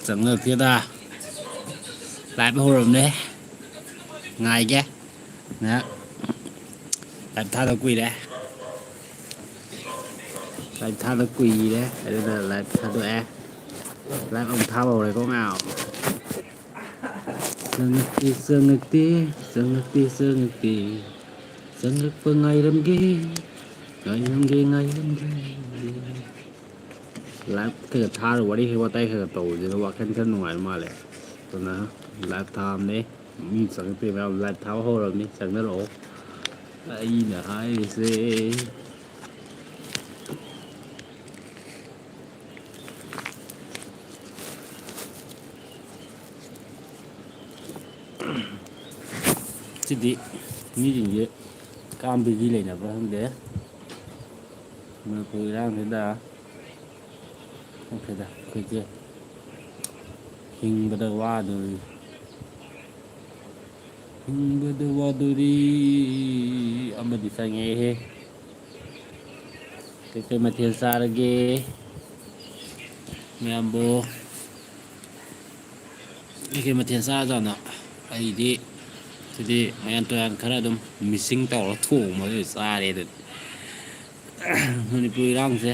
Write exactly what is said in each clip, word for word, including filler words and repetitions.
ꯆꯪꯉꯛꯇꯦꯗ꯫ Live ꯍꯧꯔꯕꯅꯦ꯫ ꯉꯥꯏꯒꯦ꯫ ꯉꯥꯏꯍꯥꯛ꯫ Live ꯊꯥꯗ ꯀꯨꯏꯔꯦ꯫ Live ꯊꯥꯗ ꯀꯨꯏꯔꯦ꯫ ꯑꯗꯨꯅ live ꯊꯥꯗꯣꯛꯑꯦ꯫ Live ꯑꯃꯨꯛ ꯊꯥꯕ ꯍꯧꯔꯦꯀꯣ ꯃꯌꯥꯝ꯫ ꯆꯪꯉꯛꯇꯦ, ꯆꯪꯉꯛꯇꯦ, ꯆꯪꯉꯛꯇꯦ, ꯆꯪꯉꯛꯇꯦ꯫ ꯆꯪꯉꯛꯄ ꯉꯥꯏꯔꯝꯒꯦ, ꯉꯥꯏꯔꯝꯒꯦ, ꯉꯥꯏꯔꯝꯒꯦ꯫ Live ꯈꯔ ꯊꯥꯔ ꯋꯥꯔꯤ ꯈꯔ ꯋꯥꯇꯥꯏ ꯈꯔ ꯇꯧꯕꯁꯤꯅ ꯋꯥꯈꯜ ꯈꯔ ꯅꯨꯡꯉꯥꯏꯕ ꯃꯥꯜꯂꯦ꯫ ꯑꯗꯨꯅ live ꯊꯥꯕꯅꯦ꯫ ꯃꯤ ꯆꯪꯉꯛꯇꯦ ꯃꯌꯥꯝ꯫ Live ꯊꯥꯕ ꯍꯧꯔꯕꯅꯤ, ꯆꯪꯅꯔꯛꯑꯣ꯫ ꯑꯩꯅ ꯍꯥꯏꯔꯤꯁꯦ꯫ ꯁꯤꯗꯤ ꯃꯤꯁꯤꯡꯁꯦ ꯀꯥꯝ busy ꯂꯩꯅꯕ꯭ꯔꯥ ꯈꯪꯗꯦ꯫ ꯃꯅꯤꯄꯨꯔ ꯏꯔꯥꯡꯁꯤꯗ ꯈꯪꯗꯦꯗ, ꯑꯩꯈꯣꯏꯁꯦ ꯍꯤꯡꯕꯗ ꯋꯥꯗꯣꯔꯤ꯫ ꯍꯤꯡꯕꯗ ꯋꯥꯗꯣꯔꯤ꯫ ꯑꯃꯗꯤ ꯆꯪꯉꯛꯑꯦꯍꯦ꯫ ꯀꯩꯀꯩ ꯃꯊꯦꯜ ꯆꯥꯔꯒꯦ ꯃꯌꯥꯝꯕꯨ? ꯀꯩꯀꯩ ꯃꯊꯦꯜ ꯆꯥꯔꯖꯥꯠꯅꯣ? ꯑꯩꯗꯤ ꯁꯤꯗꯤ ꯃꯌꯥꯟ ꯇꯨꯌꯥꯟ ꯈꯔ ꯑꯗꯨꯝ mixing ꯇꯧꯔ ꯊꯣꯡꯕꯗ ꯆꯥꯔꯦ꯫ ꯑꯗꯨꯗꯤ ꯃꯅꯤꯄꯨꯔ ꯏꯔꯥꯡꯁꯦ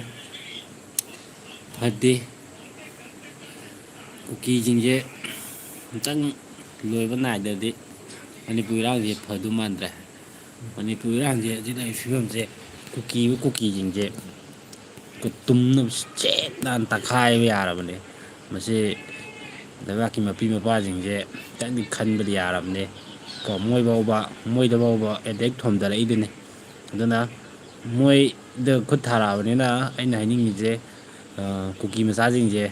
ꯐꯠꯇꯦ꯫ ꯀꯨꯀꯤꯁꯤꯡꯁꯦ ꯑꯝꯇꯪ ꯂꯣꯏꯕ ꯅꯥꯏꯗ꯭ꯔꯗꯤ ꯃꯅꯤꯄꯨꯔ ꯏꯔꯥꯡꯁꯦ ꯐꯗꯧ ꯃꯥꯟꯗ꯭ꯔꯦ꯫ ꯃꯅꯤꯄꯨꯔ ꯏꯔꯥꯡꯁꯦ ꯍꯧꯖꯤꯛ ꯂꯩꯔꯤꯕ ꯐꯤꯕꯝꯁꯦ, ꯀꯨꯀꯤ, ꯀꯨꯀꯤꯁꯤꯡꯁꯦ ꯇꯨꯝꯅꯕ ꯁꯤꯠ ꯅꯥꯟ ꯇꯛꯈꯥꯏꯕ ꯌꯥꯔꯕꯅꯦ꯫ ꯃꯁꯤ ꯂꯩꯕꯥꯛꯀꯤ ꯃꯄꯤ ꯃꯄꯥꯁꯤꯡꯁꯦ ꯈꯤꯇꯪꯗꯤ ꯈꯟꯕꯗꯤ ꯌꯥꯔꯕꯅꯦ꯫ ꯀꯣ, ꯃꯣꯏ ꯐꯥꯎꯕ, ꯃꯣꯏꯗ ꯐꯥꯎꯕ attack ꯊꯣꯝꯊꯔꯛꯏꯗꯨꯅꯤ꯫ ꯑꯗꯨꯅ ꯃꯣꯏꯗ ꯈꯨꯠ ꯊꯥꯔꯛꯑꯕꯅꯤꯅ ꯑꯩꯅ ꯍꯥꯏꯅꯤꯡꯉꯤꯁꯦ, ꯑ, ꯀꯨꯀꯤ ꯃꯆꯥꯁꯤꯡꯁꯦ,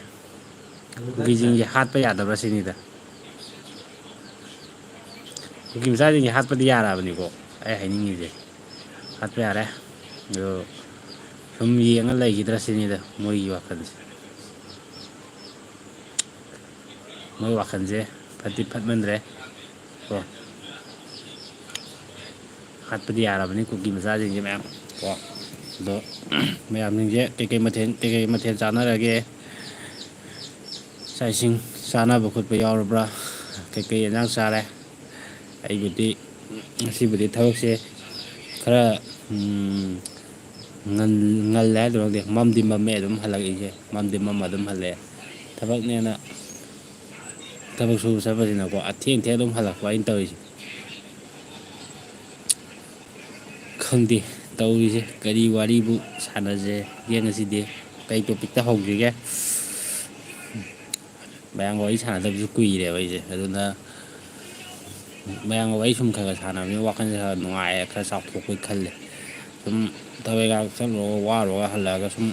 ꯀꯨꯀꯤꯁꯤꯡꯁꯦ ꯍꯥꯠꯄ ꯌꯥꯗꯕ꯭ꯔꯥ ꯁꯤꯅꯤꯗ꯫ ꯀꯨꯀꯤ ꯃꯆꯥꯁꯤꯡꯁꯦ ꯍꯥꯠꯄꯗꯤ ꯌꯥꯔꯕꯅꯤꯀꯣ, ꯑꯩ ꯍꯥꯏꯅꯤꯡꯉꯤꯁꯦ꯫ ꯍꯥꯠꯄ ꯌꯥꯔꯦ꯫ ꯑꯗꯣ ꯁꯨꯝ ꯌꯦꯡꯉ ꯂꯩꯈꯤꯗ꯭ꯔꯥ ꯁꯤꯅꯤꯗ ꯃꯣꯏꯒꯤ ꯋꯥꯈꯜꯁꯦ꯫ ꯃꯣꯏ ꯋꯥꯈꯜꯁꯦ ꯐꯠꯇꯤ ꯐꯠꯃꯟꯗ꯭ꯔꯦ ꯀꯣ꯫ ꯍꯥꯠꯄꯗꯤ ꯌꯥꯔꯕꯅꯤ ꯀꯨꯀꯤ ꯃꯆꯥꯁꯤꯡꯁꯦ ꯃꯌꯥꯝ ꯀꯣ꯫ ꯑꯗꯣ ꯃꯌꯥꯝꯁꯤꯡꯁꯦ ꯀꯩꯀꯩ ꯃꯊꯦꯜ, ꯀꯩꯀꯩ ꯃꯊꯦꯜ ꯆꯥꯟꯅꯔꯒꯦ? ꯆꯥꯛ ꯏꯁꯤꯡ ꯆꯥꯅꯕ ꯈꯣꯠꯄ ꯌꯥꯎꯔꯕ꯭ꯔꯥ? ꯀꯩꯀꯩ ꯑꯦꯟꯖꯥꯡ ꯆꯥꯔꯦ? ꯑꯩꯕꯨꯗꯤ ꯉꯁꯤꯕꯨꯗꯤ ꯊꯕꯛꯁꯦ ꯈꯔ, ꯎꯝ, ꯉꯟ-, ꯉꯜꯂꯦ ꯍꯥꯏꯗꯣꯏꯔ ꯈꯪꯗꯦ, ꯃꯝꯗꯤ ꯃꯝꯃꯦ ꯑꯗꯨꯝ ꯍꯜꯂꯛꯏꯁꯦ, ꯃꯝꯗꯤ ꯃꯝꯃ ꯑꯗꯨꯝ ꯍꯜꯂꯛꯑꯦ꯫ ꯊꯕꯛꯅꯦꯅ, ꯊꯕꯛ ꯁꯨꯕ ꯆꯠꯄꯁꯤꯅꯀꯣ, ꯑꯊꯦꯡ ꯊꯦꯡ ꯑꯗꯨꯝ ꯍꯜꯂꯛꯄ ꯑꯩꯅ ꯇꯧꯔꯤꯁꯦ꯫ ꯈꯪꯗꯦ ꯇꯧꯔꯤꯁꯦ, ꯀꯔꯤ ꯋꯥꯔꯤꯕꯨ ꯁꯥꯟꯅꯁꯦꯒꯦ ꯉꯁꯤꯗꯤ? ꯀꯩ ꯇꯣꯄꯤꯛꯇ ꯍꯧꯁꯤꯒꯦ? ꯃꯌꯥꯝꯒ ꯋꯥꯔꯤ ꯁꯥꯟꯅꯗꯕꯁꯨ ꯀꯨꯏꯔꯦꯕ ꯑꯩꯁꯦ, ꯑꯗꯨꯅ ꯃꯌꯥꯝꯒ ꯋꯥꯔꯤ ꯁꯨꯝ ꯈꯔ ꯈꯔ ꯁꯥꯟꯅꯕꯅꯤꯅ ꯋꯥꯈꯜꯁꯦ ꯈꯔ ꯅꯨꯡꯉꯥꯏ, ꯈꯔ ꯆꯥꯎꯊꯣꯛꯄꯣꯏ ꯈꯜꯂꯦ꯫ ꯁꯨꯝ ꯊꯕꯛ ꯏꯪꯈꯥꯡ ꯆꯠꯂꯨꯔꯒ ꯋꯥꯔꯨꯔꯒ ꯍꯜꯂꯛꯑꯒ ꯁꯨꯝ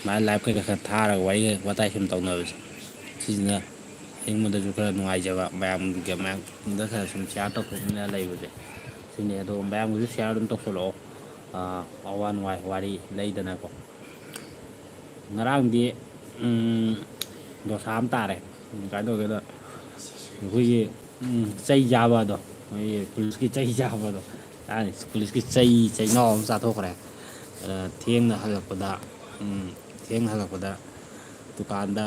ꯁꯨꯃꯥꯏꯅ ꯂꯥꯏꯞ ꯀꯩꯀꯥ ꯈꯔ ꯊꯥꯔꯒ ꯋꯥꯔꯤ ꯋꯥꯇꯥꯏ ꯁꯨꯝ ꯇꯧꯅꯕꯁꯦ, ꯁꯤꯁꯤꯅ ꯑꯩꯉꯣꯟꯗꯁꯨ ꯈꯔ ꯅꯨꯡꯉꯥꯏꯖꯕ, ꯃꯌꯥꯝꯒ, ꯃꯌꯥꯝꯗ ꯈꯔ ꯁꯨꯝ ꯁꯤꯌꯥꯔ ꯇꯧꯊꯣꯛꯃꯤꯟꯅ ꯂꯩꯕꯁꯦ ꯁꯤꯅꯤ꯫ ꯑꯗꯣ ꯃꯌꯥꯝꯒꯤꯁꯨ ꯁꯤꯌꯥꯔ ꯑꯗꯨꯝ ꯇꯧꯁꯜꯂꯛꯑꯣ, ꯑꯋꯥ ꯅꯨꯡꯉꯥꯏ ꯋꯥꯔꯤ ꯂꯩꯗꯅꯀꯣ꯫ ꯉꯔꯥꯡꯗꯤ, ꯎꯝ, ꯗꯣꯁꯥ ꯑꯃ ꯇꯥꯔꯦ꯫ ꯎꯝ, ꯀꯃꯥꯏꯅ ꯇꯧꯒꯦꯗ, ꯑꯩꯈꯣꯏꯒꯤ, ꯎꯝ, ꯆꯩ ꯆꯥꯕ ꯑꯗꯣ, ꯑꯩꯈꯣꯏꯒꯤ ꯄꯨꯂꯤꯁꯀꯤ ꯆꯩ ꯆꯥꯕ ꯑꯗꯣ, ꯆꯥꯔꯅꯤ꯫ ꯄꯨꯂꯤꯁꯀꯤ ꯆꯩ, ꯆꯩꯅꯥꯎ ꯑꯃ ꯆꯥꯊꯣꯛꯈ꯭ꯔꯦ꯫ ꯑꯗ ꯊꯦꯡꯅ ꯍꯜꯂꯛꯄꯗ, ꯎꯝ, ꯊꯦꯡꯅ ꯍꯜꯂꯛꯄꯗ ꯗꯨꯀꯥꯟꯗ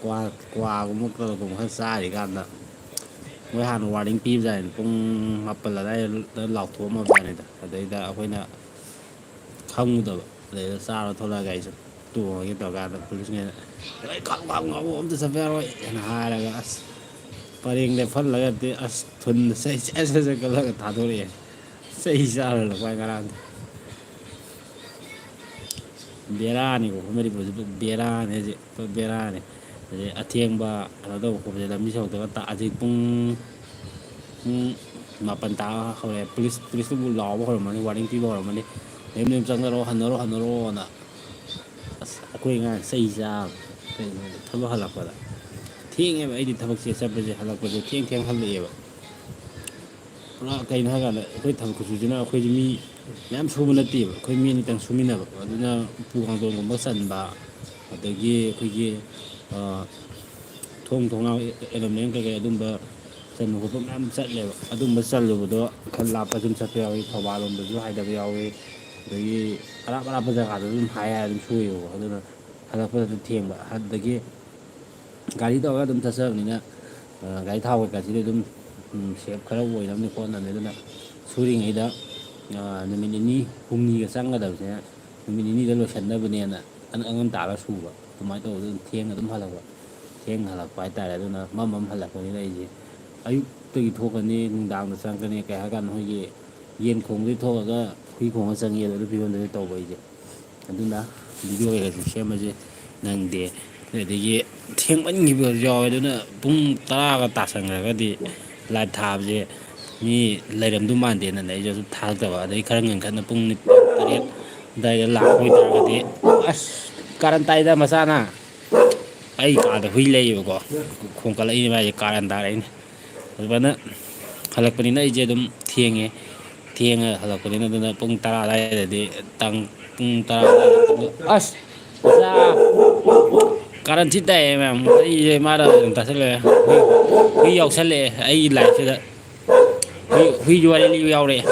ꯀ꯭ꯋꯥ, ꯀ꯭ꯋꯥꯒꯨꯝꯕ ꯀꯩꯒꯨꯝꯕ ꯈꯔ ꯆꯥꯔꯤꯀꯥꯟꯗ, ꯃꯣꯏ ꯍꯥꯟꯅ ꯋꯥꯔꯅꯤꯡ ꯄꯤꯕꯖꯥꯠꯅꯤ, ꯄꯨꯡ ꯃꯥꯄꯜ ꯑꯗꯨꯋꯥꯏꯗ ꯂꯥꯎꯊꯣꯛꯑꯝꯃꯕꯖꯥꯠꯅꯤꯗ꯫ ꯑꯗꯩꯗ ꯑꯩꯈꯣꯏꯅ ꯈꯪꯉꯨꯗꯕ, ꯑꯗꯩꯗ ꯆꯥꯔ ꯊꯣꯛꯂꯛꯑꯒ ꯑꯩꯁꯨ ꯇꯣꯡꯉꯒꯦ ꯇꯧꯔꯀꯥꯟꯗ ꯄꯨꯂꯤꯁꯉꯩꯅ, "ꯑꯩ ꯈꯥꯝꯃꯨ, ꯈꯥꯝꯃꯨ, ꯈꯥꯝꯃꯨ, ꯑꯝꯇ ꯆꯠꯄ ꯌꯥꯔꯣꯏ" ꯍꯥꯏꯅ ꯍꯥꯏꯔꯒ, ꯑꯁ, ꯄꯔꯦꯡ ꯂꯦꯞꯍꯜꯂꯒꯗꯤ, ꯑꯁ, ꯊꯨꯟꯗ ꯆꯩ ꯆꯦꯠ ꯆꯦꯠ ꯆꯦꯠ ꯀꯜꯂꯒ ꯊꯥꯗꯣꯔꯛꯑꯦ꯫ ꯆꯩ ꯆꯥꯔ ꯍꯜꯂꯛꯄ ꯉꯔꯥꯡꯗꯤ꯫ ꯕꯦꯔꯥꯅꯤꯀꯣ, ꯑꯩꯈꯣꯏ ꯃꯅꯤꯄꯨꯔꯁꯦ ꯄꯨꯔꯥ ꯕꯦꯔꯥꯅꯤ ꯍꯧꯖꯤꯛ, ꯄꯨꯔꯥ ꯕꯦꯔꯥꯅꯤ꯫ ꯍꯧꯖꯤꯛ ꯑꯊꯦꯡꯕ ꯀꯩꯅꯣ ꯇꯧꯕ ꯈꯣꯠꯄꯁꯦ ꯂꯝꯕꯤ ꯁꯣꯔꯣꯛꯇꯒ ꯇꯥ-, ꯍꯧꯖꯤꯛ ꯄꯨꯡ, ꯄꯨꯡ ꯃꯥꯄꯟ ꯇꯥ ꯍꯧꯔꯦ꯫ ꯄꯨꯂꯤꯁ, ꯄꯨꯂꯤꯁꯇꯨꯕꯨ ꯂꯥꯎꯕ ꯍꯧꯔꯝꯃꯅꯤ, ꯋꯥꯔꯅꯤꯡ ꯄꯤꯕ ꯍꯧꯔꯝꯃꯅꯤ꯫ ꯃꯌꯨꯝ ꯃꯌꯨꯝ ꯆꯪꯅꯔꯣ, ꯍꯟꯅꯔꯣ, ꯍꯟꯅꯔꯣꯅ꯫ ꯑꯁ, ꯑꯩꯈꯣꯏ ꯑꯉꯥꯡ ꯆꯩ ꯆꯥꯕ꯫ ꯀꯩꯅꯣ, ꯊꯕꯛ ꯍꯜꯂꯛꯄꯗ ꯊꯦꯡꯉꯦꯕ꯫ ꯑꯩꯗꯤ ꯊꯕꯛꯁꯦ ꯆꯠꯄꯁꯦ, ꯍꯜꯂꯛꯄꯁꯦ ꯊꯦꯡ ꯊꯦꯡ ꯍꯜꯂꯛꯑꯦꯕ꯫ ꯄꯨꯔꯥ ꯀꯩꯅꯣ ꯍꯥꯏꯀꯥꯟꯗ, ꯑꯩꯈꯣꯏ ꯊꯕꯛ ꯈꯨꯁꯨꯁꯤꯅ ꯑꯩꯈꯣꯏꯁꯦ ꯃꯤ ꯃꯌꯥꯝ ꯁꯨꯕ ꯅꯠꯇꯦꯕ, ꯑꯩꯈꯣꯏ ꯃꯤ ꯑꯅꯤꯇꯪ ꯁꯨꯃꯤꯟꯅꯕ꯫ ꯑꯗꯨꯅ ꯎꯄꯨ ꯀꯥꯡꯊꯣꯟꯒꯨꯝꯕ ꯆꯟꯕ, ꯑꯗꯒꯤ ꯑꯩꯈꯣꯏꯒꯤ, ꯑ, ꯊꯣꯡ ꯊꯣꯡꯅꯥꯎ ꯑꯦꯂꯨꯃꯤꯅꯤꯌꯝ ꯀꯩꯀꯩ ꯑꯗꯨꯝꯕ ꯆꯟꯕ ꯈꯣꯠꯄ ꯃꯌꯥꯝ ꯆꯠꯂꯦꯕ꯫ ꯑꯗꯨꯝꯕ ꯆꯜꯂꯨꯕꯗꯣ ꯈꯔ ꯂꯥꯞꯄ ꯑꯗꯨꯝ ꯆꯠꯄ ꯌꯥꯎꯏ, ꯊꯧꯕꯥꯜ ꯂꯣꯝꯗꯁꯨ ꯍꯥꯏꯗꯕ ꯌꯥꯎꯏ, ꯑꯗꯒꯤ ꯑꯔꯥꯞ ꯑꯔꯥꯞꯄ ꯖꯒꯥꯗꯁꯨ ꯑꯗꯨꯝ ꯍꯥꯏ ꯍꯥꯏ ꯑꯗꯨꯝ ꯁꯨꯏꯌꯦꯕꯀꯣ꯫ ꯑꯗꯨꯅ ꯍꯜꯂꯛꯄꯗ ꯑꯗꯨꯝ ꯊꯦꯡꯕ꯫ ꯑꯗꯨꯗꯒꯤ ꯒꯥꯔꯤ ꯇꯧꯔꯒ ꯑꯗꯨꯝ ꯆꯠꯆꯕꯅꯤꯅ, ꯑ, ꯒꯥꯔꯤ ꯊꯥꯎ ꯀꯩꯀꯥꯁꯤꯗꯤ ꯑꯗꯨꯝ, ꯎꯝ, save ꯈꯔ ꯑꯣꯏꯅꯕꯅꯤ ꯈꯣꯠꯅꯕꯅꯤ꯫ ꯑꯗꯨꯅ ꯁꯨꯔꯤꯉꯩꯗ, ꯑ, ꯅꯨꯃꯤꯠ ꯅꯤꯅꯤ ꯍꯨꯝꯅꯤꯒ ꯆꯪꯒꯗꯕꯁꯦ ꯅꯨꯃꯤꯠ ꯅꯤꯅꯤꯗ ꯂꯣꯏꯁꯟꯅꯕꯅꯦꯅ ꯑꯉꯝ ꯑꯉꯝ ꯇꯥꯔꯒ ꯁꯨꯕ꯫ ꯑꯗꯨꯃꯥꯏꯅ ꯇꯧꯕꯗ ꯑꯗꯨꯝ ꯊꯦꯡꯅ ꯑꯗꯨꯝ ꯍꯜꯂꯛꯄ꯫ ꯊꯦꯡꯅ ꯍꯜꯂꯛꯄ ꯍꯥꯏꯇꯥꯔꯦ꯫ ꯑꯗꯨꯅ ꯃꯝ ꯃꯝ ꯍꯜꯂꯛꯄꯅꯤꯅ ꯑꯩꯁꯦ ꯑꯌꯨꯛꯇꯒꯤ ꯊꯣꯛꯀꯅꯤ, ꯅꯨꯡꯗꯥꯡꯗ ꯆꯪꯉꯛꯀꯅꯤ꯫ ꯀꯩ ꯍꯥꯏ ꯀꯥꯟꯗ ꯑꯩꯈꯣꯏꯒꯤ ꯌꯦꯟ ꯈꯣꯡꯗꯒꯤ ꯊꯣꯛꯑꯒ ꯍꯨꯏ ꯈꯣꯡꯉ ꯆꯪꯉꯤ ꯑꯗꯨ ꯐꯤꯕꯝꯗꯨꯗ ꯇꯧꯕ ꯑꯩꯁꯦ꯫ ꯑꯗꯨꯅ video ꯀꯩꯀꯥꯁꯨ ꯁꯦꯝꯕꯁꯦ ꯅꯪꯗꯦ꯫ ꯑꯗꯒꯤ ꯊꯦꯡꯃꯟꯈꯤꯕꯁꯨ ꯌꯥꯎꯋꯦ꯫ ꯑꯗꯨꯅ ꯄꯨꯡ ꯇꯔꯥꯒ ꯇꯥꯁꯟꯈ꯭ꯔꯒꯗꯤ live ꯊꯥꯕꯁꯦ ꯃꯤ ꯂꯩꯔꯝꯗꯧ ꯃꯥꯟꯗꯦꯅꯅꯦ ꯑꯩꯁꯨ ꯑꯗꯨꯝ ꯊꯥꯔꯛꯇꯕ꯫ ꯑꯗꯩ ꯈꯔ ꯉꯟꯈꯠꯅ ꯄꯨꯡ ꯅꯤꯄꯥꯟ, ꯇꯔꯦꯠ ꯑꯗꯨꯋꯥꯏꯗ ꯂꯥꯛꯄ ꯑꯣꯏꯇꯥꯔꯒꯗꯤ, ꯑꯁ, ꯀꯥꯔꯟ ꯇꯥꯏꯗ ꯃꯆꯥꯅ꯫ ꯑꯩ ꯀꯥꯗ ꯍꯨꯏ ꯂꯩꯌꯦꯕꯀꯣ, ꯈꯣꯡꯀꯠꯂꯛꯏꯅꯦ ꯃꯥꯁꯦ, ꯀꯥꯔꯟ ꯇꯥꯔꯛꯏꯅꯦ꯫ ꯑꯗꯨꯃꯥꯏꯅ ꯍꯜꯂꯛꯄꯅꯤꯅ ꯑꯩꯁꯦ ꯑꯗꯨꯝ ꯊꯦꯡꯉꯦ꯫ ꯊꯦꯡꯉ ꯍꯜꯂꯛꯄꯅꯤꯅ ꯑꯗꯨꯅ ꯄꯨꯡ ꯇꯔꯥ ꯑꯗꯨꯋꯥꯏꯗꯗꯤ ꯇꯥꯡ-, ꯄꯨꯡ ꯇꯔꯥ ꯑꯗꯨꯋꯥꯏꯗ, ꯑꯁ! ꯃꯆꯥ! ꯀꯥꯔꯟ ꯊꯤ ꯇꯥꯏꯌꯦ ꯃꯌꯥꯝ꯫ ꯑꯩꯁꯦ ꯃꯥꯅ ꯑꯗꯨꯝ ꯇꯥꯁꯜꯂꯛꯑꯦ꯫ ꯍꯨꯏ, ꯍꯨꯏ ꯌꯥꯎꯁꯜꯂꯛꯑꯦ ꯑꯩꯒꯤ live ꯁꯤꯗ꯫ ꯍꯨꯏ, ꯍꯨꯏꯁꯨ ꯋꯥꯔꯤ ꯂꯤꯕ ꯌꯥꯎꯔꯛꯑꯦ꯫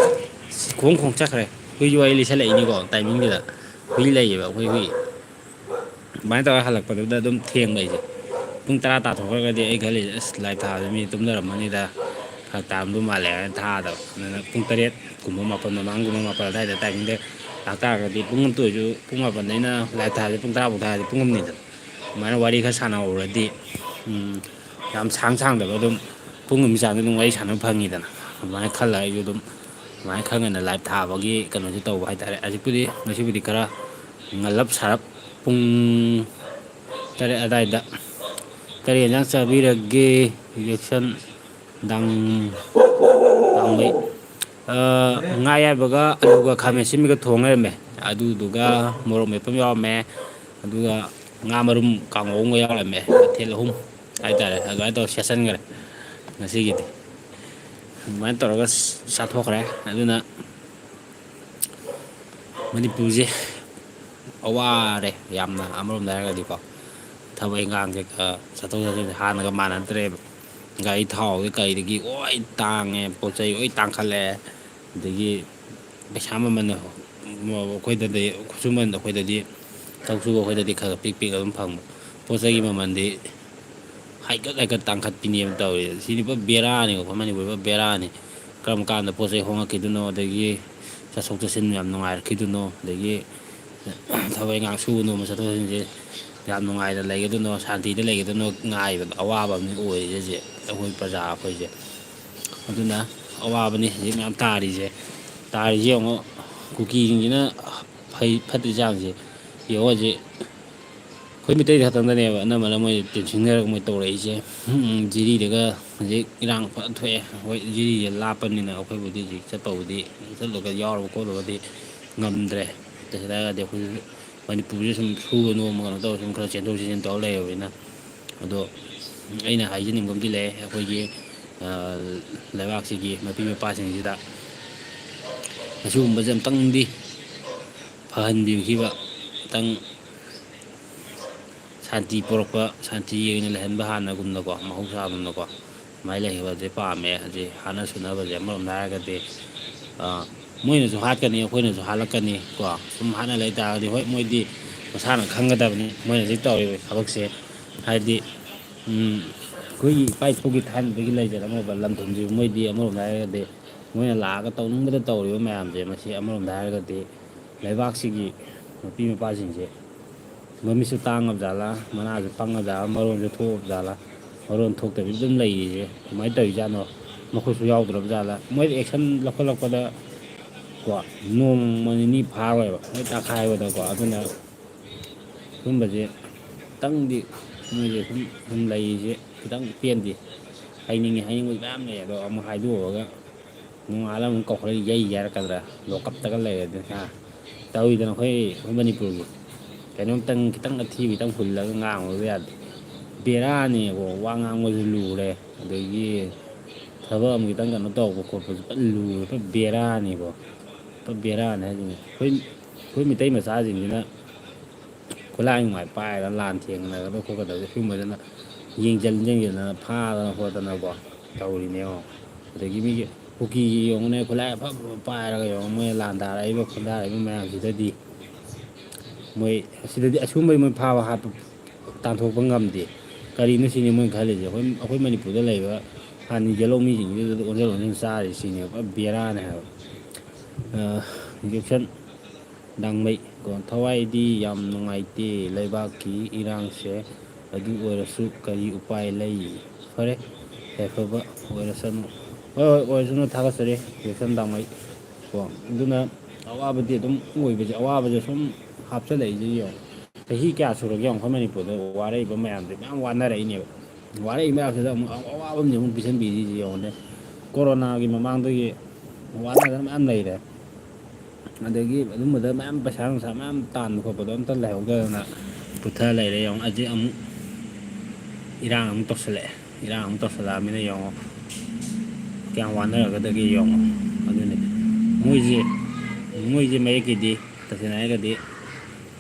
ꯈꯣꯡ ꯈꯣꯡ ꯆꯠꯈ꯭ꯔꯦ꯫ ꯍꯨꯏꯁꯨ ꯋꯥꯔꯤ ꯂꯤꯁꯜꯂꯛꯏꯅꯤꯀꯣ, timing ꯗꯨꯗ꯫ ꯍꯨꯏ ꯂꯩꯌꯦꯕ ꯑꯩꯈꯣꯏ ꯍꯨꯏ꯫ ꯑꯗꯨꯃꯥꯏꯅ ꯇꯧꯔꯒ ꯍꯜꯂꯛꯄꯗꯨꯗ ꯑꯗꯨꯝ ꯊꯦꯡꯕ ꯑꯩꯁꯦ꯫ ꯄꯨꯡ ꯇꯔꯥ ꯇꯥꯊꯣꯛꯈ꯭ꯔꯒꯗꯤ ꯑꯩ ꯈꯜꯂꯤꯁꯦ, "ꯑꯁ, live ꯊꯥꯕꯁꯦ ꯃꯤ ꯇꯨꯝꯅꯔꯝꯃꯅꯤꯗ, ꯐꯔꯛ ꯇꯥꯔꯝꯗꯧ ꯃꯥꯜꯂꯦ" ꯍꯥꯏꯅ ꯊꯥꯗꯕ꯫ ꯑꯗꯨꯅ ꯄꯨꯡ ꯇꯔꯦꯠꯀꯨꯝꯕ, ꯃꯥꯄꯟ ꯃꯃꯥꯡꯒꯨꯝꯕ, ꯃꯥꯄꯟ ꯑꯗꯨꯋꯥꯏꯗ timing ꯗ ꯂꯥꯛꯇꯥꯔꯒꯗꯤ, ꯄꯨꯡ ꯑꯃꯇ ꯑꯣꯏꯔꯁꯨ, ꯄꯨꯡ ꯃꯥꯄꯟꯗꯩꯅ live ꯊꯥꯕꯁꯦ ꯄꯨꯡ ꯇꯔꯥ ꯐꯥꯎ ꯊꯥꯔꯗꯤ ꯄꯨꯡ ꯑꯃꯅꯤꯗꯅ꯫ ꯑꯗꯨꯃꯥꯏꯅ ꯋꯥꯔꯤ ꯈꯔ ꯁꯥꯟꯅꯍꯧꯔꯗꯤ, ꯎꯝ, ꯌꯥꯝ ꯁꯥꯡ ꯁꯥꯡꯗꯕ ꯑꯗꯨꯝ ꯄꯨꯡ ꯑꯃꯒꯤ ꯆꯥꯡꯗ ꯑꯗꯨꯝ ꯋꯥꯔꯤ ꯁꯥꯟꯅꯕ ꯐꯪꯉꯤꯗꯅ꯫ ꯑꯗꯨꯃꯥꯏꯅ ꯈꯜꯂꯒ ꯑꯩꯁꯨ ꯑꯗꯨꯝ ꯑꯗꯨꯃꯥꯏꯅ ꯈꯔ ꯉꯟꯅ live ꯊꯥꯕꯒꯤ ꯀꯩꯅꯣꯁꯦ ꯇꯧꯕ ꯍꯥꯏꯇꯥꯔꯦ꯫ ꯍꯧꯖꯤꯛꯄꯨꯗꯤ, ꯉꯁꯤꯕꯨꯗꯤ ꯈꯔ ꯉꯜꯂꯞ ꯁꯥꯔꯞ ꯄꯨꯡ ꯇꯔꯦꯠ ꯑꯗꯥꯏꯗ꯫ ꯀꯔꯤ ꯌꯦꯟꯖꯥꯡ ꯆꯥꯕꯤꯔꯒꯦ? Reaction ꯗꯥꯡ-, ꯗꯥꯡꯃꯩ꯫ ꯑ, ꯉꯥ ꯑꯌꯥꯏꯕꯒ ꯑꯂꯨꯒ ꯈꯥꯃꯦꯟ ꯑꯁꯤꯟꯕꯤꯒ ꯊꯣꯡ ꯂꯩꯔꯝꯃꯦ꯫ ꯑꯗꯨꯗꯨꯒ ꯃꯣꯔꯣꯛ ꯃꯦꯠꯄ ꯑꯃ ꯌꯥꯎꯔꯝꯃꯦ꯫ ꯑꯗꯨꯒ ꯉꯥ ꯃꯔꯨꯝ ꯀꯥꯡꯉꯧ ꯑꯃꯒ ꯌꯥꯎꯔꯝꯃꯦ꯫ ꯃꯊꯦꯜ ꯑꯍꯨꯝ ꯍꯥꯏꯇꯥꯔꯦ꯫ ꯑꯗꯨꯃꯥꯏꯅ ꯇꯧꯔ ꯁꯦꯠꯆꯟꯈ꯭ꯔꯦ ꯉꯁꯤꯒꯤꯗꯤ꯫ ꯑꯗꯨꯃꯥꯏꯅ ꯇꯧꯔꯒ ꯆꯥꯊꯣꯛꯈ꯭ꯔꯦ꯫ ꯑꯗꯨꯅ ꯃꯅꯤꯄꯨꯔꯁꯦ ꯑꯋꯥꯔꯦ ꯌꯥꯝꯅ, ꯑꯃꯔꯣꯝꯗ ꯍꯥꯏꯔꯒꯗꯤꯀꯣ꯫ ꯊꯕꯛ ꯏꯪꯈꯥꯡ ꯀꯩꯀꯥ ꯆꯠꯊꯣꯛ ꯆꯠꯁꯤꯟꯁꯦ ꯍꯥꯟꯅꯒ ꯃꯥꯟꯅꯗ꯭ꯔꯦꯕ꯫ ꯒꯥꯔꯤ ꯊꯥꯎꯗꯤ ꯀꯩꯗꯒꯤ ꯂꯣꯏ ꯇꯥꯡꯉꯦ, ꯄꯣꯠ ꯆꯩ ꯂꯣꯏ ꯇꯥꯡꯈꯠꯂꯛꯑꯦ꯫ ꯑꯗꯒꯤ ꯄꯩꯁꯥ ꯃꯃꯜ ꯑꯩꯈꯣꯏꯗꯗꯤ, ꯈꯨꯠꯁꯨꯃꯟꯗꯣ ꯑꯩꯈꯣꯏꯗꯗꯤ ꯊꯕꯛ ꯁꯨꯕ ꯑꯩꯈꯣꯏꯗꯗꯤ ꯈꯔ ꯈꯔ ꯄꯤꯛ ꯄꯤꯛ ꯑꯗꯨꯝ ꯐꯪꯕ꯫ ꯄꯣꯠ ꯆꯩꯒꯤ ꯃꯃꯜꯗꯤ ꯍꯥꯏꯒꯠ ꯍꯥꯏꯒꯠ ꯇꯥꯡꯈꯠꯄꯤꯅꯦꯕ ꯇꯧꯔꯤꯁꯦ꯫ ꯁꯤꯗꯤ ꯄꯨꯔꯥ ꯕꯦꯔꯥꯅꯤꯀꯣ, ꯑꯩꯈꯣꯏ ꯃꯅꯤꯄꯨꯔꯗ ꯄꯨꯔꯥ ꯕꯦꯔꯥꯅꯤ꯫ ꯀꯔꯝ ꯀꯥꯟꯗ ꯄꯣꯠ ꯆꯩ ꯍꯣꯡꯉꯛꯈꯤꯗꯣꯏꯅꯣ, ꯑꯗꯒꯤ ꯆꯠꯊꯣꯛ ꯆꯠꯁꯤꯟ ꯌꯥꯝ ꯅꯨꯡꯉꯥꯏꯔꯛꯈꯤꯗꯣꯏꯅꯣ, ꯑꯗꯒꯤ ꯊꯕꯛ ꯏꯪꯈꯥꯡ ꯁꯨꯕ ꯅꯣꯝꯕ ꯆꯠꯊꯣꯛ ꯆꯠꯁꯤꯟꯁꯦ ꯌꯥꯝ ꯅꯨꯡꯉꯥꯏꯅ ꯂꯩꯒꯗꯣꯏꯅꯣ, ꯁꯥꯟꯇꯤꯗ ꯂꯩꯒꯗꯣꯏꯅꯣ ꯉꯥꯏꯕꯗ ꯑꯋꯥꯕ ꯑꯃꯅꯤ ꯑꯣꯏꯔꯤꯁꯦ ꯍꯧꯖꯤꯛ ꯑꯩꯈꯣꯏ ꯄ꯭ꯔꯖꯥ ꯑꯩꯈꯣꯏꯁꯦ꯫ ꯑꯗꯨꯅ ꯑꯋꯥꯕꯅꯤ ꯍꯧꯖꯤꯛ ꯃꯌꯥꯝ ꯇꯥꯔꯤꯁꯦ꯫ ꯇꯥꯔꯤꯁꯦ ꯌꯦꯡꯉꯣ, ꯀꯨꯀꯤꯁꯤꯡꯁꯤꯅ ꯐꯩ ꯐꯠꯇ꯭ꯔꯤ ꯆꯥꯡꯁꯦ ꯌꯦꯡꯉꯣ ꯍꯧꯖꯤꯛ꯫ ꯑꯩꯈꯣꯏ ꯃꯤꯇꯩ ꯈꯛꯇꯪꯗꯅꯦꯕ ꯑꯅꯝꯕꯅ ꯃꯣꯏ ꯇꯦꯟꯁꯤꯟꯅꯔꯒ ꯃꯣꯏ ꯇꯧꯔꯛꯏꯁꯦ꯫ ꯖꯤꯔꯤꯗꯒ ꯍꯧꯖꯤꯛ ꯏꯔꯥꯡ ꯐꯖꯅ ꯊꯣꯛꯑꯦ꯫ ꯑꯩꯈꯣꯏ ꯖꯤꯔꯤꯁꯦ ꯂꯥꯞꯄꯅꯤꯅ ꯑꯩꯈꯣꯏꯕꯨꯗꯤ ꯍꯧꯖꯤꯛ ꯆꯠꯄꯕꯨꯗꯤ, ꯆꯠꯂꯒ ꯌꯥꯎꯔꯨꯕ ꯈꯣꯠꯂꯨꯕꯗꯤ ꯉꯝꯗ꯭ꯔꯦ꯫ ꯇꯁꯦꯡꯅ ꯍꯥꯏꯔꯒꯗꯤ ꯑꯩꯈꯣꯏ ꯃꯅꯤꯄꯨꯔꯁꯦ ꯁꯨꯝ ꯁꯨꯕ ꯅꯣꯝꯕ ꯀꯩꯅꯣ ꯇꯧꯔ ꯁꯨꯝ ꯈꯔ ꯆꯦꯟꯊꯣꯛ ꯆꯦꯟꯁꯤꯟ ꯇꯧꯔ ꯂꯩꯔꯕꯅꯤꯅ꯫ ꯑꯗꯣ ꯑꯩꯅ ꯍꯥꯏꯖꯅꯤꯡꯕ ꯑꯃꯗꯤ ꯂꯩ, ꯑꯩꯈꯣꯏꯒꯤ, ꯑ, ꯂꯩꯕꯥꯛꯁꯤꯒꯤ ꯃꯄꯤ ꯃꯄꯥꯁꯤꯡꯁꯤꯗ ꯑꯁꯤꯒꯨꯝꯕꯁꯦ ꯑꯝꯇꯪꯗꯤ ꯐꯍꯟꯕꯤꯈꯤꯕ, ꯑꯝꯇꯪ ꯁꯥꯟꯇꯤ ꯄꯨꯔꯛꯄ, ꯁꯥꯟꯇꯤ ꯑꯣꯏꯅ ꯂꯩꯍꯟꯕ ꯍꯥꯟꯅꯒꯨꯝꯅꯀꯣ, ꯃꯍꯧꯁꯥꯒꯨꯝꯅꯀꯣ, ꯑꯗꯨꯃꯥꯏꯅ ꯂꯩꯍꯟꯕꯁꯦ ꯄꯥꯝꯃꯦ꯫ ꯍꯧꯖꯤꯛ ꯍꯥꯠꯅ ꯁꯨꯅꯕꯁꯦ ꯑꯃꯔꯣꯝꯗ ꯍꯥꯏꯔꯒꯗꯤ, ꯑ, ꯃꯣꯏꯅꯁꯨ ꯍꯥꯠꯀꯅꯤ, ꯑꯩꯈꯣꯏꯅꯁꯨ ꯍꯥꯠꯂꯛꯀꯅꯤ ꯀꯣ꯫ ꯁꯨꯝ ꯍꯥꯠꯅ ꯂꯩ ꯇꯥꯔꯒꯗꯤ, ꯍꯣꯏ, ꯃꯣꯏꯗꯤ ꯃꯁꯥꯅ ꯈꯪꯒꯗꯕꯅꯤ ꯃꯣꯏꯅ ꯍꯧꯖꯤꯛ ꯇꯧꯔꯤꯕ ꯊꯕꯛꯁꯦ꯫ ꯍꯥꯏꯗꯤ, ꯎꯝ, ꯑꯩꯈꯣꯏꯒꯤ ꯏꯄꯥ ꯏꯄꯨꯒꯤ ꯊꯥꯏꯅꯗꯒꯤ ꯂꯩꯖꯔꯝꯃꯕ ꯂꯟ-ꯊꯨꯝꯁꯤ ꯃꯣꯏꯗꯤ ꯑꯃꯔꯣꯝꯗ ꯍꯥꯏꯔꯒꯗꯤ ꯃꯣꯏꯅ ꯂꯥꯛꯑꯒ ꯇꯧꯅꯤꯡꯕꯗ ꯇꯧꯔꯤꯕ ꯃꯌꯥꯝꯁꯦ, ꯃꯁꯤ ꯑꯃꯔꯣꯝꯗ ꯍꯥꯏꯔꯒꯗꯤ ꯂꯩꯕꯥꯛꯁꯤꯒꯤ ꯃꯄꯤ ꯃꯄꯥꯁꯤꯡꯁꯦ ꯃꯃꯤꯠꯁꯨ ꯇꯥꯡꯉꯕ ꯖꯥꯠꯂꯥ, ꯃꯅꯥꯁꯨ ꯄꯪꯉ ꯖꯥꯠꯂꯥ, ꯃꯔꯣꯟꯁꯨ ꯊꯣꯛꯑꯕ ꯖꯥꯠꯂꯥ, ꯃꯔꯣꯟ ꯊꯣꯛꯇꯕꯤ ꯑꯗꯨꯝ ꯂꯩꯔꯤꯁꯦ ꯀꯃꯥꯏꯅ ꯇꯧꯔꯤꯖꯥꯠꯅꯣ? ꯃꯈꯣꯏꯁꯨ ꯌꯥꯎꯗ꯭ꯔꯕ ꯖꯥꯠꯂꯥ? ꯃꯣꯏꯗ action ꯂꯧꯈꯠꯂꯛꯄꯗ ꯀꯣ, ꯅꯣꯡꯃ ꯅꯤꯅꯤ ꯐꯥꯔꯣꯏꯕ, ꯃꯣꯏ ꯇꯛꯈꯥꯏꯕꯗꯀꯣ꯫ ꯑꯗꯨꯅ ꯁꯨꯝꯕꯁꯦ ꯈꯤꯇꯪꯗꯤ ꯃꯣꯏꯁꯦ ꯁꯨꯝ, ꯁꯨꯝ ꯂꯩꯔꯤꯁꯦ ꯈꯤꯇꯪ ꯄꯦꯟꯗꯦ꯫ ꯍꯥꯏꯅꯤꯡꯉꯤ, ꯍꯥꯏꯅꯤꯡꯕꯁꯨ ꯃꯌꯥꯝ ꯂꯩ, ꯑꯗꯣ ꯑꯃꯨꯛ ꯍꯥꯏꯗꯣꯛꯑꯒ ꯅꯣꯡꯉꯥꯜꯂ ꯑꯃꯨꯛ ꯀꯧꯈꯠꯂ ꯌꯩ ꯍꯥꯏꯔꯛꯀꯗ꯭ꯔꯥ, ꯂꯣꯀꯞꯇꯒ ꯂꯩꯔꯗꯤ, ꯍꯥ? ꯇꯧꯋꯤꯗꯅ ꯑꯩꯈꯣꯏ, ꯑꯩꯈꯣꯏ ꯃꯅꯤꯄꯨꯔꯒꯤ ꯀꯩꯅꯣꯝꯇꯪ ꯈꯤꯇꯪ ꯑꯊꯤꯕ ꯈꯤꯇꯪ ꯍꯨꯜꯂꯒ ꯉꯥꯡꯉꯨꯕ ꯌꯥꯗꯦ꯫ ꯕꯦꯔꯥꯅꯦꯕ, ꯋꯥ ꯉꯥꯡꯕꯁꯨ ꯂꯨꯔꯦ, ꯑꯗꯒꯤ ꯊꯕꯛ ꯑꯃ ꯈꯤꯇꯪ ꯀꯩꯅꯣ ꯇꯧꯕ ꯈꯣꯠꯄꯁꯨ ꯐꯖꯅ ꯂꯨꯔꯦ, ꯐꯖꯅ ꯕꯦꯔꯥꯅꯤꯀꯣ꯫ ꯄꯨꯔꯥ ꯕꯦꯔꯥꯅꯤ ꯍꯥꯏꯁꯤꯅꯤ꯫ ꯑꯩꯈꯣꯏ, ꯑꯩꯈꯣꯏ ꯃꯤꯇꯩ ꯃꯆꯥꯁꯤꯡꯁꯤꯅ ꯈꯨꯠꯂꯥꯏ ꯅꯨꯡꯂꯥꯏ ꯄꯥꯏꯔꯒ ꯂꯥꯟ ꯊꯦꯡꯅꯒꯗꯕ ꯈꯣꯠꯀꯗꯕꯁꯦ ꯁꯤꯒꯨꯝꯕꯁꯤꯅ ꯌꯦꯡꯁꯤꯟ ꯌꯦꯡꯁꯤꯟꯗꯅ ꯐꯥꯗꯅ ꯈꯣꯠꯇꯅꯀꯣ ꯇꯧꯔꯤꯅꯦ ꯌꯦꯡꯉꯣ꯫ ꯑꯗꯒꯤ ꯃꯤꯒꯤ ꯀꯨꯀꯤꯒꯤ ꯌꯦꯡꯉꯨꯅꯦ, ꯈꯨꯠꯂꯥꯏ ꯑꯐ ꯑꯐꯕ ꯄꯥꯏꯔꯒ ꯌꯦꯡꯉꯣ, ꯃꯣꯏꯅ ꯂꯥꯟꯗꯥꯔꯛꯏꯕ ꯈꯣꯟꯗꯥꯔꯛꯏꯕ ꯃꯌꯥꯝꯁꯤꯗꯗꯤ꯫ ꯃꯣꯏ ꯑꯁꯤꯗꯗꯤ ꯑꯁꯤꯒꯨꯝꯕꯩ ꯃꯣꯏ ꯐꯥꯕ ꯍꯥꯠꯄ ꯇꯥꯟꯊꯣꯛꯄ ꯉꯝꯗꯦ꯫ ꯀꯔꯤꯅꯣ ꯁꯤꯅꯤ ꯃꯣꯏꯅ ꯈꯜꯂꯤꯁꯦ꯫ ꯑꯩꯈꯣꯏ, ꯑꯩꯈꯣꯏ ꯃꯅꯤꯄꯨꯔꯗ ꯂꯩꯕ ꯍꯥꯟꯅ ꯌꯦꯜꯍꯧ ꯃꯤꯁꯤꯡꯁꯤꯗ ꯑꯣꯟꯁꯤꯟ ꯑꯣꯟꯁꯤꯟ ꯆꯥꯔꯤ ꯁꯤꯅꯦꯕ꯫ ꯄꯨꯔꯥ ꯕꯦꯔꯥꯅꯦ ꯍꯥꯏꯕ꯫ ꯑ, ꯏꯟꯖꯦꯛꯁꯟ ꯗꯥꯡꯃꯩ ꯀꯣ, ꯊꯋꯥꯏꯗꯤ ꯌꯥꯝ ꯅꯨꯡꯉꯥꯏꯇꯦ ꯂꯩꯕꯥꯛꯀꯤ ꯏꯔꯥꯡꯁꯦ, ꯑꯗꯨ ꯑꯣꯏꯔꯁꯨ ꯀꯔꯤ ꯎꯄꯥꯏ ꯂꯩ? ꯐꯔꯦ, ꯌꯥꯏꯐꯕ ꯑꯣꯏꯔꯁꯅꯨ꯫ ꯍꯣꯏ, ꯍꯣꯏ, ꯑꯣꯏꯔꯁꯅꯨ, ꯊꯥꯒꯠꯆꯔꯤ ꯏꯟꯖꯦꯛꯁꯟ ꯗꯥꯡꯃꯩ ꯀꯣ꯫ ꯑꯗꯨꯅ ꯑꯋꯥꯕꯗꯤ ꯑꯗꯨꯝ ꯑꯣꯏꯕꯁꯦ, ꯑꯋꯥꯕꯁꯦ ꯁꯨꯝ ꯍꯥꯞꯆꯤꯜꯂꯛꯏꯁꯦ ꯌꯦꯡꯉꯣ꯫ ꯆꯍꯤ ꯀꯌꯥ ꯁꯨꯔꯒꯦ ꯌꯦꯡꯉꯣ, ꯑꯩꯈꯣꯏ ꯃꯅꯤꯄꯨꯔꯗ ꯋꯥꯔꯛꯏꯕ ꯃꯌꯥꯝꯁꯦ ꯃꯌꯥꯝ ꯋꯥꯅꯔꯛꯏꯅꯦꯕ꯫ ꯋꯥꯔꯛꯏ ꯃꯌꯥꯝꯁꯤꯗ ꯑꯃꯨꯛ ꯑꯋꯥꯕ ꯑꯃꯗꯤ ꯑꯃꯨꯛ ꯄꯤꯁꯟꯕꯤꯔꯤꯁꯦ ꯌꯦꯡꯉꯣꯅꯦ꯫ ꯀꯣꯔꯣꯅꯥꯒꯤ ꯃꯃꯥꯡꯗꯒꯤ ꯋꯥꯅꯗꯅ ꯃꯌꯥꯝ ꯂꯩꯔꯦ꯫ ꯑꯗꯒꯤ ꯑꯗꯨꯝꯕꯗ ꯃꯌꯥꯝ ꯄꯩꯁꯥ ꯅꯨꯡꯁꯥ ꯃꯌꯥꯝ ꯇꯥꯟꯕ ꯈꯣꯠꯄꯗꯣ ꯑꯝꯇ ꯂꯩꯍꯧꯗꯗꯅ ꯄꯨꯊ ꯂꯩꯔꯦ ꯌꯦꯡꯉꯣ꯫ ꯍꯧꯖꯤꯛ ꯑꯃꯨꯛ ꯏꯔꯥꯡ ꯑꯃꯨꯛ ꯇꯧꯁꯜꯂꯛꯑꯦ꯫ ꯏꯔꯥꯡ ꯑꯃꯨꯛ ꯇꯧꯁꯜꯂꯛꯑꯃꯤꯅ ꯌꯦꯡꯉꯣ, ꯀꯌꯥꯝ ꯋꯥꯅꯔꯒꯗꯒꯦ ꯌꯦꯡꯉꯣ꯫ ꯑꯗꯨꯅꯤ ꯃꯣꯏꯁꯦ, ꯃꯣꯏꯁꯦ ꯃꯌꯦꯛꯀꯤꯗꯤ ꯇꯁꯦꯡꯅ ꯍꯥꯏꯔꯒꯗꯤ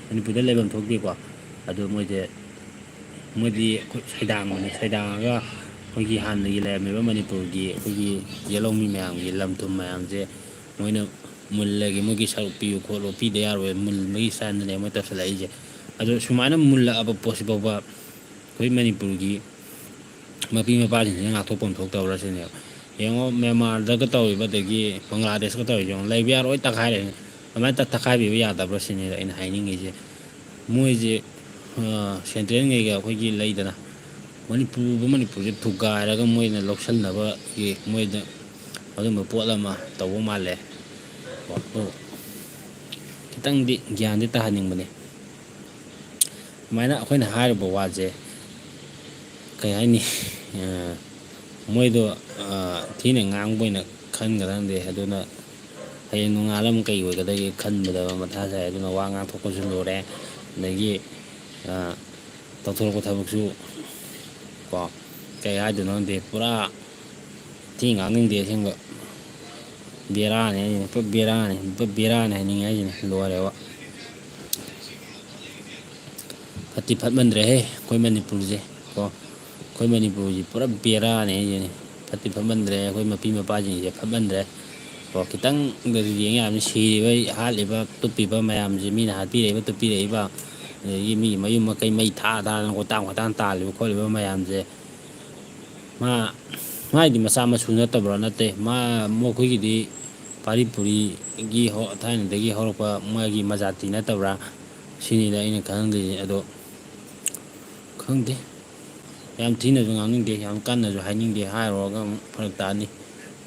ꯃꯅꯤꯄꯨꯔꯗ ꯂꯩꯐꯝ ꯊꯣꯛꯇꯦꯀꯣ꯫ ꯑꯗꯨ ꯃꯣꯏꯁꯦ, ꯃꯣꯏꯗꯤ ꯑꯩꯈꯣꯏ ꯁꯩꯗꯥꯡꯕꯅꯤ꯫ ꯁꯩꯗꯥꯡꯉꯒ ꯑꯩꯈꯣꯏꯒꯤ ꯍꯥꯟꯅꯒꯤ ꯂꯩꯔꯝꯃꯤꯕ ꯃꯅꯤꯄꯨꯔꯒꯤ ꯑꯩꯈꯣꯏꯒꯤ ꯌꯦꯜꯍꯧꯃꯤ ꯃꯌꯥꯝꯒꯤ ꯂꯝ ꯊꯨꯝ ꯃꯌꯥꯝꯁꯦ ꯃꯣꯏꯅ ꯃꯨꯜꯂꯒꯦ, ꯃꯣꯏꯒꯤ ꯁꯔꯨꯛ ꯄꯤꯌꯨ ꯈꯣꯠꯂꯨ, ꯄꯤꯗ ꯌꯥꯔꯣꯏ, ꯃꯨꯟꯕꯒꯤ ꯁ꯭ꯇꯥꯏꯜꯗꯅꯦ ꯃꯣꯏ ꯇꯧꯁꯜꯂꯛꯏꯁꯦ꯫ ꯑꯗꯣ ꯁꯨꯃꯥꯏꯅ ꯃꯨꯜꯂꯛꯑꯕ ꯄꯣꯠꯁꯤ ꯐꯥꯎꯕ ꯑꯩꯈꯣꯏ ꯃꯅꯤꯄꯨꯔꯒꯤ ꯃꯄꯤ ꯃꯄꯥꯁꯤꯡꯁꯤꯅ ꯉꯥꯛꯊꯣꯛꯐꯝ ꯊꯣꯛꯇꯕ꯭ꯔꯥ ꯁꯤꯅꯦꯕ꯫ ꯌꯦꯡꯉꯣ, ꯃ꯭ꯌꯥꯟꯃꯥꯔꯗꯒ ꯇꯧꯔꯤꯕ, ꯑꯗꯒꯤ ꯕꯪꯒ꯭ꯂꯥꯗꯦꯁꯀ ꯇꯧꯔꯤꯁꯦ ꯌꯦꯡꯉꯣ, ꯂꯩꯕ ꯌꯥꯔꯣꯏ ꯇꯛꯈꯥꯏꯔꯦ꯫ ꯑꯗꯨꯃꯥꯏꯅ ꯇꯛ-, ꯇꯛꯈꯥꯏꯕꯤꯕ ꯌꯥꯗꯕ꯭ꯔꯥ ꯁꯤꯅꯤꯗ ꯑꯩꯅ ꯍꯥꯏꯅꯤꯡꯉꯤꯁꯦ꯫ ꯃꯣꯏꯁꯦ, ꯑ, ꯁꯦꯟꯇ꯭ꯔꯦꯜꯉꯩꯒ ꯑꯩꯈꯣꯏꯒꯤ ꯂꯩꯗꯅ, ꯃꯅꯤꯄꯨꯔ, ꯃꯅꯤꯄꯨꯔꯁꯦ ꯊꯨꯒꯥꯏꯔꯒ ꯃꯣꯏꯅ ꯂꯧꯁꯤꯟꯅꯕꯒꯤ ꯃꯣꯏꯗ ꯑꯗꯨꯝꯕ ꯄꯣꯠ ꯑꯃ ꯇꯧꯕ ꯃꯥꯜꯂꯦ꯫ ꯀꯣ, ꯑꯗꯨ ꯈꯤꯇꯪꯗꯤ ꯒ꯭ꯌꯥꯟꯗꯤ ꯇꯥꯍꯟꯅꯤꯡꯕꯅꯦ꯫ ꯑꯗꯨꯃꯥꯏꯅ ꯑꯩꯈꯣꯏꯅ ꯍꯥꯏꯔꯨꯕ ꯋꯥꯁꯦ, ꯀꯩ ꯍꯥꯏꯅꯤ, ꯑ, ꯃꯣꯏꯗꯣ, ꯑ, ꯊꯤꯅ ꯉꯥꯡꯕ ꯑꯣꯏꯅ ꯈꯟꯒꯗꯕꯅꯦ꯫ ꯑꯗꯨꯅ ꯍꯌꯦꯡ ꯅꯣꯡꯉꯥꯜꯂ ꯑꯃꯨꯛ ꯀꯩ ꯑꯣꯏꯒꯗꯒꯦ ꯈꯟꯕꯗ ꯃꯊꯥ ꯁꯥꯏ꯫ ꯑꯗꯨꯅ ꯋꯥ ꯉꯥꯡꯊꯣꯛꯄꯁꯨ ꯂꯨꯔꯦ, ꯑꯗꯒꯤ, ꯑ, ꯇꯧꯊꯣꯔꯛꯄ ꯊꯕꯛꯁꯨ ꯀꯣ, ꯀꯩ ꯍꯥꯏꯗꯣꯏꯅꯣ ꯈꯪꯗꯦ, ꯄꯨꯔꯥ ꯊꯤ ꯉꯥꯡꯅꯤꯡꯗꯦ ꯑꯁꯦꯡꯕ꯫ ꯕꯦꯔꯥꯅꯦ ꯍꯥꯏꯁꯤꯅꯦ, ꯄꯨꯔꯥ ꯕꯦꯔꯥꯅꯦ, ꯄꯨꯔꯥ ꯕꯦꯔꯥꯅꯦ ꯍꯥꯏꯅꯤꯡꯉꯦ ꯍꯥꯏꯁꯤꯅꯦ, ꯂꯣꯏꯔꯦꯕ꯫ ꯐꯠꯇꯤ ꯐꯠꯃꯟꯗ꯭ꯔꯦꯍꯦ ꯑꯩꯈꯣꯏ ꯃꯅꯤꯄꯨꯔꯁꯦ ꯀꯣ꯫ ꯑꯩꯈꯣꯏ ꯃꯅꯤꯄꯨꯔꯁꯦ ꯄꯨꯔꯥ ꯕꯦꯔꯥꯅꯦ ꯍꯥꯏꯁꯤꯅꯦ꯫ ꯐꯠꯇꯤ ꯐꯠꯃꯟꯗ꯭ꯔꯦ, ꯑꯩꯈꯣꯏ ꯃꯄꯤ ꯃꯄꯥꯁꯤꯡꯁꯦ ꯐꯠꯃꯟꯗ꯭ꯔꯦ꯫ ꯀꯣ, ꯈꯤꯇꯪꯗꯁꯨ ꯌꯦꯡ ꯌꯥꯕꯅꯤ꯫ ꯁꯤꯔꯤꯕ, ꯍꯥꯠꯂꯤꯕ, ꯇꯨꯞꯄꯤꯕ ꯃꯌꯥꯝꯁꯦ, ꯃꯤꯅ ꯍꯥꯠꯄꯤꯔꯛꯏꯕ, ꯇꯨꯞꯄꯤꯔꯛꯏꯕ, ꯑꯗꯒꯤ ꯃꯤꯒꯤ ꯃꯌꯨꯝ ꯃꯀꯩ ꯃꯩ ꯊꯥ ꯊꯥꯗꯅ ꯀꯣꯏꯇꯥꯡ ꯀꯣꯏꯇꯥꯡ ꯇꯥꯜꯂꯤꯕ ꯈꯣꯠꯂꯤꯕ ꯃꯌꯥꯝꯁꯦ, ꯃꯥ, ꯃꯥꯏꯗꯤ ꯃꯆꯥ ꯃꯁꯨ ꯅꯠꯇꯕ꯭ꯔꯥ? ꯅꯠꯇꯦ꯫ ꯃꯥ, ꯃꯈꯣꯏꯒꯤꯗꯤ ꯄꯥꯔꯤ ꯄꯨꯔꯤꯒꯤ ꯍꯧ-, ꯊꯥꯏꯅꯗꯒꯤ ꯍꯧꯔꯛꯄ ꯃꯥꯒꯤ ꯃꯖꯥꯇꯤ ꯅꯠꯇꯕ꯭ꯔꯥ? ꯁꯤꯅꯤꯗ ꯑꯩꯅ ꯈꯪꯅꯤꯡꯗ꯭ꯔꯤꯁꯦ꯫ ꯑꯗꯣ ꯈꯪꯗꯦ꯫ ꯌꯥꯝ ꯊꯤꯅꯁꯨ ꯉꯥꯡꯅꯤꯡꯗꯦ, ꯌꯥꯝ ꯀꯟꯅꯁꯨ ꯍꯥꯏꯅꯤꯡꯗꯦ꯫ ꯍꯥꯏꯔꯨꯔꯒ ꯑꯃꯨꯛ ꯐꯔꯛ ꯇꯥꯅꯤ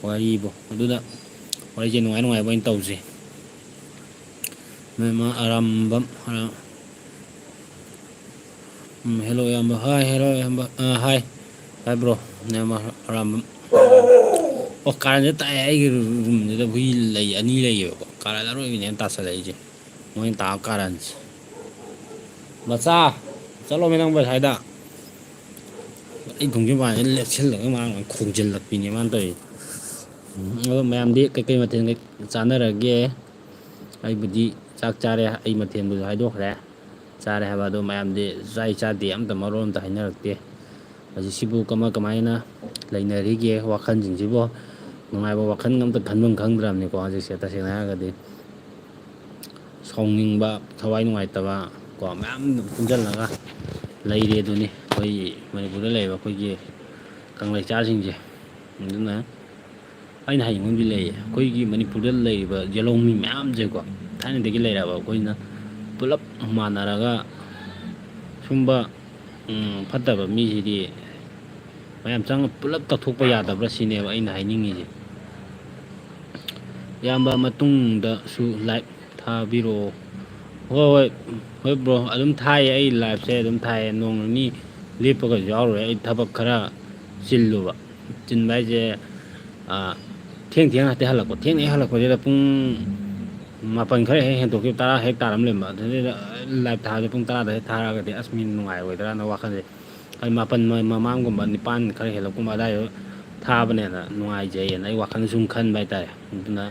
ꯋꯥꯔꯤꯕꯨ꯫ ꯑꯗꯨꯗ ꯋꯥꯔꯤꯁꯦ ꯅꯨꯡꯉꯥꯏ ꯅꯨꯡꯉꯥꯏꯕ ꯑꯣꯏꯅ ꯇꯧꯁꯦ꯫ ꯃꯦꯝꯃ ꯑꯔꯥꯝꯕꯝ, ꯑꯔꯥꯝ-, ꯎꯝ, hello, ꯏꯌꯥꯝꯕ꯫ Hi, hello, ꯏꯌꯥꯝꯕ꯫ ꯑ, hi꯫ Hi, bro꯫ ꯃꯦꯝꯃ ꯑꯔꯥꯝꯕꯝ꯫ ꯑꯣ, ꯀꯥꯔꯟꯁꯦ ꯇꯥꯛꯑꯦ꯫ ꯑꯩꯒꯤ ꯔꯨꯝꯁꯤꯗ ꯍꯨꯏ ꯂꯩ, ꯑꯅꯤ ꯂꯩꯌꯦꯕꯀꯣ꯫ ꯀꯥꯔꯟ ꯑꯔꯣꯏꯕꯤꯅꯦ ꯇꯥꯁꯜꯂꯛꯏꯁꯦ꯫ ꯃꯣꯏꯅ ꯇꯥꯕ ꯀꯥꯔꯟꯁꯦ꯫ "ꯃꯆꯥ, ꯆꯠꯂꯣꯃꯦ ꯅꯪꯕꯨ ꯑꯁ꯭ꯋꯥꯏꯗ!" ꯑꯩ ꯊꯣꯡꯖꯤꯟ ꯃꯄꯥꯟꯁꯤꯗ ꯂꯦꯞꯁꯤꯜꯂꯒ ꯃꯥꯅ ꯈꯣꯡꯖꯤꯜꯂꯛꯄꯤꯅꯦ ꯃꯥꯅ ꯇꯧꯔꯤꯁꯦ꯫ ꯎꯝ, ꯑꯗꯣ ꯃꯌꯥꯝꯗꯤ ꯀꯩꯀꯩ ꯃꯊꯦꯜ ꯆꯥꯅꯔꯒꯦ? ꯑꯩꯕꯨꯗꯤ ꯆꯥꯛ ꯆꯥꯔꯦ, ꯑꯩ ꯃꯊꯦꯜꯕꯨꯁꯨ ꯍꯥꯏꯗꯣꯛꯈ꯭ꯔꯦ꯫ ꯆꯥꯔꯦ ꯍꯥꯏꯕ ꯑꯗꯣ ꯃꯌꯥꯝꯗꯤ ꯆꯥꯏ ꯆꯥꯗꯦ ꯑꯝꯇ ꯃꯔꯣꯜ ꯑꯝꯇ ꯍꯥꯏꯅꯔꯛꯇꯦ꯫ ꯍꯧꯖꯤꯛꯁꯤꯕꯨ ꯀꯃꯥꯏ ꯀꯃꯥꯏꯅ ꯂꯩꯅꯔꯤꯒꯦ? ꯋꯥꯈꯜꯁꯤꯡꯁꯤꯕꯨ ꯅꯨꯡꯉꯥꯏꯕ ꯋꯥꯈꯜ ꯑꯝꯇ ꯈꯟꯐꯝ ꯈꯪꯗ꯭ꯔꯕꯅꯤꯀꯣ ꯍꯧꯖꯤꯛꯁꯦ, ꯇꯁꯦꯡꯅ ꯍꯥꯏꯔꯒꯗꯤ꯫ ꯁꯥꯎꯅꯤꯡꯕ, ꯊꯋꯥꯏ ꯅꯨꯡꯉꯥꯏꯇꯕ ꯀꯣ, ꯃꯌꯥꯝ ꯄꯨꯟꯁꯤꯜꯂꯒ ꯂꯩꯔꯦ ꯑꯗꯨꯅꯤ ꯑꯩꯈꯣꯏ ꯃꯅꯤꯄꯨꯔꯗ ꯂꯩꯔꯤꯕ ꯑꯩꯈꯣꯏꯒꯤ ꯀꯪꯂꯩꯆꯥꯁꯤꯡꯁꯦ꯫ ꯑꯗꯨꯅ ꯑꯩꯅ ꯍꯥꯏꯅꯤꯡꯕ ꯑꯃꯗꯤ ꯂꯩꯌꯦ, ꯑꯩꯈꯣꯏꯒꯤ ꯃꯅꯤꯄꯨꯔꯗ ꯂꯩꯔꯤꯕ ꯌꯦꯜꯍꯧꯃꯤ ꯃꯌꯥꯝꯁꯦꯀꯣ, ꯊꯥꯏꯅꯗꯒꯤ ꯂꯩꯔꯛꯑꯕ ꯑꯩꯈꯣꯏꯅ ꯄꯨꯂꯞ ꯃꯥꯟꯅꯔꯒ ꯁꯨꯝꯕ, ꯎꯝ, ꯐꯠꯇꯕ ꯃꯤꯁꯤꯗꯤ ꯃꯌꯥꯝ ꯆꯪꯉ ꯄꯨꯂꯞ ꯀꯛꯊꯣꯛꯄ ꯌꯥꯗꯕ꯭ꯔꯥ ꯁꯤꯅꯦꯕ ꯑꯩꯅ ꯍꯥꯏꯅꯤꯡꯉꯤꯁꯦ꯫ ꯏꯌꯥꯝꯕ, ꯃꯇꯨꯡꯗꯁꯨ live ꯊꯥꯕꯤꯔꯛꯑꯣ꯫ ꯍꯣꯏ, ꯍꯣꯏ, ꯍꯣꯏ bro, ꯑꯗꯨꯝ ꯊꯥꯏꯌꯦ, ꯑꯩ liveꯁꯦ ꯑꯗꯨꯝ ꯊꯥꯏꯌꯦ, ꯅꯣꯡ ꯅꯤꯅꯤ ꯂꯦꯞꯄꯒꯁꯨ ꯌꯥꯎꯔꯨꯔꯦ꯫ ꯑꯩ ꯊꯕꯛ ꯈꯔ ꯆꯤꯜꯂꯨꯕ꯫ ꯆꯤꯟꯕ ꯍꯥꯏꯁꯦ, ꯑꯥ, ꯊꯦꯡ ꯊꯦꯡ ꯉꯥꯛꯇ ꯍꯜꯂꯛꯄ꯫ ꯊꯦꯡꯅ ꯍꯦꯛ ꯍꯜꯂꯛꯄꯁꯤꯗ ꯄꯨꯡ ꯃꯥꯄꯟ ꯈꯔ ꯍꯦꯛ ꯍꯦꯟꯗꯣꯛꯈꯤꯕ, ꯇꯔꯥ ꯍꯦꯛ ꯇꯥꯔꯝꯂꯦꯕ꯫ ꯑꯗꯨꯗꯩꯗ live ꯊꯥꯕꯁꯦ ꯄꯨꯡ ꯇꯔꯥꯗ ꯍꯦꯛ ꯊꯥꯔꯛꯑꯒꯗꯤ ꯑꯁ ꯃꯤ ꯅꯨꯡꯉꯥꯏꯔꯣꯏꯗ꯭ꯔꯥꯅ ꯋꯥꯈꯜꯁꯦ꯫ ꯑꯩ ꯃꯥꯄꯟ ꯃ-, ꯃꯃꯥꯡꯒꯨꯝꯕ, ꯅꯤꯄꯥꯟ ꯈꯔ ꯍꯦꯜꯂꯛꯀꯨꯝꯕ ꯑꯗꯥꯏꯗ ꯊꯥꯕꯅ ꯍꯦꯟꯅ ꯅꯨꯡꯉꯥꯏꯖꯩꯌꯦꯅ ꯑꯩ ꯋꯥꯈꯜꯗ ꯁꯨꯝ ꯈꯟꯕ ꯍꯥꯏꯇꯥꯔꯦ꯫ ꯑꯗꯨꯅ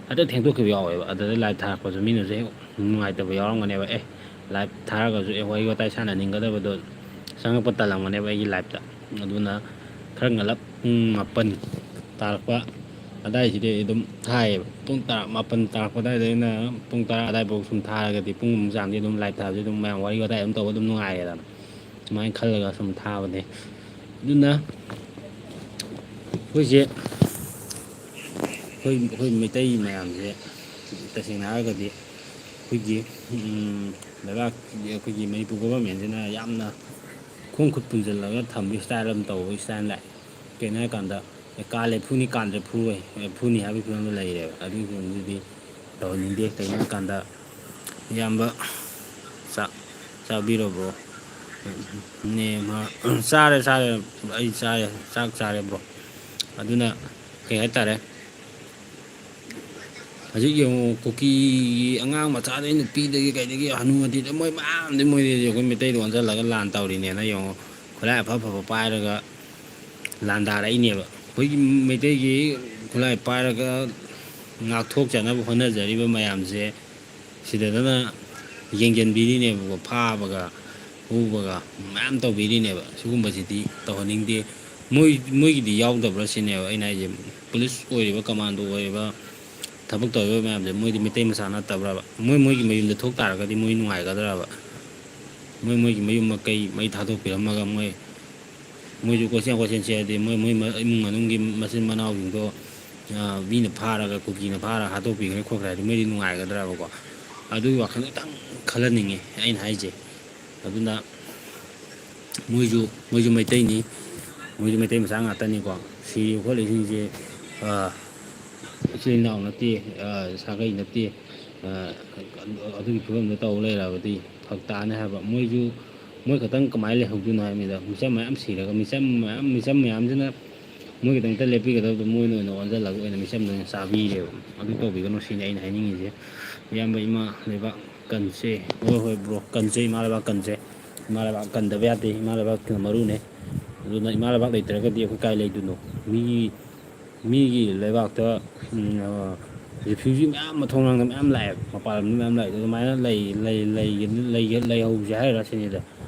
ꯍꯦꯛꯇ ꯊꯦꯡꯗꯣꯛꯈꯤꯕ ꯌꯥꯎꯋꯦꯕ꯫ ꯑꯗꯨꯗ live ꯊꯥꯔꯛꯄꯁꯨ ꯃꯤꯅꯁꯨ ꯍꯦꯛ ꯅꯨꯡꯉꯥꯏꯇꯕ ꯌꯥꯎꯔꯝꯒꯅꯦꯕ꯫ ꯑꯦ, live ꯊꯥꯔꯒꯁꯨ ꯑꯦ, ꯋꯥꯔꯤ ꯋꯥꯇꯥꯏ ꯁꯥꯟꯅꯅꯤꯡꯒꯗꯕꯗꯣ ꯆꯪꯉꯛꯄ ꯇꯜꯂꯝꯒꯅꯦꯕ ꯑꯩꯒꯤ liveꯇ꯫ ꯑꯗꯨꯅ ꯈꯔ ꯉꯜꯂꯞ ꯄꯨꯡ ꯃꯥꯄꯟ ꯇꯥꯔꯛꯄ ꯑꯗꯥꯏꯁꯤꯗꯤ ꯑꯗꯨꯝ ꯊꯥꯏꯌꯦꯕ꯫ ꯄꯨꯡ ꯇꯔꯥ, ꯃꯥꯄꯟ ꯇꯥꯔꯛꯄ ꯑꯗꯥꯏꯗꯩꯅ ꯄꯨꯡ ꯇꯔꯥ ꯑꯗꯥꯏꯐꯥꯎ ꯁꯨꯝ ꯊꯥꯔꯒꯗꯤ ꯄꯨꯡ ꯑꯃ ꯆꯥꯡꯗꯤ ꯑꯗꯨꯝ live ꯊꯥꯕꯁꯦ ꯑꯗꯨꯝ ꯃꯌꯥꯝ ꯋꯥꯔꯤ ꯋꯥꯇꯥꯏ ꯑꯗꯨꯝ ꯇꯧꯕ ꯑꯗꯨꯝ ꯅꯨꯡꯉꯥꯏꯔꯦꯗꯅ꯫ ꯁꯨꯃꯥꯏꯅ ꯈꯜꯂꯒ ꯁꯨꯝ ꯊꯥꯕꯅꯦ꯫ ꯑꯗꯨꯅ ꯑꯩꯈꯣꯏꯁꯦ, ꯑꯩꯈꯣꯏ, ꯑꯩꯈꯣꯏ ꯃꯩꯇꯩ ꯃꯌꯥꯝꯁꯦ ꯇꯁꯦꯡꯅ ꯍꯥꯏꯔꯒꯗꯤ ꯑꯩꯈꯣꯏꯒꯤ, ꯎꯝ, ꯂꯩꯕꯥꯛ, ꯑꯩꯈꯣꯏꯒꯤ ꯃꯅꯤꯄꯨꯔ governmentꯁꯤꯅ ꯌꯥꯝꯅ ꯈꯣꯡ ꯈꯨꯠ ꯄꯨꯟꯁꯤꯜꯂꯒ ꯊꯝꯕꯒꯤ style ꯑꯃ ꯇꯧꯕꯒꯤ style ꯂꯥꯛꯑꯦ꯫ ꯀꯩꯅꯣ ꯍꯥꯏꯀꯥꯟꯗ, "ꯑꯦ, ꯀꯥ ꯂꯩꯐꯨꯅꯤ, ꯀꯥꯟꯗ꯭ꯔꯦ ꯐꯨꯔꯣꯏ, ꯑꯦ, ꯐꯨꯅꯤ" ꯍꯥꯏꯕꯒꯤ ꯐꯤꯕꯝꯗ ꯂꯩꯔꯦꯕ꯫ ꯑꯗꯨꯒꯤ ꯐꯤꯕꯝꯗꯨꯗꯤ ꯇꯧꯍꯟꯅꯤꯡꯗꯦ꯫ ꯀꯩꯒꯤꯅꯣ ꯍꯥꯏꯀꯥꯟꯗ, ꯏꯌꯥꯝꯕ, ꯆꯥꯛ ꯆꯥꯕꯤꯔꯕ꯭ꯔꯣ? ꯅꯦ, ꯃꯥ, "ꯆꯥꯔꯦ, ꯆꯥꯔꯦ, ꯑꯩ ꯆꯥꯔꯦ, ꯆꯥꯛ ꯆꯥꯔꯦ bro"꯫ ꯑꯗꯨꯅ ꯀꯩ ꯍꯥꯏꯇꯥꯔꯦ, ꯍꯧꯖꯤꯛ ꯌꯦꯡꯉꯨ, ꯀꯨꯀꯤꯒꯤ ꯑꯉꯥꯡ ꯃꯆꯥꯗꯒꯤ, ꯅꯨꯄꯤꯗꯒꯤ, ꯀꯩꯗꯒꯤ, ꯍꯅꯨ ꯍꯅꯨꯗ ꯃꯣꯏ ꯃꯌꯥꯝꯗꯤ, ꯃꯣꯏꯗꯤ ꯑꯩꯈꯣꯏ ꯃꯩꯇꯩꯗ ꯑꯣꯟꯁꯤꯜꯂꯒ ꯂꯥꯟ ꯇꯧꯔꯤꯅꯦꯅ ꯌꯦꯡꯉꯨ, ꯈꯨꯠꯂꯥꯏ ꯑꯐ ꯑꯐꯕ ꯄꯥꯏꯔꯒ ꯂꯥꯟꯗꯥꯔꯛꯏꯅꯦꯕ꯫ ꯑꯩꯈꯣꯏꯒꯤ ꯃꯩꯇꯩꯒꯤ ꯈꯨꯠꯂꯥꯏ ꯄꯥꯏꯔꯒ ꯉꯥꯛꯊꯣꯛꯆꯅꯕ ꯍꯣꯠꯅꯖꯔꯤꯕ ꯃꯌꯥꯝꯁꯦ ꯁꯤꯗꯅ ꯌꯦꯡꯁꯤꯟꯕꯤꯔꯤꯅꯦꯕꯀꯣ, ꯐꯥꯕꯒ ꯐꯨꯕꯒ ꯃꯌꯥꯝ ꯇꯧꯕꯤꯔꯤꯅꯦꯕ꯫ ꯁꯤꯒꯨꯝꯕꯁꯤꯗꯤ ꯇꯧꯍꯟꯅꯤꯡꯗꯦ꯫ ꯃꯣꯏ, ꯃꯣꯏꯒꯤꯗꯤ ꯌꯥꯎꯗꯕ꯭ꯔꯥ ꯁꯤꯅꯦꯕ ꯑꯩꯅ ꯍꯥꯏꯁꯦ꯫ ꯄꯨꯂꯤꯁ ꯑꯣꯏꯔꯤꯕ, ꯀꯃꯥꯟꯗꯣ ꯑꯣꯏꯔꯤꯕ, ꯊꯕꯛ ꯇꯧꯔꯤꯕ ꯃꯌꯥꯝꯁꯦ ꯃꯣꯏꯗꯤ ꯃꯩꯇꯩ ꯃꯆꯥ ꯅꯠꯇꯕ꯭ꯔꯕ? ꯃꯣꯏ ꯃꯣꯏꯒꯤ ꯃꯌꯨꯝꯗ ꯊꯣꯛ ꯇꯥꯔꯒꯗꯤ ꯃꯣꯏ ꯅꯨꯡꯉꯥꯏꯒꯗ꯭ꯔꯕ? ꯃꯣꯏ ꯃꯣꯏꯒꯤ ꯃꯌꯨꯝ ꯃꯀꯩ ꯃꯩ ꯊꯥꯗꯣꯛꯄꯤꯔꯝꯃꯒ ꯃꯣꯏ, ꯃꯣꯏꯁꯨ ꯀꯣꯏꯆꯦꯟ ꯀꯣꯏꯆꯦꯟ ꯆꯦꯜꯂꯗꯤ ꯃꯣꯏ ꯃꯣꯏ ꯏꯃꯨꯡ ꯃꯅꯨꯡꯒꯤ ꯃꯆꯤꯟ ꯃꯅꯥꯎꯁꯤꯡꯗꯣ, ꯑ, ꯃꯤꯅ ꯐꯥꯔꯒ, ꯀꯨꯀꯤꯅ ꯐꯥꯔꯒ ꯍꯥꯠꯇꯣꯛꯄꯤꯈ꯭ꯔꯦ ꯈꯣꯠꯈ꯭ꯔꯦ ꯍꯥꯏꯗꯤ ꯃꯣꯏꯗꯤ ꯅꯨꯡꯉꯥꯏꯒꯗ꯭ꯔꯕꯀꯣ? ꯑꯗꯨꯒꯤ ꯋꯥꯈꯜꯗꯣ ꯈꯤꯇꯪ ꯈꯜꯍꯟꯅꯤꯡꯉꯦ ꯑꯩꯅ ꯍꯥꯏꯁꯦ꯫ ꯑꯗꯨꯅ ꯃꯣꯏꯁꯨ, ꯃꯣꯏꯁꯨ ꯃꯩꯇꯩꯅꯤ, ꯃꯣꯏꯁꯨ ꯃꯩꯇꯩ ꯃꯆꯥ ꯉꯥꯛꯇꯅꯤꯀꯣ꯫ ꯁꯤꯔꯤꯕ ꯈꯣꯠꯂꯤꯁꯤꯡꯁꯦ, ꯑ, ꯏꯆꯤꯜ ꯏꯅꯥꯎ ꯅꯠꯇꯦ, ꯑ, ꯁꯥꯒꯩ ꯅꯠꯇꯦ, ꯑ, ꯑꯗꯨꯒꯤ ꯐꯤꯕꯝꯗ ꯇꯧ ꯂꯩꯔꯕꯗꯤ ꯐꯔꯛ ꯇꯥꯅꯤ ꯍꯥꯏꯕ꯫ ꯃꯣꯏꯁꯨ, ꯃꯣꯏ ꯈꯛꯇꯪ ꯀꯃꯥꯏꯅ ꯂꯩꯍꯧꯗꯣꯏꯅꯣ ꯍꯥꯏꯕꯅꯤꯗ꯫ ꯃꯤꯆꯝ ꯃꯌꯥꯝ ꯁꯤꯔꯒ, ꯃꯤꯆꯝ ꯃꯌꯥꯝ, ꯃꯤꯆꯝ ꯃꯌꯥꯝꯁꯤꯅ ꯃꯣꯏ ꯈꯛꯇꯪꯇ ꯂꯦꯞꯄꯤꯒꯗꯕꯗꯣ ꯃꯣꯏꯅ ꯑꯣꯏꯅ ꯑꯣꯟꯁꯤꯜꯂꯒ ꯑꯣꯏꯅ ꯃꯤꯆꯝꯗ ꯑꯣꯏꯅ ꯆꯥꯕꯤꯔꯦꯕ꯫ ꯑꯗꯨ ꯇꯧꯕꯤꯒꯅꯨ ꯁꯤꯅꯤ ꯑꯩꯅ ꯍꯥꯏꯅꯤꯡꯉꯤꯁꯦ꯫ ꯏꯌꯥꯝꯕ ꯏꯃꯥ ꯂꯩꯕꯥꯛ ꯀꯟꯁꯦ꯫ ꯍꯣꯏ, ꯍꯣꯏ bro, ꯀꯟꯁꯦ, ꯏꯃꯥ ꯂꯩꯕꯥꯛ ꯀꯟꯁꯦ꯫ ꯏꯃꯥ ꯂꯩꯕꯥꯛ ꯀꯟꯗꯕ ꯌꯥꯗꯦ, ꯏꯃꯥ ꯂꯩꯕꯥꯛꯇꯨꯅ ꯃꯔꯨꯅꯦ꯫ ꯑꯗꯨꯅ ꯏꯃꯥ ꯂꯩꯕꯥꯛ ꯂꯩꯇ꯭ꯔꯒꯗꯤ ꯑꯩꯈꯣꯏ ꯀꯥꯏ ꯂꯩꯗꯣꯏꯅꯣ? ꯃꯤꯒꯤ, ꯃꯤꯒꯤ ꯂꯩꯕꯥꯛꯇ, ꯎꯝ, ꯑ, refugee ꯃꯌꯥꯝ ꯃꯊꯣꯡ ꯂꯥꯡꯗ ꯃꯌꯥꯝ ꯂꯥꯛꯑꯦꯕ, ꯃꯄꯥꯟ ꯂꯝꯗ ꯃꯌꯥꯝ ꯂꯥꯛꯑꯦ꯫ ꯑꯗꯨꯃꯥꯏꯅ ꯂꯩ, ꯂꯩ, ꯂꯩ, ꯂꯩ, ꯂꯩꯍꯧꯁꯦ ꯍꯥꯏꯔ ꯁꯤꯅꯤꯗ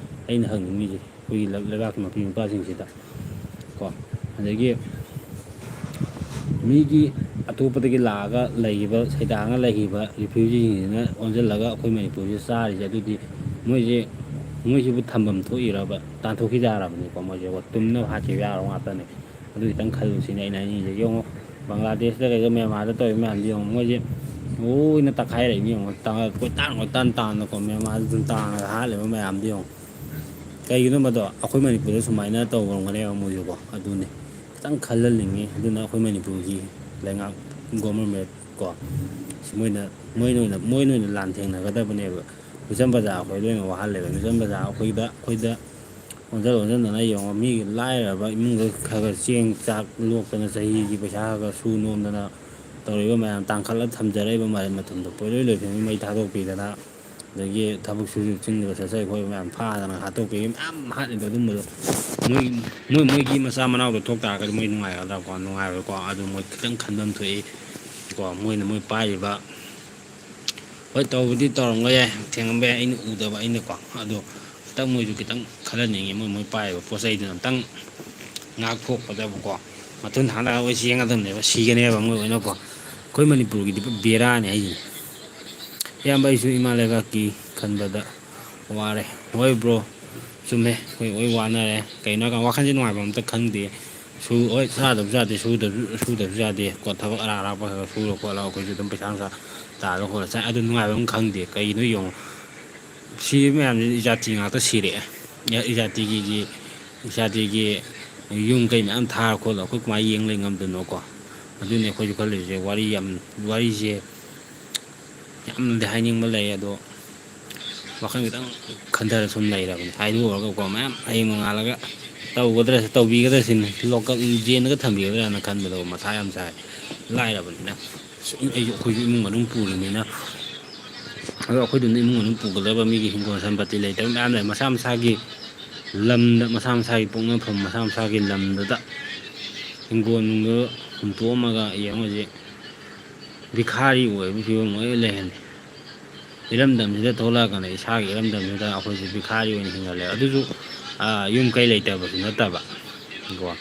ꯑꯩꯅ ꯍꯪꯅꯤꯡꯉꯤꯁꯦ ꯑꯩꯈꯣꯏꯒꯤ ꯂꯩ-, ꯂꯩꯕꯥꯛꯀꯤ ꯃꯄꯤ ꯃꯄꯥꯁꯤꯡꯁꯤꯗ ꯀꯣ꯫ ꯑꯗꯒꯤ ꯃꯤꯒꯤ ꯑꯇꯣꯞꯄꯗꯒꯤ ꯂꯥꯛꯑꯒ ꯂꯩꯈꯤꯕ, ꯁꯩꯗꯥꯡꯉ ꯂꯩꯈꯤꯕ ꯔꯤꯐ꯭ꯌꯨꯖꯤꯁꯤꯡꯁꯤꯅ ꯑꯣꯟꯁꯤꯜꯂꯒ ꯑꯩꯈꯣꯏ ꯃꯅꯤꯄꯨꯔꯁꯤꯗ ꯆꯥꯔꯤꯁꯦ, ꯑꯗꯨꯗꯤ ꯃꯣꯏꯁꯦ, ꯃꯣꯏꯁꯤꯕꯨ ꯊꯝꯐꯝ ꯊꯣꯛꯏꯔꯕ? ꯇꯥꯟꯊꯣꯛꯈꯤꯗ ꯌꯥꯔꯕꯅꯤꯀꯣ ꯃꯣꯏꯁꯦ, ꯇꯨꯝꯅꯕ ꯍꯥꯠꯈꯤꯕ ꯌꯥꯔꯕ ꯉꯥꯛꯇꯅꯦ꯫ ꯑꯗꯨ ꯈꯤꯇꯪ ꯈꯜꯂꯨ ꯁꯤꯅꯦ ꯑꯩꯅ ꯍꯥꯏꯅꯤꯡꯉꯤꯁꯦ꯫ ꯌꯦꯡꯉꯣ, ꯕꯪꯒ꯭ꯂꯥꯗꯦꯁꯇ ꯀꯩꯗ ꯃ꯭ꯌꯥꯟꯃꯥꯔꯗ ꯇꯧꯔꯤꯕ ꯃꯌꯥꯝꯗꯣ ꯌꯦꯡꯉꯣ, ꯃꯣꯏꯁꯦ ꯂꯣꯏꯅ ꯇꯛꯈꯥꯏꯔꯛꯏꯅꯤ ꯌꯦꯡꯉꯣ꯫ ꯇꯥꯡ-, ꯀꯣꯏꯇꯥꯟ ꯀꯣꯏꯇꯥꯟ ꯇꯥꯟꯅꯀꯣ, ꯃ꯭ꯌꯥꯟꯃꯥꯔꯗ ꯑꯗꯨꯝ ꯇꯥꯡꯉꯒ ꯍꯥꯠꯂꯤꯕ ꯃꯌꯥꯝꯗꯣ ꯌꯦꯡꯉꯣ꯫ ꯀꯩꯒꯤꯅꯣ ꯃꯗꯣ? ꯑꯩꯈꯣꯏ ꯃꯅꯤꯄꯨꯔꯗ ꯁꯨꯃꯥꯏꯅ ꯇꯧꯔꯝꯒꯅꯦꯕ ꯃꯣꯏꯁꯨꯀꯣ꯫ ꯑꯗꯨꯅꯤ ꯈꯤꯇꯪ ꯈꯜꯍꯟꯅꯤꯡꯉꯤ꯫ ꯑꯗꯨꯅ ꯑꯩꯈꯣꯏ ꯃꯅꯤꯄꯨꯔꯒꯤ ꯂꯩꯉꯥꯛ, ꯒꯣꯕꯔꯃꯦꯟ ꯀꯣ, ꯁꯤ ꯃꯣꯏꯅ, ꯃꯣꯏꯅ ꯑꯣꯏꯅ, ꯃꯣꯏꯅ ꯑꯣꯏꯅ ꯂꯥꯟꯊꯦꯡꯅꯒꯗꯕꯅꯦꯕ꯫ ꯃꯤꯆꯝ ꯄ꯭ꯔꯖꯥ ꯑꯩꯈꯣꯏ ꯂꯣꯏꯅ ꯋꯥꯍꯜꯂꯦꯕ꯫ ꯃꯤꯆꯝ ꯄ꯭ꯔꯖꯥ ꯑꯩꯈꯣꯏꯗ, ꯑꯩꯈꯣꯏꯗ ꯑꯣꯟꯁꯤꯟ ꯑꯣꯟꯁꯤꯟꯗꯅ ꯌꯦꯡꯉꯣ, ꯃꯤꯒꯤ ꯂꯥꯏꯔꯕ ꯏꯃꯨꯡꯗ ꯈꯔ ꯈꯔ ꯆꯦꯡ ꯆꯥꯛ ꯂꯣꯛꯇꯅ, ꯆꯍꯤꯒꯤ ꯄꯩꯁꯥ ꯈꯔ ꯈꯔ ꯁꯨ ꯅꯣꯝꯗꯅ ꯇꯧꯔꯤꯕ ꯃꯌꯥꯝ, ꯇꯥꯡꯈꯠꯂ ꯊꯝꯖꯔꯛꯏꯕ ꯃꯌꯥꯝ ꯃꯊꯨꯝꯗꯣ ꯄꯣꯏꯂꯣꯏ ꯂꯣꯏꯁꯤꯟꯕꯤ ꯃꯩ ꯊꯥꯗꯣꯛꯄꯤꯗꯅ, ꯑꯗꯒꯤ ꯊꯕꯛ ꯁꯨꯔ ꯆꯤꯡꯗꯒ ꯆꯠꯆꯩ ꯈꯣꯠꯄ ꯃꯌꯥꯝ ꯐꯥꯗꯅ ꯍꯥꯠꯇꯣꯛꯄꯤꯔꯤ ꯃꯌꯥꯝ ꯍꯥꯠꯂꯤꯗꯣ꯫ ꯑꯗꯨꯝꯕꯗꯣ ꯃꯣꯏ, ꯃꯣꯏ, ꯃꯣꯏꯒꯤ ꯃꯆꯥ ꯃꯅꯥꯎꯗꯣ ꯊꯣꯛ ꯇꯥꯔꯒꯗꯤ ꯃꯣꯏ ꯅꯨꯡꯉꯥꯏꯒꯗ꯭ꯔꯥꯀꯣ? ꯅꯨꯡꯉꯥꯏꯔꯣꯏꯀꯣ꯫ ꯑꯗꯨ ꯃꯣꯏ ꯈꯤꯇꯪ ꯈꯟꯐꯝ ꯊꯣꯛꯏ ꯀꯣ꯫ ꯃꯣꯏꯅ ꯃꯣꯏ ꯄꯥꯏꯔꯤꯕ, ꯍꯣꯏ, ꯇꯧꯕꯗꯤ ꯇꯧꯔꯝꯕ ꯌꯥꯏ, ꯊꯦꯡꯉꯝꯕ ꯌꯥꯏ, ꯑꯩꯅ ꯎꯗꯕ, ꯑꯩꯅꯀꯣ꯫ ꯑꯗꯣ ꯈꯤꯇꯪ ꯃꯣꯏꯁꯨ ꯈꯤꯇꯪ ꯈꯜꯍꯟꯅꯤꯡꯉꯤ, ꯃꯣꯏ, ꯃꯣꯏ ꯄꯥꯏꯔꯤꯕ ꯄꯣꯠ ꯆꯩꯗꯨꯅ ꯑꯝꯇꯪ ꯉꯥꯛꯊꯣꯛꯀꯗꯕꯀꯣ꯫ ꯃꯊꯨꯟ ꯍꯥꯟꯅ ꯂꯣꯏ ꯆꯦꯟꯒꯗꯕꯅꯦꯕ, ꯁꯤꯒꯅꯦꯕ ꯃꯣꯏ ꯂꯣꯏꯅꯀꯣ꯫ ꯑꯩꯈꯣꯏ ꯃꯅꯤꯄꯨꯔꯒꯤꯗꯤ ꯄꯨꯔꯥ ꯕꯦꯔꯥꯅꯤ ꯍꯥꯏꯁꯤꯅꯤ꯫ ꯏꯌꯥꯝꯕ, ꯑꯩꯁꯨ ꯏꯃꯥ ꯂꯩꯕꯥꯛꯀꯤ ꯈꯟꯕꯗ ꯋꯥꯔꯦ꯫ ꯍꯣꯏ ꯕ꯭ꯔꯣ, ꯆꯨꯝꯃꯦ, ꯑꯩꯈꯣꯏ ꯂꯣꯏ ꯋꯥꯅꯔꯦ꯫ ꯀꯩꯅꯣ ꯍꯥꯏꯀꯥꯟꯗ ꯋꯥꯈꯜꯁꯦ ꯅꯨꯡꯉꯥꯏꯕ ꯑꯝꯇ ꯈꯪꯗꯦ꯫ ꯁꯨ-, ꯍꯣꯏ, ꯆꯥꯗꯕꯁꯨ ꯌꯥꯗꯦ, ꯁꯨꯗꯕꯁꯨ, ꯁꯨꯗꯕꯁꯨ ꯌꯥꯗꯦ ꯀꯣ꯫ ꯊꯕꯛ ꯑꯔꯥꯛ ꯑꯔꯥꯛꯄ ꯈꯔ ꯈꯔ ꯁꯨꯔ ꯈꯣꯠꯂꯒ ꯑꯩꯈꯣꯏꯁꯨ ꯑꯗꯨꯝ ꯄꯩꯁꯥ ꯅꯨꯡꯁꯥ ꯇꯥꯜꯂ ꯈꯣꯠꯂ ꯆꯥꯏ꯫ ꯑꯗꯨ ꯅꯨꯡꯉꯥꯏꯕ ꯑꯃ ꯈꯪꯗꯦ꯫ ꯀꯩꯒꯤꯅꯣ ꯌꯦꯡꯉꯣ, ꯁꯤꯕ ꯃꯌꯥꯝꯁꯤ ꯏꯖꯥꯇꯤ ꯉꯥꯛꯇ ꯁꯤꯔꯛꯑꯦ꯫ ꯏꯖꯥ-, ꯏꯖꯥꯇꯤꯒꯤ, ꯏꯖꯥꯇꯤꯒꯤ ꯌꯨꯝ ꯀꯩ ꯃꯌꯥꯝ ꯊꯥꯔ ꯈꯣꯠꯂ ꯑꯩꯈꯣꯏ ꯀꯃꯥꯏꯅ ꯌꯦꯡ ꯂꯩ ꯉꯝꯗꯣꯏꯅꯣꯀꯣ? ꯑꯗꯨꯅꯤ ꯑꯩꯈꯣꯏꯁꯨ ꯈꯜꯂꯤꯁꯦ꯫ ꯋꯥꯔꯤ ꯌꯥꯝ, ꯋꯥꯔꯤꯁꯦ ꯌꯥꯝꯅꯗꯤ ꯍꯥꯏꯅꯤꯡꯕ ꯂꯩ, ꯑꯗꯣ ꯋꯥꯈꯜ ꯈꯤꯇꯪ ꯈꯟꯊꯔ ꯁꯨꯝ ꯂꯩꯔꯕꯅꯤ꯫ ꯍꯥꯏꯗꯣꯛꯎꯔꯒꯀꯣ, ꯃꯌꯥꯝ ꯍꯌꯦꯡ ꯅꯣꯡꯉꯥꯜꯂꯒ ꯇꯧꯒꯗ꯭ꯔꯥ, ꯇꯧꯕꯤꯒꯗ꯭ꯔꯥ ꯁꯤꯅꯤ, ꯂꯣꯛꯀꯞ ꯖꯦꯜꯗꯒ ꯊꯝꯕꯤꯒꯗ꯭ꯔꯥꯅ ꯈꯟꯕꯗꯣ ꯃꯊꯥ ꯌꯥꯝ ꯁꯥꯏ꯫ ꯂꯥꯏꯔꯕꯅꯤꯅ꯫ ꯑꯩꯁꯨ, ꯑꯩꯈꯣꯏꯁꯨ ꯏꯃꯨꯡ ꯃꯅꯨꯡ ꯄꯨꯔꯤꯕꯅꯤꯅ꯫ ꯑꯗꯣ ꯑꯩꯈꯣꯏꯗꯨꯅ ꯏꯃꯨꯡ ꯃꯅꯨꯡ ꯄꯨꯒꯗꯕ ꯃꯤꯒꯤ ꯍꯤꯡꯒꯣꯜ ꯁꯝꯄꯇꯤ ꯂꯩꯇꯕ ꯃꯌꯥꯝ ꯂꯩ꯫ ꯃꯁꯥ ꯃꯁꯥꯒꯤ ꯂꯝꯗ, ꯃꯁꯥ ꯃꯁꯥꯒꯤ ꯄꯣꯛꯅꯐꯝ, ꯃꯁꯥ ꯃꯁꯥꯒꯤ ꯂꯝꯗꯨꯗ ꯍꯤꯡꯒꯣꯜ ꯅꯨꯡꯗꯣ ꯍꯨꯟꯇꯣꯛꯑꯝꯃꯒ ꯌꯦꯡꯉꯨ ꯍꯧꯖꯤꯛ ꯚꯤꯈꯥꯔꯤ ꯑꯣꯏꯕꯒꯤ ꯐꯤꯕꯝ ꯑꯣꯏ ꯂꯩꯍꯜꯂꯤ꯫ ꯏꯔꯝꯗꯝꯁꯤꯗ ꯊꯣꯛꯂꯛꯑꯀꯥꯟꯗ ꯏꯁꯥꯒꯤ ꯏꯔꯝꯗꯝꯁꯤꯗ ꯑꯩꯈꯣꯏꯁꯦ ꯚꯤꯈꯥꯔꯤ ꯑꯣꯏꯅ ꯍꯤꯡꯍꯜꯂꯦ꯫ ꯑꯗꯨꯁꯨ, ꯑꯥ, ꯌꯨꯝ ꯀꯩ ꯂꯩꯇꯕꯁꯨ ꯅꯠꯇꯕ ꯀꯣ,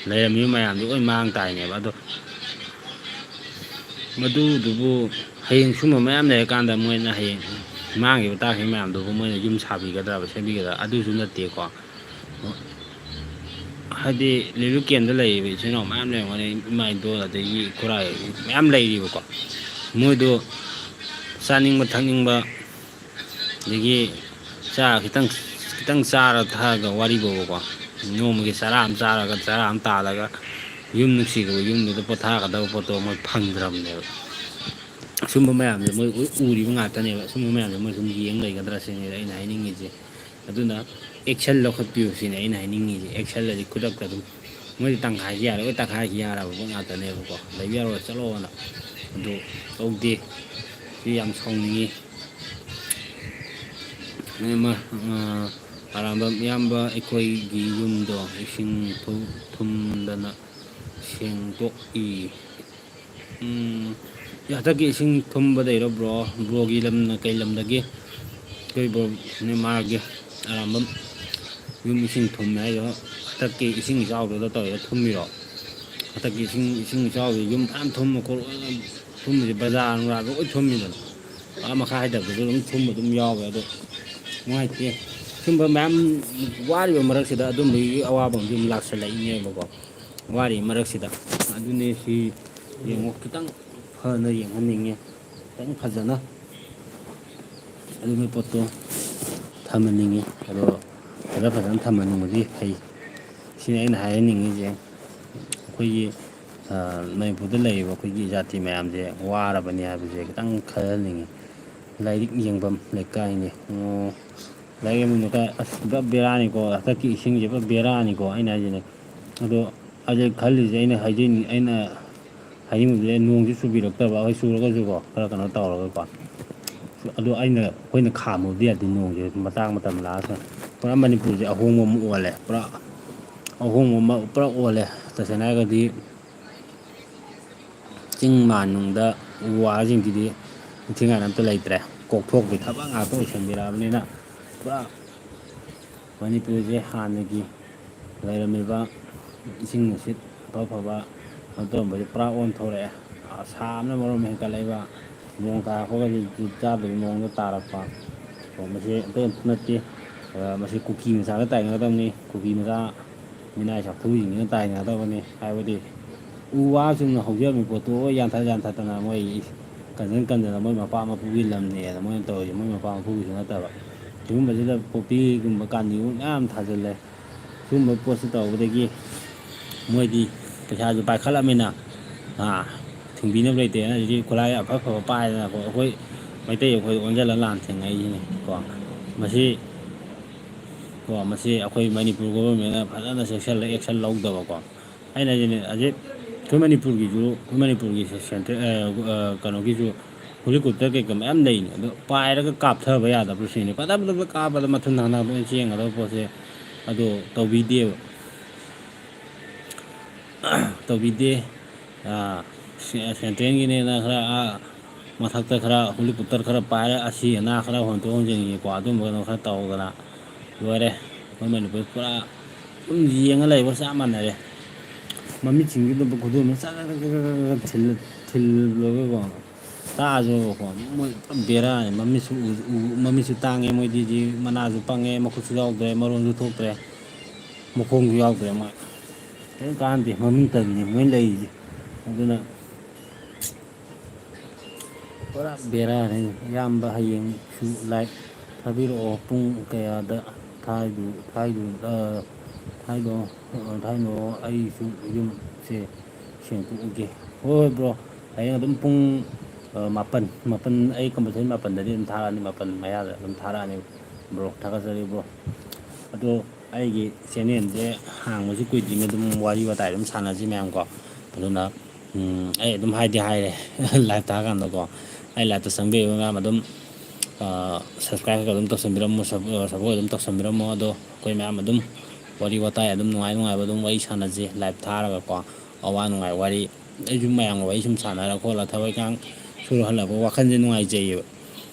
ꯂꯩꯔꯝꯃꯤꯕ ꯃꯌꯥꯝꯗꯨ ꯂꯣꯏ ꯃꯥꯡ ꯇꯥꯏꯅꯦꯕ꯫ ꯑꯗꯣ ꯃꯗꯨꯗꯨꯕꯨ ꯍꯌꯦꯡ ꯁꯨꯝꯕ ꯃꯌꯥꯝ ꯂꯩꯔꯀꯥꯟꯗ ꯃꯣꯏꯅ ꯍꯌꯦꯡ ꯃꯥꯡꯈꯤꯕ ꯇꯥꯈꯤꯕ ꯃꯌꯥꯝꯗꯨꯕꯨ ꯃꯣꯏꯅ ꯌꯨꯝ ꯁꯥꯕꯤꯒꯗ꯭ꯔꯕ, ꯁꯦꯝꯕꯤꯒꯗ꯭ꯔꯥ? ꯑꯗꯨꯁꯨ ꯅꯠꯇꯦꯀꯣ꯫ ꯍꯥꯏꯗꯤ ꯂꯤꯂꯨ ꯀꯦꯝꯗ ꯂꯩꯔꯤꯕ ꯏꯆꯤꯜ ꯏꯅꯥꯎ ꯃꯌꯥꯝ ꯂꯩꯔꯝꯒꯅꯤ, ꯏꯃꯥ ꯏꯟꯗꯣꯜ ꯑꯗꯒꯤ ꯏꯈꯨꯔꯥ ꯃꯌꯥꯝ ꯂꯩꯔꯤꯕꯀꯣ꯫ ꯃꯣꯏꯗꯣ ꯆꯥꯅꯤꯡꯕ ꯊꯛꯅꯤꯡꯕ, ꯑꯗꯒꯤ ꯆꯥ ꯈꯤꯇꯪ, ꯈꯤꯇꯪ ꯆꯥꯔ ꯊꯛꯑꯒ ꯋꯥꯔꯤ ꯕꯣꯕꯀꯣ, ꯅꯣꯡꯃꯒꯤ ꯆꯔꯥ ꯑꯃ ꯆꯥꯔꯒ, ꯆꯔꯥ ꯑꯃ ꯇꯥꯜꯂꯒ, ꯌꯨꯝ ꯅꯨꯡꯁꯤꯈ꯭ꯔꯕ ꯌꯨꯝꯗꯨꯗ ꯄꯣꯊꯥꯒꯗꯕ ꯄꯣꯠꯇꯣ ꯃꯣꯏ ꯐꯪꯗ꯭ꯔꯕꯅꯦꯕ꯫ ꯁꯨꯝꯕ ꯃꯌꯥꯝꯁꯦ ꯃꯣꯏ ꯎ-, ꯎꯔꯤꯕ ꯉꯥꯛꯇꯅꯦꯕ꯫ ꯁꯨꯝꯕ ꯃꯌꯥꯝꯁꯦ ꯃꯣꯏ ꯁꯨꯝ ꯌꯦꯡ ꯂꯩꯒꯗ꯭ꯔꯥ ꯁꯤꯅꯦ ꯑꯩꯅ ꯍꯥꯏꯅꯤꯡꯉꯤꯁꯦ꯫ ꯑꯗꯨꯅ action ꯂꯧꯈꯠꯄꯤꯌꯨ ꯁꯤꯅꯦ ꯑꯩꯅ ꯍꯥꯏꯅꯤꯡꯉꯤꯁꯦ꯫ Action ꯍꯥꯏꯗꯤ ꯈꯨꯗꯛꯇ ꯑꯗꯨꯝ ꯃꯣꯏꯗꯤ ꯇꯪꯈꯥꯏꯁꯤ ꯌꯥꯔꯣꯏ, ꯇꯪꯈꯥꯏꯁꯤ ꯌꯥꯔꯕ ꯄꯣꯠ ꯉꯥꯛꯇꯅꯦꯕꯀꯣ꯫ ꯂꯩꯕ ꯌꯥꯔꯣꯏ, ꯆꯠꯂꯣꯅ꯫ ꯑꯗꯨ ꯇꯧꯗꯦ꯫ ꯁꯤ ꯌꯥꯝ ꯁꯥꯎꯅꯤꯡꯉꯤ꯫ ꯑꯃ, ꯑ, ꯑꯔꯥꯝꯕꯝ ꯏꯌꯥꯝꯕ, ꯑꯩꯈꯣꯏꯒꯤ ꯌꯨꯝꯗꯣ ꯏꯁꯤꯡ ꯊꯨ-, ꯊꯨꯝꯗꯅ ꯁꯦꯡꯗꯣꯛꯏ꯫ ꯎꯝ, ꯍꯟꯗꯛꯀꯤ ꯏꯁꯤꯡ ꯊꯨꯝꯕꯗꯩꯔꯣ ꯕ꯭ꯔꯣ? ꯕ꯭ꯔꯣꯒꯤ ꯂꯝꯅ ꯀꯩ ꯂꯝꯗꯒꯤ? ꯑꯩꯈꯣꯏ ꯕ꯭ꯔꯣ ꯅꯦꯃꯥꯔꯒꯤ ꯑꯔꯥꯝꯕꯝ ꯌꯨꯝ ꯏꯁꯤꯡ ꯊꯨꯝꯃꯦ ꯍꯥꯏꯗꯣ, ꯍꯟꯗꯛꯀꯤ ꯏꯁꯤꯡ ꯏꯆꯥꯎꯗꯨꯗ ꯇꯧꯔꯤꯔꯣ, ꯊꯨꯝꯃꯤꯔꯣ? ꯍꯟꯗꯛꯀꯤ ꯏꯁꯤꯡ, ꯏꯁꯤꯡ ꯏꯆꯥꯎꯁꯤ ꯌꯨꯝ ꯐꯅꯌꯥꯝ ꯊꯨꯝꯕ ꯈꯣꯠꯄ, ꯊꯨꯝꯕꯁꯦ ꯕꯖꯥꯔ ꯅꯨꯡꯖꯥꯔ ꯂꯣꯏ ꯊꯨꯝꯃꯤꯗꯅ꯫ ꯑꯥ ꯃꯈꯥ ꯍꯥꯏꯊꯕꯗꯁꯨ ꯑꯗꯨꯝ ꯊꯨꯝꯕ ꯑꯗꯨꯝ ꯌꯥꯎꯋꯦ꯫ ꯑꯗꯣ ꯅꯨꯡꯉꯥꯏꯇꯦ꯫ ꯁꯨꯝꯕ ꯃꯌꯥꯝ ꯋꯥꯔꯤꯕ ꯃꯔꯛꯁꯤꯗ ꯑꯗꯨꯝꯕꯒꯤ ꯑꯋꯥꯕ ꯑꯃꯁꯨ ꯑꯗꯨꯝ ꯂꯥꯛꯁꯜꯂꯛꯏꯅꯦꯕꯀꯣ꯫ ꯋꯥꯔꯤ ꯃꯔꯛꯁꯤꯗ꯫ ꯑꯗꯨꯅꯦ ꯁꯤ ꯌꯦꯡꯉꯣ, ꯈꯤꯇꯪ ꯐꯅ ꯌꯦꯡꯍꯟꯅꯤꯡꯉꯦ꯫ ꯈꯤꯇꯪ ꯐꯖꯅ ꯑꯗꯨꯒꯤ ꯄꯣꯠꯇꯣ ꯊꯝꯍꯟꯅꯤꯡꯉꯤ꯫ ꯑꯗꯣ ꯐꯖ ꯐꯖꯅ ꯊꯝꯍꯟꯅꯤꯡꯕꯗꯤ ꯐꯩ꯫ ꯁꯤꯅꯤ ꯑꯩꯅ ꯍꯥꯏꯍꯟꯅꯤꯡꯉꯤꯁꯦ꯫ ꯑꯩꯈꯣꯏꯒꯤ, ꯑ, ꯃꯅꯤꯄꯨꯔꯗ ꯂꯩꯔꯤꯕ ꯑꯩꯈꯣꯏꯒꯤ ꯖꯥꯇꯤ ꯃꯌꯥꯝꯁꯦ ꯋꯥꯔꯕꯅꯤ ꯍꯥꯏꯕꯁꯦ ꯈꯤꯇꯪ ꯈꯜꯍꯟꯅꯤꯡꯉꯤ꯫ ꯂꯥꯏꯔꯤꯛ ꯌꯦꯡꯐꯝ ꯂꯩꯀꯥꯏꯅꯤ꯫ ꯑꯣ, ꯂꯥꯏꯔꯤꯛ ꯌꯦꯡꯐꯝ ꯂꯩꯀꯥꯏ꯫ ꯑꯁ, ꯄꯨꯔꯥ ꯕꯦꯔꯥꯅꯤꯀꯣ꯫ ꯍꯟꯗꯛꯀꯤ ꯏꯁꯤꯡꯁꯦ ꯄꯨꯔꯥ ꯕꯦꯔꯥꯅꯤꯀꯣ ꯑꯩꯅ ꯍꯥꯏꯁꯤꯅꯦ꯫ ꯑꯗꯣ ꯑꯩꯁꯦ ꯈꯜꯂꯤꯁꯦ, ꯑꯩꯅ ꯍꯥꯏꯖꯅꯤꯡ-, ꯑꯩꯅ ꯍꯥꯏꯅꯤꯡꯕꯁꯦ, ꯅꯣꯡꯁꯦ ꯆꯨꯕꯤꯔꯛꯇꯕ, ꯑꯩꯈꯣꯏ ꯆꯨꯔꯒꯁꯨꯀꯣ, ꯈꯔ ꯀꯩꯅꯣ ꯇꯧꯔꯒꯀꯣ꯫ ꯑꯗꯣ ꯑꯩꯅ, ꯑꯩꯈꯣꯏꯅ ꯈꯥꯝꯃꯨꯕꯗꯤ ꯌꯥꯗꯦ ꯅꯣꯡꯁꯦ, ꯃꯇꯥꯡ ꯃꯇꯝ ꯂꯥꯛꯑꯒ꯫ ꯄꯨꯔꯥ ꯃꯅꯤꯄꯨꯔꯁꯦ ꯑꯍꯣꯡꯕ ꯑꯃ ꯑꯣꯜꯂꯦ, ꯄꯨꯔꯥ ꯑꯍꯣꯡꯕ ꯑꯃ ꯄꯨꯔꯥ ꯑꯣꯜꯂꯦ꯫ ꯇꯁꯦꯡꯅ ꯍꯥꯏꯔꯒꯗꯤ ꯆꯤꯡ ꯃꯥꯟ ꯅꯨꯡꯗ ꯎ ꯋꯥꯁꯤꯡꯁꯤꯗꯤ ꯅꯤꯡꯊꯤꯅꯤꯉꯥꯏ ꯑꯝꯇ ꯂꯩꯇ꯭ꯔꯦ, ꯀꯣꯛꯊꯣꯛꯄꯒꯤ ꯊꯕꯛ ꯉꯥꯛꯇ ꯑꯣꯏꯁꯟꯕꯤꯔꯛꯑꯕꯅꯤꯅ꯫ ꯄꯨꯔꯥ ꯃꯅꯤꯄꯨꯔꯁꯦ ꯍꯥꯟꯅꯒꯤ ꯂꯩꯔꯝꯃꯤꯕ ꯏꯁꯤꯡ ꯅꯨꯡꯁꯤꯠ ꯑꯐ ꯑꯐꯕ ꯀꯩꯅꯣ ꯇꯧꯔꯝꯕꯁꯦ ꯄꯨꯔꯥ ꯑꯣꯟꯊꯣꯔꯛꯑꯦ꯫ ꯁꯥꯕꯅ ꯃꯔꯣꯟ ꯑꯃ ꯍꯦꯟꯀꯠꯂꯛꯏꯕ, ꯅꯣꯡ ꯇꯥꯔꯛꯄꯒꯁꯦ ꯖꯨꯠ ꯆꯥꯗꯕꯒꯤ ꯃꯑꯣꯡꯗ ꯇꯥꯔꯛꯄ꯫ ꯑꯣ, ꯃꯁꯤ ꯑꯇꯩ ꯑꯝꯇ ꯅꯠꯇꯦ꯫ ꯑ, ꯃꯁꯤ ꯀꯨꯀꯤ ꯃꯆꯥꯒ ꯇꯥꯏꯅꯒꯗꯕꯅꯤ꯫ ꯀꯨꯀꯤ ꯃꯆꯥ ꯃꯤꯅꯥꯏ ꯆꯥꯛꯊꯨꯁꯤꯡꯁꯤꯅ ꯇꯥꯏꯅꯒꯗꯕꯅꯤ꯫ ꯍꯥꯏꯕꯗꯤ ꯎ ꯋꯥ ꯆꯨꯝꯅ ꯍꯧꯖꯔꯝꯃꯤ ꯄꯣꯠꯇꯨ ꯂꯣꯏ ꯌꯥꯟꯊꯠ ꯌꯥꯟꯊꯠꯇꯅ ꯃꯣꯏ ꯀꯟꯖꯟ ꯀꯟꯖꯟꯅ ꯃꯣꯏ ꯃꯄꯥ ꯃꯄꯨꯒꯤ ꯂꯝꯅꯦꯅ ꯃꯣꯏꯅ ꯇꯧꯔꯤꯁꯦ꯫ ꯃꯣꯏ ꯃꯄꯥ ꯃꯄꯨꯒꯤꯁꯨ ꯅꯠꯇꯕ꯫ ꯁꯤꯒꯨꯝꯕꯁꯤꯗ ꯄꯣꯄꯤꯒꯨꯝꯕ ꯀꯥꯟꯗꯤꯒꯨꯝꯕ ꯃꯌꯥꯝ ꯊꯥꯖꯤꯜꯂꯦ꯫ ꯁꯤꯒꯨꯝꯕ ꯄꯣꯠꯁꯤ ꯇꯧꯕꯗꯒꯤ ꯃꯣꯏꯗꯤ ꯄꯩꯁꯥꯁꯨ ꯄꯥꯏꯈꯠꯂꯝꯃꯤꯅ, ꯑꯥ, ꯊꯤꯡꯕꯤꯅꯕ ꯂꯩꯇꯦꯅ ꯍꯧꯖꯤꯛꯇꯤ ꯈꯨꯠꯂꯥꯏ ꯑꯐ ꯑꯐꯕ ꯄꯥꯏꯗꯅꯀꯣ, ꯑꯩꯈꯣꯏ ꯃꯩꯇꯩ ꯑꯩꯈꯣꯏ ꯑꯣꯟꯁꯤꯜꯂ ꯂꯥꯟ ꯊꯦꯡꯅꯔꯤꯁꯤꯅꯤ ꯀꯣ꯫ ꯃꯁꯤ, ꯀꯣ, ꯃꯁꯤ ꯑꯩꯈꯣꯏ ꯃꯅꯤꯄꯨꯔ ꯒꯣꯕꯔꯃꯦꯟꯅ ꯐꯖꯅ ꯆꯦꯛꯁꯤꯜꯂ ꯑꯦꯛꯁꯟ ꯂꯧꯗꯕꯀꯣ꯫ ꯑꯩꯅ ꯍꯥꯏꯁꯤꯅꯦ, ꯍꯧꯖꯤꯛ ꯑꯩꯈꯣꯏ ꯃꯅꯤꯄꯨꯔꯒꯤꯁꯨ, ꯑꯩꯈꯣꯏ ꯃꯅꯤꯄꯨꯔꯒꯤ ꯁꯦꯟꯇ꯭ꯔꯦꯜ, ꯑ, ꯑ, ꯀꯩꯅꯣꯒꯤꯁꯨ ꯍꯦꯂꯤꯀꯣꯞꯇꯔ ꯀꯩꯀꯩ ꯃꯌꯥꯝ ꯂꯩꯅꯤ꯫ ꯑꯗꯣ ꯄꯥꯏꯔꯒ ꯀꯥꯞꯊꯕ ꯌꯥꯗꯕ꯭ꯔꯥ ꯁꯤꯅꯤ꯫ ꯄꯗꯞ ꯄꯗꯞ ꯀꯥꯞꯄꯗ ꯃꯊꯨꯟ ꯊꯥꯅꯕ ꯂꯣꯏ ꯆꯦꯟꯒꯗꯕ ꯄꯣꯠꯁꯦ ꯑꯗꯣ ꯇꯧꯕꯤꯗꯦꯕ꯫ ꯇꯧꯕꯤꯗꯦ꯫ ꯑ, ꯁꯦ-, ꯁꯦꯟꯇ꯭ꯔꯦꯜꯒꯤꯅꯦꯅ ꯈꯔ, ꯑ, ꯃꯊꯛꯇ ꯈꯔ ꯍꯦꯂꯤꯀꯣꯞꯇꯔ ꯈꯔ ꯄꯥꯏꯔ ꯑꯁꯤ ꯑꯅꯥ ꯈꯔ ꯍꯣꯟꯗꯣꯛ ꯍꯣꯟꯖꯤꯟꯒꯤꯀꯣ, ꯑꯗꯨꯝꯕ ꯀꯩꯅꯣ ꯈꯔ ꯇꯧꯗꯅ ꯂꯣꯏꯔꯦ꯫ ꯑꯩꯈꯣꯏ ꯃꯅꯤꯄꯨꯔ ꯄꯨꯔꯥ ꯑꯗꯨꯝ ꯌꯦꯡꯉ ꯂꯩꯕꯒ ꯆꯞ ꯃꯥꯟꯅꯔꯦ꯫ ꯃꯃꯤꯠꯁꯤꯡꯁꯤꯗ ꯈꯨꯗꯣꯝꯕꯤꯅ ꯆꯠ ꯆꯠ ꯆꯠ ꯆꯠ ꯆꯠ ꯊꯤꯜ-, ꯊꯤꯜꯂꯒꯀꯣ꯫ ꯇꯥꯛꯑꯁꯨꯕꯀꯣ, ꯃꯣꯏ ꯄꯨꯔꯥ ꯕꯦꯔꯥꯅꯤ꯫ ꯃꯃꯤꯠꯁꯨ ꯎ-, ꯎ-, ꯃꯃꯤꯠꯁꯨ ꯇꯥꯡꯉꯦ ꯃꯣꯏꯗꯤ, ꯃꯅꯥꯁꯨ ꯄꯪꯉꯦ, ꯃꯈꯨꯠꯁꯨ ꯌꯥꯎꯗ꯭ꯔꯦ, ꯃꯔꯣꯟꯁꯨ ꯊꯣꯛꯇ꯭ꯔꯦ, ꯃꯈꯣꯡꯁꯨ ꯌꯥꯎꯗ꯭ꯔꯦ꯫ ꯃꯣꯏ ꯀꯔꯤꯝ ꯀꯥꯟꯅꯗꯦ, ꯃꯃꯤꯡꯇꯒꯤꯅꯤ ꯃꯣꯏ ꯂꯩꯔꯤꯁꯦ꯫ ꯑꯗꯨꯅ ꯄꯨꯔꯥ ꯕꯦꯔꯥꯅꯤ꯫ ꯏꯌꯥꯝꯕ ꯍꯌꯦꯡꯁꯨ ꯂꯥꯏꯚ ꯊꯥꯕꯤꯔꯛꯑꯣ꯫ ꯄꯨꯡ ꯀꯌꯥꯗ ꯊꯥꯏꯗꯨ-, ꯊꯥꯏꯗꯨ-, ꯑ, ꯊꯥꯏꯗꯣ, ꯑ, ꯊꯥꯏꯅꯣ? ꯑꯩꯁꯨ ꯌꯨꯝꯁꯦ ꯁꯦꯡꯗꯣꯛꯎꯒꯦ꯫ ꯍꯣꯏ, ꯍꯣꯏ, ꯕ꯭ꯔꯣ꯫ ꯍꯌꯦꯡ ꯑꯗꯨꯝ ꯄꯨꯡ, ꯑ, ꯃꯥꯄꯟ, ꯃꯥꯄꯟ, ꯑꯩ ꯀꯝꯄꯜꯁꯔꯤ ꯃꯥꯄꯟꯗꯗꯤ ꯑꯗꯨꯝ ꯊꯥꯔꯛꯑꯅꯤ꯫ ꯃꯥꯄꯟ ꯃꯌꯥꯗ ꯑꯗꯨꯝ ꯊꯥꯔꯛꯑꯅꯤ, ꯕ꯭ꯔꯣ꯫ ꯊꯥꯒꯠꯆꯔꯤ, ꯕ꯭ꯔꯣ꯫ ꯑꯗꯣ ꯑꯩꯒꯤ ꯆꯦꯅꯦꯜꯁꯦ ꯍꯥꯡꯕꯁꯨ ꯀꯨꯏꯗ꯭ꯔꯤꯉꯩ ꯑꯗꯨꯝ ꯋꯥꯔꯤ ꯋꯥꯇꯥꯏ ꯑꯗꯨꯝ ꯁꯥꯟꯅꯁꯤ ꯃꯌꯥꯝ ꯀꯣ꯫ ꯑꯗꯨꯅ, ꯎꯝ, ꯑꯩ ꯑꯗꯨꯝ ꯍꯥꯏꯗꯤ ꯍꯥꯏꯔꯦ, ꯂꯥꯏꯚ ꯊꯥꯀꯥꯟꯗꯀꯣ꯫ ꯑꯩ ꯂꯥꯏꯚꯇ ꯆꯪꯕꯤꯔꯤꯕ ꯃꯌꯥꯝ ꯑꯗꯨꯝ, ꯑ, subscribe ꯀꯩꯀꯥ ꯑꯗꯨꯝ ꯇꯧꯁꯟꯕꯤꯔꯝꯃꯣ, sub-, ꯑ, support ꯑꯗꯨꯝ ꯇꯧꯁꯟꯕꯤꯔꯝꯃꯣ꯫ ꯑꯗꯣ ꯑꯩꯈꯣꯏ ꯃꯌꯥꯝ ꯑꯗꯨꯝ ꯋꯥꯔꯤ ꯋꯥꯇꯥꯏ ꯑꯗꯨꯝ ꯅꯨꯡꯉꯥꯏ ꯅꯨꯡꯉꯥꯏꯕ ꯑꯗꯨꯝ ꯋꯥꯔꯤ ꯁꯥꯟꯅꯁꯤ ꯂꯥꯏꯚ ꯊꯥꯔꯒꯀꯣ꯫ ꯑꯋꯥ ꯅꯨꯡꯉꯥꯏ ꯋꯥꯔꯤ, ꯑꯩꯁꯨ ꯃꯌꯥꯝꯒ ꯋꯥꯔꯤ ꯁꯨꯝ ꯁꯥꯟꯅꯔ ꯈꯣꯠꯂ ꯊꯕꯛ ꯏꯪꯈꯥꯡ ꯁꯨꯔ ꯍꯜꯂꯛꯄ ꯋꯥꯈꯜꯁꯦ ꯅꯨꯡꯉꯥꯏꯖꯩꯌꯦꯕ꯫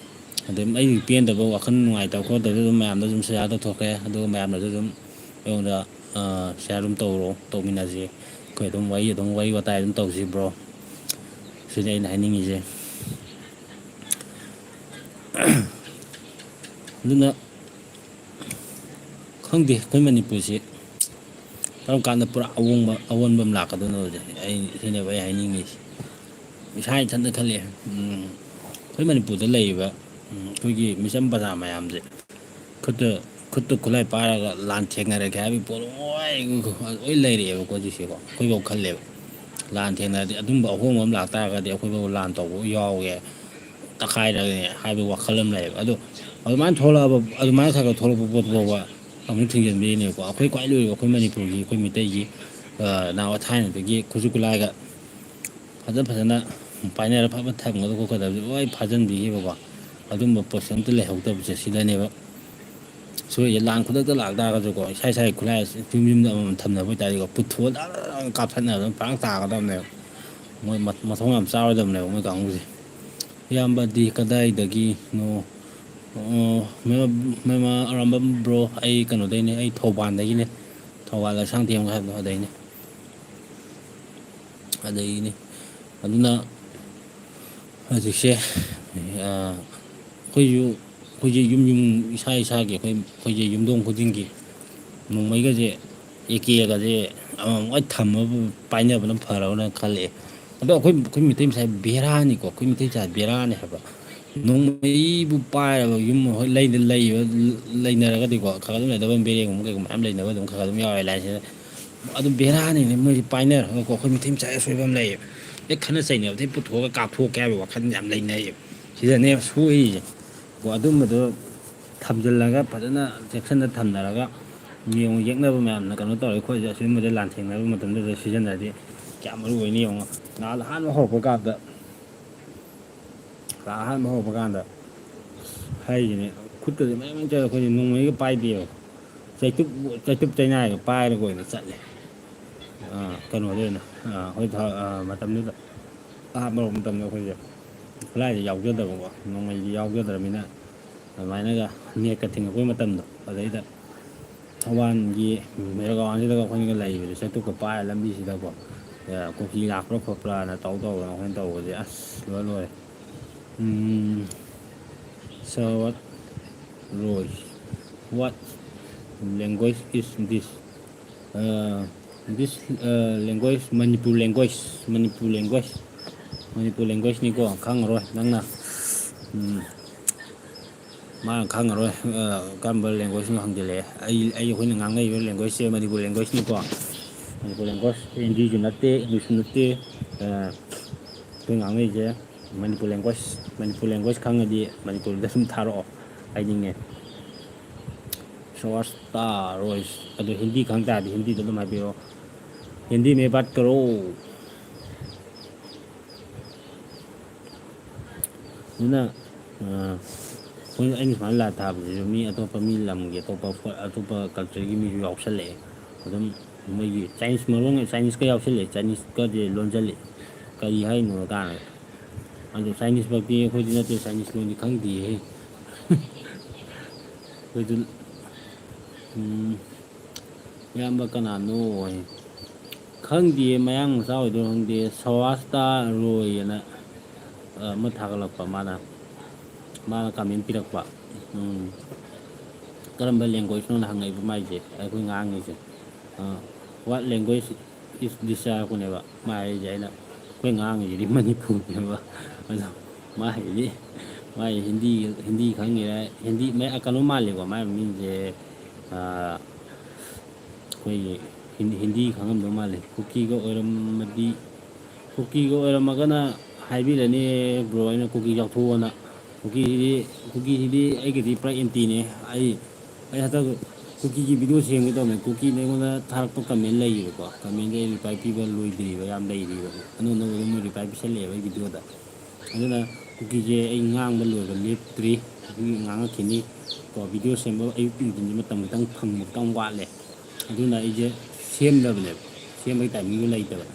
ꯑꯗꯨꯝ ꯑꯩꯒꯤ ꯄꯦꯟꯗꯕ ꯋꯥꯈꯜ ꯅꯨꯡꯉꯥꯏꯇꯕ ꯈꯣꯠꯇꯕꯁꯨ ꯑꯗꯨꯝ ꯃꯌꯥꯝꯗ ꯑꯗꯨꯝ share ꯇꯧꯊꯣꯛꯈ꯭ꯔꯦ꯫ ꯑꯗꯨꯒ ꯃꯌꯥꯝꯅꯁꯨ ꯑꯗꯨꯝ ꯑꯩꯉꯣꯟꯗ, ꯑ, share ꯑꯗꯨꯝ ꯇꯧꯔꯣ, ꯇꯧꯃꯤꯟꯅꯁꯤ꯫ ꯑꯩꯈꯣꯏ ꯑꯗꯨꯝ ꯋꯥꯔꯤ, ꯑꯗꯨꯝ ꯋꯥꯔꯤ ꯋꯥꯇꯥꯏ ꯑꯗꯨꯝ ꯇꯧꯁꯤ, ꯕ꯭ꯔꯣ꯫ ꯁꯤꯅꯤ ꯑꯩꯅ ꯍꯥꯏꯅꯤꯡꯉꯤꯁꯦ꯫ ꯑꯗꯨꯅ ꯈꯪꯗꯦ, ꯑꯩꯈꯣꯏ ꯃꯅꯤꯄꯨꯔꯁꯤ ꯀꯔꯝ ꯀꯥꯟꯗ ꯄꯨꯔꯥ ꯑꯍꯣꯡꯕ, ꯑꯑꯣꯟꯕ ꯑꯃ ꯂꯥꯛꯀꯗꯣꯏꯅꯣꯁꯦ ꯑꯩ, ꯁꯤꯅꯦꯕ ꯑꯩ ꯍꯥꯏꯅꯤꯡꯉꯤꯁꯦ꯫ ꯏꯁꯥ ꯏꯊꯟꯇ ꯈꯜꯂꯦ꯫ ꯎꯝ, ꯑꯩꯈꯣꯏ ꯃꯅꯤꯄꯨꯔꯗ ꯂꯩꯔꯤꯕ, ꯎꯝ, ꯑꯩꯈꯣꯏꯒꯤ ꯃꯤꯆꯝ ꯄ꯭ꯔꯖꯥ ꯃꯌꯥꯝꯁꯦ ꯈꯨꯠꯇ, ꯈꯨꯠꯇ ꯈꯨꯠꯂꯥꯏ ꯄꯥꯏꯔꯒ ꯂꯥꯟ ꯊꯦꯡꯅꯔꯒꯦ ꯍꯥꯏꯕꯒꯤ ꯄꯣꯠ ꯂꯣꯏ, ꯂꯣꯏ ꯂꯩꯔꯛꯑꯦꯕꯀꯣ ꯍꯧꯖꯤꯛꯁꯦꯀꯣ꯫ ꯑꯩꯈꯣꯏꯐꯥꯎ ꯈꯜꯂꯦꯕ, ꯂꯥꯟ ꯊꯦꯡꯅꯔꯗꯤ ꯑꯗꯨꯝꯕ ꯑꯍꯣꯡꯕ ꯑꯃ ꯂꯥꯛꯇꯥꯔꯒꯗꯤ ꯑꯩꯈꯣꯏꯐꯥꯎ ꯂꯥꯟ ꯇꯧꯕ ꯌꯥꯎꯒꯦ, ꯇꯛꯈꯥꯏꯔꯒꯦ ꯍꯥꯏꯕꯒꯤ ꯋꯥꯈꯜ ꯑꯃ ꯂꯩꯌꯦꯕ꯫ ꯑꯗꯣ ꯑꯗꯨꯃꯥꯏꯅ ꯊꯣꯛꯂꯛꯑꯕ, ꯑꯗꯨꯃꯥꯏꯅ ꯈꯔ ꯈꯔ ꯊꯣꯛꯂꯛꯄ ꯄꯣꯠꯇꯨ ꯐꯥꯎꯕ ꯑꯃꯨꯛ ꯊꯤꯡꯖꯤꯟꯕꯤꯔꯤꯅꯦꯕꯀꯣ꯫ ꯑꯩꯈꯣꯏ ꯈ꯭ꯋꯥꯏ ꯂꯣꯏꯔꯤꯕ ꯑꯩꯈꯣꯏ ꯃꯅꯤꯄꯨꯔꯒꯤ, ꯑꯩꯈꯣꯏ ꯃꯤꯇꯩꯒꯤ, ꯑ, ꯅꯍꯥꯟꯋꯥꯏ ꯊꯥꯏꯅꯗꯒꯤ ꯈꯨꯠꯁꯨ ꯈꯨꯠꯂꯥꯏꯒ ꯐꯖ ꯐꯖꯅ ꯄꯥꯏꯅꯔ ꯐꯠ ꯐꯠ ꯊꯝꯒꯗꯕ ꯈꯣꯠꯀꯗꯕꯁꯦ ꯂꯣꯏ ꯐꯥꯖꯤꯟꯕꯤꯈꯤꯕꯀꯣ꯫ ꯑꯗꯨꯝꯕ ꯄꯣꯠꯁꯦ ꯑꯝꯇ ꯂꯩꯍꯧꯗꯕꯁꯦ ꯁꯤꯗꯅꯦꯕ ꯁꯣꯏꯔꯤꯁꯦ꯫ ꯂꯥꯟ ꯈꯨꯗꯛꯇ ꯂꯥꯛꯇꯥꯔꯒꯁꯨꯀꯣ, ꯏꯁꯥ ꯏꯁꯥꯒꯤ ꯈꯨꯠꯂꯥꯏ ꯌꯨꯝ ꯌꯨꯝꯗ ꯑꯃꯃꯝ ꯊꯝꯅꯕ ꯑꯣꯏꯇꯥꯔꯗꯤꯀꯣ, ꯄꯨꯊꯣꯛꯑ ꯗꯛ ꯗꯛ ꯗꯛ ꯀꯥꯞꯊꯠꯅꯕ ꯐꯔꯛ ꯇꯥꯒꯗꯕꯅꯦꯕ꯫ ꯃꯣꯏ ꯃ-, ꯃꯊꯧ ꯌꯥꯝ ꯆꯥꯔꯣꯏꯗꯕꯅꯦꯕ ꯃꯣꯏ ꯀꯥꯡꯕꯨꯁꯦ꯫ ꯏꯌꯥꯝꯕꯗꯤ ꯀꯗꯥꯏꯗꯒꯤꯅꯣ? ꯑꯣ, ꯃꯦꯝꯃ, ꯃꯦꯝꯃ ꯑꯔꯥꯝꯕꯝ ꯕ꯭ꯔꯣ, ꯑꯩ ꯀꯩꯅꯣꯗꯩꯅꯦ, ꯑꯩ ꯊꯧꯕꯥꯜꯗꯒꯤꯅꯦ, ꯊꯧꯕꯥꯜ ꯂꯩꯁꯥꯡꯊꯦꯝ ꯍꯥꯏꯕꯗꯣ ꯑꯗꯩꯅꯦ꯫ ꯑꯗꯒꯤꯅꯤ꯫ ꯑꯗꯨꯅ ꯍꯧꯖꯤꯛꯁꯦ, ꯑ, ꯑꯩꯈꯣꯏꯁꯨ, ꯑꯩꯈꯣꯏꯁꯦ ꯌꯨꯝ ꯌꯨꯝ, ꯏꯁꯥ ꯏꯁꯥꯒꯤ, ꯑꯩꯈꯣꯏ, ꯑꯩꯈꯣꯏꯁꯦ ꯌꯨꯝꯊꯣꯡ ꯈꯨꯗꯤꯡꯒꯤ ꯅꯣꯡꯃꯩꯒꯁꯦ, ꯑꯦ ꯀꯦꯒꯁꯦ ꯑꯃꯃꯝ ꯂꯣꯏ ꯊꯝꯃꯒ ꯄꯥꯏꯅꯕꯅ ꯐꯔꯕ꯭ꯔꯥ ꯈꯜꯂꯛꯑꯦ꯫ ꯑꯗꯣ ꯑꯩꯈꯣꯏ, ꯑꯩꯈꯣꯏ ꯃꯩꯇꯩ ꯃꯆꯥ ꯕꯦꯔꯥꯅꯤꯀꯣ, ꯑꯩꯈꯣꯏ ꯃꯩꯇꯩ ꯃꯆꯥ ꯕꯦꯔꯥꯅꯤ ꯍꯥꯏꯕ꯫ ꯅꯣꯡꯃꯩꯕꯨ ꯄꯥꯏꯔꯕ ꯌꯨꯝ ꯍꯣꯏ ꯂꯩꯗ ꯂꯩꯕ, ꯂꯩꯅꯔꯒꯗꯤꯀꯣ, ꯈꯔ ꯈꯔ ꯑꯗꯨꯝ ꯂꯩꯅꯕ, ꯕꯦꯔꯦꯒꯨꯝꯕ ꯀꯩꯒꯨꯝꯕ ꯃꯌꯥꯝ ꯂꯩꯅꯕ ꯑꯗꯨꯝ ꯈꯔ ꯈꯔ ꯑꯗꯨꯝ ꯌꯥꯎꯔꯦ ꯂꯥꯏꯁꯤꯗ꯫ ꯑꯗꯨ ꯕꯦꯔꯥꯅꯤꯅꯦ, ꯃꯣꯏꯁꯦ ꯄꯥꯏꯅꯔꯒꯀꯣ, ꯑꯩꯈꯣꯏ ꯃꯩꯇꯩ ꯃꯆꯥꯒꯤ ꯑꯁꯣꯏꯕ ꯑꯃ ꯂꯩꯌꯦꯕ꯫ ꯍꯦꯛ ꯈꯠꯅ ꯆꯩꯅꯕꯗ ꯍꯦꯛ ꯄꯨꯊꯣꯛꯑꯒ ꯀꯥꯞꯊꯣꯛꯀꯦ ꯍꯥꯏꯕ ꯋꯥꯈꯜ ꯌꯥꯝ ꯂꯩꯅꯩꯌꯦꯕ꯫ ꯁꯤꯗꯅꯦꯕ ꯁꯣꯏꯔꯤꯁꯦ꯫ ꯀꯣ, ꯑꯗꯨꯝꯕꯗꯣ ꯊꯝꯖꯤꯜꯂꯒ ꯐꯖꯅ ꯆꯦꯛꯁꯤꯟꯅ ꯊꯝꯅꯔꯒ, ꯌꯦꯡꯉꯨ, ꯌꯦꯛꯅꯕ ꯃꯌꯥꯝꯅ ꯀꯩꯅꯣ ꯇꯧꯔꯦ, ꯑꯩꯈꯣꯏꯁꯦ ꯑꯁꯤꯒꯨꯝꯕꯁꯦ ꯂꯥꯟꯊꯦꯡꯅꯕ ꯃꯇꯝꯗꯨꯗ ꯁꯤꯖꯤꯟꯅꯔꯗꯤ ꯀꯌꯥꯝ ꯃꯔꯨ ꯑꯣꯏꯅꯤ ꯌꯦꯡꯉꯣ꯫ ꯅꯍꯥꯟ ꯑꯍꯥꯟꯕ ꯍꯧꯔꯛꯄ ꯀꯥꯟꯗ, ꯀ꯭ꯂꯥꯁ ꯑꯍꯥꯟꯕ ꯍꯧꯔꯛꯄ ꯀꯥꯟꯗ ꯍꯥꯏꯔꯤꯁꯤꯅꯦ, ꯈꯨꯠꯀꯁꯦ ꯃꯌꯥꯝ ꯃꯌꯥꯝ ꯆꯠꯂꯦ꯫ ꯑꯩꯈꯣꯏꯁꯦ ꯅꯣꯡꯃꯩꯒ ꯄꯥꯏꯗꯦꯕ, ꯆꯩꯇꯨꯞ, ꯆꯩꯇꯨꯞ ꯆꯩꯅꯥꯏꯒ ꯄꯥꯏꯔꯒ ꯑꯣꯏꯅ ꯆꯠꯂꯦ꯫ ꯑꯥ, ꯀꯩꯅꯣꯗ ꯑꯣꯏꯅ, ꯑꯥ, ꯑꯩꯈꯣꯏ ꯊ-, ꯑꯥ, ꯃꯇꯝꯗꯨꯗ ꯑꯍꯥꯟꯕ ꯍꯧꯔꯛꯄ ꯃꯇꯝꯗ ꯑꯩꯈꯣꯏꯁꯦ ꯈꯨꯠꯂꯥꯏꯁꯦ ꯌꯥꯎꯖꯗꯕꯀꯣ, ꯅꯣꯡꯃꯩꯁꯦ ꯌꯥꯎꯖꯗ꯭ꯔꯕꯅꯤꯅ, ꯑꯗꯨꯃꯥꯏꯅꯒ ꯅꯦꯠꯀ ꯊꯤꯡꯉꯛꯄꯩ ꯃꯇꯝꯗꯣ, ꯑꯗꯩꯗ ꯊꯧꯕꯥꯜꯒꯤ ꯃꯦꯔꯥ ꯒ꯭ꯔꯥꯎꯟꯁꯤꯗꯒ ꯑꯩꯈꯣꯏꯅꯒ ꯂꯩꯕꯗꯣ, ꯆꯩꯇꯨꯞꯀ ꯄꯥꯏꯔ ꯂꯝꯕꯤꯁꯤꯗꯀꯣ, ꯀꯨꯀꯤ ꯂꯥꯛꯄ꯭ꯔꯥ ꯈꯣꯠꯄ꯭ꯔꯥꯅ ꯇꯧ ꯇꯧꯗꯅ ꯑꯩꯈꯣꯏꯅ ꯇꯧꯕꯁꯦ ꯑꯁ ꯂꯣꯏꯔꯦ ꯂꯣꯏꯔꯦ꯫ ꯎꯝ, so what, Roy, what language is this? Uh, this uh, language, Manipur language, Manipur language, Manipur language ꯅꯤꯀꯣ, ꯈꯪꯉꯔꯣꯏ ꯅꯪꯅ꯫ ꯎꯝ, ꯃꯥꯅ ꯈꯪꯉꯔꯣꯏ꯫ ꯑ, ꯀꯔꯝꯕ language ꯅꯣ ꯍꯪꯖꯤꯜꯂꯛꯑꯦ꯫ ꯑꯩ, ꯑꯩ, ꯑꯩꯈꯣꯏꯅ ꯉꯥꯡꯅꯔꯤꯕ language ꯁꯦ Manipur language ꯅꯤꯀꯣ꯫ Manipur language, ꯍꯤꯟꯗꯤꯁꯨ ꯅꯠꯇꯦ, English ꯁꯨ ꯅꯠꯇꯦ꯫ ꯑ, ꯑꯩꯈꯣꯏ ꯉꯥꯡꯅꯔꯤꯁꯦ Manipur language꯫ Manipur language ꯈꯪꯉꯗꯤ ꯃꯅꯤꯄꯨꯔꯗ ꯁꯨꯝ ꯊꯥꯔꯛꯑꯣ, ꯍꯥꯏꯅꯤꯡꯉꯦ꯫ Swasta Roy, ꯑꯗꯣ ꯍꯤꯟꯗꯤ ꯈꯪ ꯇꯥꯔꯗꯤ ꯍꯤꯟꯗꯤꯗ ꯑꯗꯨꯝ ꯍꯥꯏꯕꯤꯔꯛꯑꯣ꯫ Hindi mein baat karo꯫ ꯑꯗꯨꯅ, ꯑ, ꯑꯩꯈꯣꯏꯅ, ꯑꯩꯅ ꯁꯨꯃꯥꯏꯅ ꯂꯥꯏ ꯊꯥꯕꯁꯤꯁꯨ ꯃꯤ ꯑꯇꯣꯞꯄ, ꯃꯤ ꯂꯝꯒꯤ ꯑꯇꯣꯞꯄ ꯐꯣ-, ꯑꯇꯣꯞꯄ culture ꯒꯤ ꯃꯤꯁꯨ ꯌꯥꯎꯁꯜꯂꯛꯑꯦ꯫ ꯑꯗꯨꯝ ꯃꯣꯏꯒꯤ Chinese, ꯃꯔꯨ ꯑꯣꯏꯅ Chinese ꯀ ꯌꯥꯎꯁꯜꯂꯛꯑꯦ, Chinese ꯀꯁꯦ ꯂꯣꯟꯁꯤꯜꯂꯛꯑꯦ꯫ ꯀꯔꯤ ꯍꯥꯏꯅꯣ ꯀꯥꯏꯅ꯫ ꯑꯗꯣ Chinese ꯐꯛꯇꯤ ꯑꯩꯈꯣꯏꯗꯤ ꯅꯠꯇꯦ, Chinese ꯂꯣꯟꯗꯤ ꯈꯪꯗꯦꯍꯦ꯫ ꯑꯩꯈꯣꯏꯗꯨ, ꯎꯝ, ꯏꯌꯥꯝꯕ ꯀꯅꯥꯅꯣ ꯍꯥꯏ꯫ ꯈꯪꯗꯤꯌꯦ, ꯃꯌꯥꯡ ꯃꯆꯥ ꯑꯣꯏꯗꯣꯏꯔ ꯈꯪꯗꯦ, ꯁꯋꯥꯁꯇꯥ ꯔꯣꯏ ꯑꯅ, ꯑ, ꯑꯃ ꯊꯥꯒꯠꯂꯛꯄ ꯃꯥꯅ, ꯃꯥꯅ comment ꯄꯤꯔꯛꯄ꯫ ꯎꯝ, ꯀꯔꯝꯕ language ꯅꯣꯅ ꯍꯪꯉꯛꯏꯕ ꯃꯥꯏꯁꯦ, ꯑꯩꯈꯣꯏ ꯉꯥꯡꯉꯤꯁꯦ꯫ ꯑ, "What language is this?" ꯍꯥꯏꯔꯛꯄꯅꯦꯕ꯫ ꯃꯥ ꯍꯥꯏꯔꯤꯁꯦ ꯑꯩꯅ, "ꯑꯩꯈꯣꯏ ꯉꯥꯡꯉꯤꯁꯤꯗꯤ ꯃꯅꯤꯄꯨꯔꯤꯅꯦꯕ"꯫ ꯑꯗꯣ ꯃꯥ ꯍꯥꯏꯗꯤ, ꯃꯥ ꯍꯥꯏꯗꯤ ꯍꯤꯟꯗꯤ, ꯍꯤꯟꯗꯤ ꯈꯪꯉꯤꯔ, ꯍꯤꯟꯗꯤ, ꯃ-, ꯀꯩꯅꯣ ꯃꯥꯜꯂꯦꯀꯣ, ꯃꯥꯏ ꯃꯃꯤꯡꯁꯦ, ꯑ, ꯑꯩꯈꯣꯏꯒꯤ ꯍꯤꯟ-, ꯍꯤꯟꯗꯤ ꯈꯪꯉꯝꯗꯧ ꯃꯥꯜꯂꯦ꯫ ꯀꯨꯀꯤꯒ ꯑꯣꯏꯔꯝꯃꯗꯤ, ꯀꯨꯀꯤꯒ ꯑꯣꯏꯔꯝꯃꯒꯅ ꯍꯥꯏꯕꯤꯔꯅꯤ, bro, ꯑꯩꯅ ꯀꯨꯀꯤ ꯌꯥꯎꯊꯣꯛꯑꯣꯅ꯫ ꯀꯨꯀꯤꯁꯤꯗꯤ, ꯀꯨꯀꯤꯁꯤꯗꯤ ꯑꯩꯒꯤꯗꯤ ꯄꯨꯔꯥ anti ꯅꯦ꯫ ꯑꯩ, ꯑꯩ ꯍꯟꯗꯛ ꯀꯨꯀꯤꯒꯤ video ꯁꯦꯝꯒꯦ ꯇꯧꯕꯅꯦ꯫ ꯀꯨꯀꯤꯅ ꯑꯩꯉꯣꯟꯗ ꯊꯥꯔꯛꯄ comment ꯂꯩꯌꯦꯕꯀꯣ꯫ Comment ꯗꯤ ꯑꯩ reply ꯄꯤꯕ ꯂꯣꯏꯗ꯭ꯔꯤꯕ, ꯌꯥꯝ ꯂꯩꯔꯤꯕ꯫ ꯑꯅꯧ ꯑꯅꯧꯕ ꯑꯗꯨꯝ reply ꯄꯤꯁꯜꯂꯛꯑꯦꯕ ꯑꯩ video ꯗ꯫ ꯑꯗꯨꯅ ꯀꯨꯀꯤꯁꯦ ꯑꯩ ꯉꯥꯡꯕ ꯂꯣꯏꯕ ꯂꯦꯞꯇ꯭ꯔꯤ꯫ ꯀꯨꯀꯤ ꯉꯥꯡꯉꯛꯈꯤꯅꯤ꯫ ꯀꯣ, video ꯁꯦꯝꯕ ꯑꯌꯨꯛ ꯅꯨꯡꯊꯤꯟꯁꯦ ꯃꯇꯝ ꯈꯤꯇꯪ ꯐꯪꯕ ꯈꯤꯇꯪ ꯋꯥꯠꯂꯦ꯫ ꯑꯗꯨꯅ ꯑꯩꯁꯦ ꯁꯦꯝꯗꯕꯅꯦꯕ꯫ ꯁꯦꯝꯕꯒꯤ timing ꯗꯣ ꯂꯩꯇꯕ꯫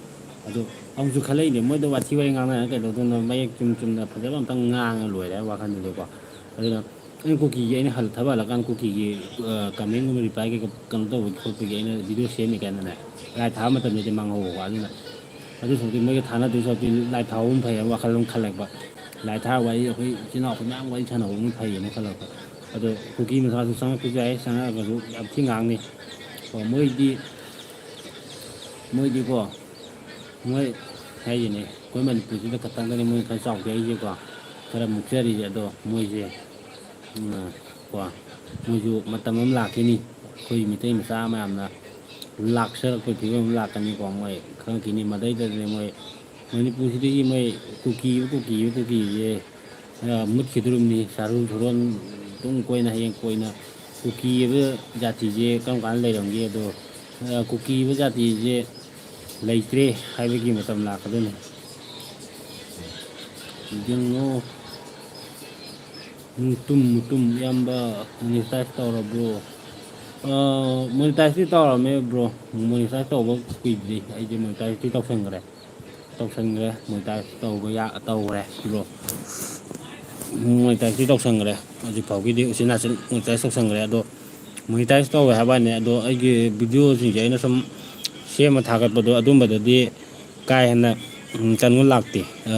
ꯑꯗꯣ ꯑꯃꯨꯛꯁꯨ ꯈꯜꯂꯛꯏꯅꯦ, ꯃꯣꯏꯗ ꯋꯥꯊꯤ ꯋꯥꯔꯦꯡ ꯉꯥꯡꯅꯔꯒ ꯀꯩꯗꯧꯗꯣꯏꯅꯣ? ꯃꯌꯦꯛ ꯆꯨꯝ ꯆꯨꯝꯅ ꯐꯖꯕ ꯑꯝꯇꯪ ꯉꯥꯡꯉ ꯂꯣꯏꯔꯦ ꯍꯥꯏꯕ ꯋꯥꯈꯜꯗꯨꯗꯀꯣ꯫ ꯑꯗꯨꯅ ꯑꯩꯅ ꯀꯨꯀꯤꯒꯤ, ꯑꯩꯅ ꯍꯜ-, ꯊꯕꯛ ꯍꯜꯂꯛꯀꯥꯟꯗ ꯀꯨꯀꯤꯒꯤ, ꯑ, comment ꯒꯨꯝꯕ reply ꯀꯩꯀꯥ ꯀꯩꯅꯣ ꯇꯧꯕꯒꯤ ꯈꯣꯠꯄꯒꯤ ꯑꯩꯅ video ꯁꯦꯝꯃꯤ ꯀꯥꯏꯅꯅꯦ, ꯂꯥꯏ ꯊꯥꯕ ꯃꯇꯝꯗꯗꯤ ꯃꯥꯡꯍꯧꯕꯀꯣ꯫ ꯑꯗꯨꯅ ꯑꯗꯨ ꯁꯔꯨꯛꯇꯤ ꯃꯣꯏꯒ ꯊꯥꯅꯗꯣꯏ ꯁꯔꯨꯛꯇꯤ ꯂꯥꯏ ꯊꯥꯎꯕ ꯑꯃ ꯐꯩ ꯍꯥꯏꯕ ꯋꯥꯈꯜ ꯑꯃ ꯈꯜꯂꯛꯄ꯫ ꯂꯥꯏ ꯊꯥ ꯋꯥꯔꯤ ꯑꯩꯈꯣꯏ ꯏꯆꯤꯟ ꯏꯅꯥꯎ ꯑꯩꯈꯣꯏ ꯃꯌꯥꯝ ꯋꯥꯔꯤ ꯁꯥꯟꯅꯍꯧꯕꯅ ꯐꯩꯌꯦꯅ ꯈꯜꯂꯛꯄ꯫ ꯑꯗꯣ ꯀꯨꯀꯤ ꯃꯆꯥꯁꯨ ꯆꯪꯉꯛꯄꯁꯨ ꯌꯥꯏ, ꯆꯪꯉꯛꯑꯒꯁꯨ ꯌꯥꯝ ꯊꯤ ꯉꯥꯡꯅꯤ꯫ ꯀꯣ ꯃꯣꯏꯗꯤ, ꯃꯣꯏꯗꯤꯀꯣ, ꯃꯣꯏ ꯍꯥꯏꯁꯤꯅꯦ, ꯑꯩꯈꯣꯏ ꯃꯅꯤꯄꯨꯔꯁꯤꯗ ꯈꯛꯇꯪꯗꯅꯤ ꯃꯣꯏ ꯈꯔ ꯆꯥꯎꯊꯣꯛꯏꯁꯦꯀꯣ, ꯈꯔ ꯃꯨꯛꯆꯔꯤꯁꯦ꯫ ꯑꯗꯣ ꯃꯣꯏꯁꯦ ꯎꯝ, ꯀꯣ, ꯃꯣꯏꯁꯨ ꯃꯇꯝ ꯑꯃ ꯂꯥꯛꯈꯤꯅꯤ, ꯑꯩꯈꯣꯏ ꯃꯤꯇꯩ ꯃꯆꯥ ꯃꯌꯥꯝꯅ ꯂꯥꯛꯆꯔꯛꯄꯒꯤ ꯐꯤꯕꯝ ꯑꯃ ꯂꯥꯛꯀꯅꯤꯀꯣ꯫ ꯃꯣꯏ ꯈꯪꯉꯛꯈꯤꯅꯤ, ꯃꯗꯩꯗꯗꯤ ꯃꯣꯏ ꯃꯅꯤꯄꯨꯔꯁꯤꯗꯒꯤ ꯃꯣꯏ ꯀꯨꯀꯤ, ꯀꯨꯀꯤ, ꯀꯨꯀꯤꯁꯦ, ꯑ, ꯃꯨꯠꯈꯤꯗꯣꯔꯤꯕꯅꯤ꯫ ꯆꯥꯔꯣꯟ ꯁꯨꯔꯣꯟ ꯇꯨꯡ ꯀꯣꯏꯅ, ꯍꯌꯦꯡ ꯀꯣꯏꯅ ꯀꯨꯀꯤ ꯍꯥꯏꯕ ꯖꯥꯇꯤꯁꯦ ꯀꯔꯝ ꯀꯥꯟꯗ ꯂꯩꯔꯝꯒꯦ? ꯑꯗꯣ, ꯑ, ꯀꯨꯀꯤ ꯍꯥꯏꯕ ꯖꯥꯇꯤꯁꯦ ꯂꯩꯇ꯭ꯔꯦ ꯍꯥꯏꯕꯒꯤ ꯃꯇꯝ ꯂꯥꯛꯀꯗꯣꯏꯅꯤ꯫ ꯌꯦꯡꯉꯣ꯫ ꯃꯨꯇꯨꯝ, ꯃꯨꯇꯨꯝ, ꯏꯌꯥꯝꯕ, ꯃꯣꯅꯤꯇꯥꯏꯖ ꯇꯧꯔꯕ꯭ꯔꯣ? ꯑ, ꯃꯣꯅꯤꯇꯥꯏꯖꯇꯤ ꯇꯧꯔꯝꯃꯦ, ꯕ꯭ꯔꯣ꯫ ꯃꯣꯅꯤꯇꯥꯏꯖ ꯇꯧꯕ ꯀꯨꯏꯗ꯭ꯔꯤ꯫ ꯑꯩꯗꯤ ꯃꯣꯅꯤꯇꯥꯏꯖꯇꯤ ꯇꯧꯁꯟꯈ꯭ꯔꯦ꯫ ꯇꯧꯁꯟꯈ꯭ꯔꯦ꯫ ꯃꯣꯅꯤꯇꯥꯏꯖ ꯇꯧꯕ ꯌꯥ-, ꯇꯧꯈ꯭ꯔꯦ, ꯕ꯭ꯔꯣ꯫ ꯃꯣꯅꯤꯇꯥꯏꯖꯇꯤ ꯇꯧꯁꯟꯈ꯭ꯔꯦ꯫ ꯍꯧꯖꯤꯛ ꯐꯥꯎꯒꯤꯗꯤ ꯎꯆꯤꯟ ꯅꯥꯆꯤꯟ ꯃꯣꯅꯤꯇꯥꯏꯖ ꯇꯧꯁꯟꯈ꯭ꯔꯦ꯫ ꯑꯗꯣ ꯃꯣꯅꯤꯇꯥꯏꯖ ꯇꯧꯋꯦ ꯍꯥꯏꯕ ꯋꯥꯅꯤ꯫ ꯑꯗꯣ ꯑꯩꯒꯤ ꯚꯤꯗꯤꯑꯣꯁꯤꯡꯁꯦ ꯑꯩꯅ ꯁꯨꯝ ꯁꯦꯝꯃ ꯊꯥꯒꯠꯄꯗꯣ, ꯑꯗꯨꯝꯕꯗꯗꯤ ꯀꯥ ꯍꯦꯟꯅ, ꯎꯝ, ꯀꯩꯅꯣ ꯂꯥꯛꯇꯦ꯫ ꯑ,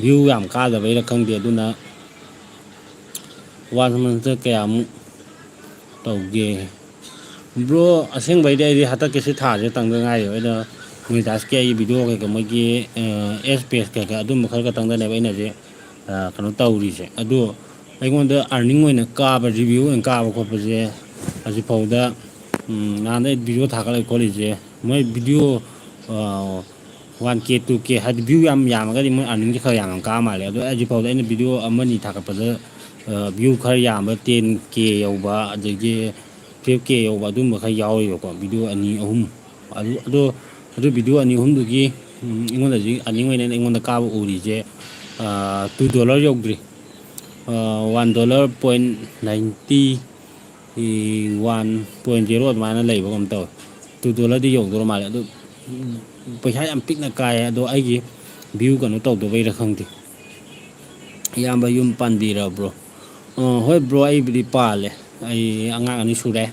ꯚ꯭ꯌꯨ ꯌꯥꯝ ꯀꯥꯗꯕꯩꯔ ꯈꯪꯗꯦ꯫ ꯑꯗꯨꯅ ꯋꯥꯟ ꯃꯟꯊꯇ ꯀꯌꯥꯃꯨꯛ ꯇꯧꯒꯦ? ꯕ꯭ꯔꯣ, ꯑꯁꯦꯡꯕꯩꯗꯤ ꯑꯩꯗꯤ ꯍꯟꯗꯛꯀꯤ ꯁꯤ ꯊꯥꯁꯦ ꯇꯪꯗ ꯉꯥꯏꯔꯤ꯫ ꯑꯩꯅ ꯃꯣꯅꯤꯇꯥꯏꯖꯀꯤ ꯑꯩꯒꯤ ꯚꯤꯗꯤꯑꯣ ꯀꯩꯀꯥ, ꯃꯣꯏꯒꯤ, ꯑ, ꯑꯦꯁ ꯄꯦꯖ ꯀꯩꯀꯥ, ꯑꯗꯨꯝꯕ ꯈꯔ ꯈꯛꯇꯪꯗꯅꯦꯕ ꯑꯩꯅ ꯍꯧꯖꯤꯛ, ꯑ, ꯀꯩꯅꯣ ꯇꯧꯔꯤꯁꯦ꯫ ꯑꯗꯣ ꯑꯩꯉꯣꯟꯗ ꯑꯥꯔꯅꯤꯡ ꯑꯣꯏꯅ ꯀꯥꯕ, ꯔꯤꯚ꯭ꯌꯨ ꯑꯣꯏꯅ ꯀꯥꯕ ꯈꯣꯠꯄꯁꯦ ꯍꯧꯖꯤꯛꯐꯥꯎꯗ, ꯎꯝ, ꯅꯍꯥꯟꯗꯩ ꯚꯤꯗꯤꯑꯣ ꯊꯥꯒꯠꯂꯛꯏ ꯈꯣꯠꯂꯤꯁꯦ, ꯃꯣꯏ ꯚꯤꯗꯤꯑꯣ, ꯑ, ꯋꯥꯟ ꯀꯦ, ꯇꯨ ꯀꯦ, ꯍꯥꯏꯗꯤ ꯚ꯭ꯌꯨ ꯌꯥꯝ ꯌꯥꯝꯃꯒꯗꯤ ꯃꯣꯏ ꯑꯥꯔꯅꯤꯡꯁꯦ ꯈꯔ ꯌꯥꯝꯅ ꯀꯥ ꯃꯥꯜꯂꯦ꯫ ꯑꯗꯣ ꯍꯧꯖꯤꯛꯐꯥꯎꯗ ꯑꯩꯅ ꯚꯤꯗꯤꯑꯣ ꯑꯃꯅꯤ ꯊꯥꯒꯠꯄꯗ, ꯑ, ꯚ꯭ꯌꯨ ꯈꯔ ꯌꯥꯝꯕ, ꯇꯦꯟ ꯀꯦ ꯌꯧꯕ, ꯑꯗꯒꯤ ꯇꯨꯌꯦꯜꯞ ꯀꯦ ꯌꯧꯕ, ꯑꯗꯨꯝꯕ ꯈꯔ ꯌꯥꯎꯔꯤꯕꯀꯣ, ꯚꯤꯗꯤꯑꯣ ꯑꯅꯤ, ꯑꯍꯨꯝ꯫ ꯑꯗꯨ, ꯑꯗꯣ, ꯑꯗꯨ ꯚꯤꯗꯤꯑꯣ ꯑꯅꯤ ꯑꯍꯨꯝꯗꯨꯒꯤ, ꯎꯝ, ꯑꯩꯉꯣꯟꯗ ꯍꯧꯖꯤꯛ ꯑꯥꯔꯅꯤꯡ ꯑꯣꯏꯅ ꯑꯩꯉꯣꯟꯗ ꯀꯥꯕ ꯎꯔꯤꯁꯦ, ꯑ, ꯇꯨ ꯗꯣꯂꯔ ꯌꯧꯗ꯭ꯔꯤ꯫ ꯑ, one dollar point ninety, one point zero ꯑꯗꯨꯃꯥꯏꯅ ꯂꯩꯕꯒꯨꯝ ꯇꯧꯋꯦ꯫ ꯇꯨ ꯗꯣꯂꯔꯗꯤ ꯌꯧꯗꯣꯔ ꯃꯥꯜꯂꯦ꯫ ꯑꯗꯨ ꯄꯩꯁꯥ ꯌꯥꯝ ꯄꯤꯛꯅ ꯀꯥꯏꯌꯦ꯫ ꯑꯗꯣ ꯑꯩꯒꯤ ꯚ꯭ꯌꯨ ꯀꯩꯅꯣ ꯇꯧꯗꯕꯩꯔ ꯈꯪꯗꯦ꯫ ꯏꯌꯥꯝꯕ ꯌꯨꯝ ꯄꯥꯟꯕꯤꯔꯕ꯭ꯔꯣ? ꯑ, ꯍꯣꯏ ꯕ꯭ꯔꯣ, ꯑꯩꯕꯨꯗꯤ ꯄꯥꯜꯂꯦ꯫ ꯑꯩ ꯑꯉꯥꯡ ꯑꯅꯤ ꯁꯨꯔꯦ꯫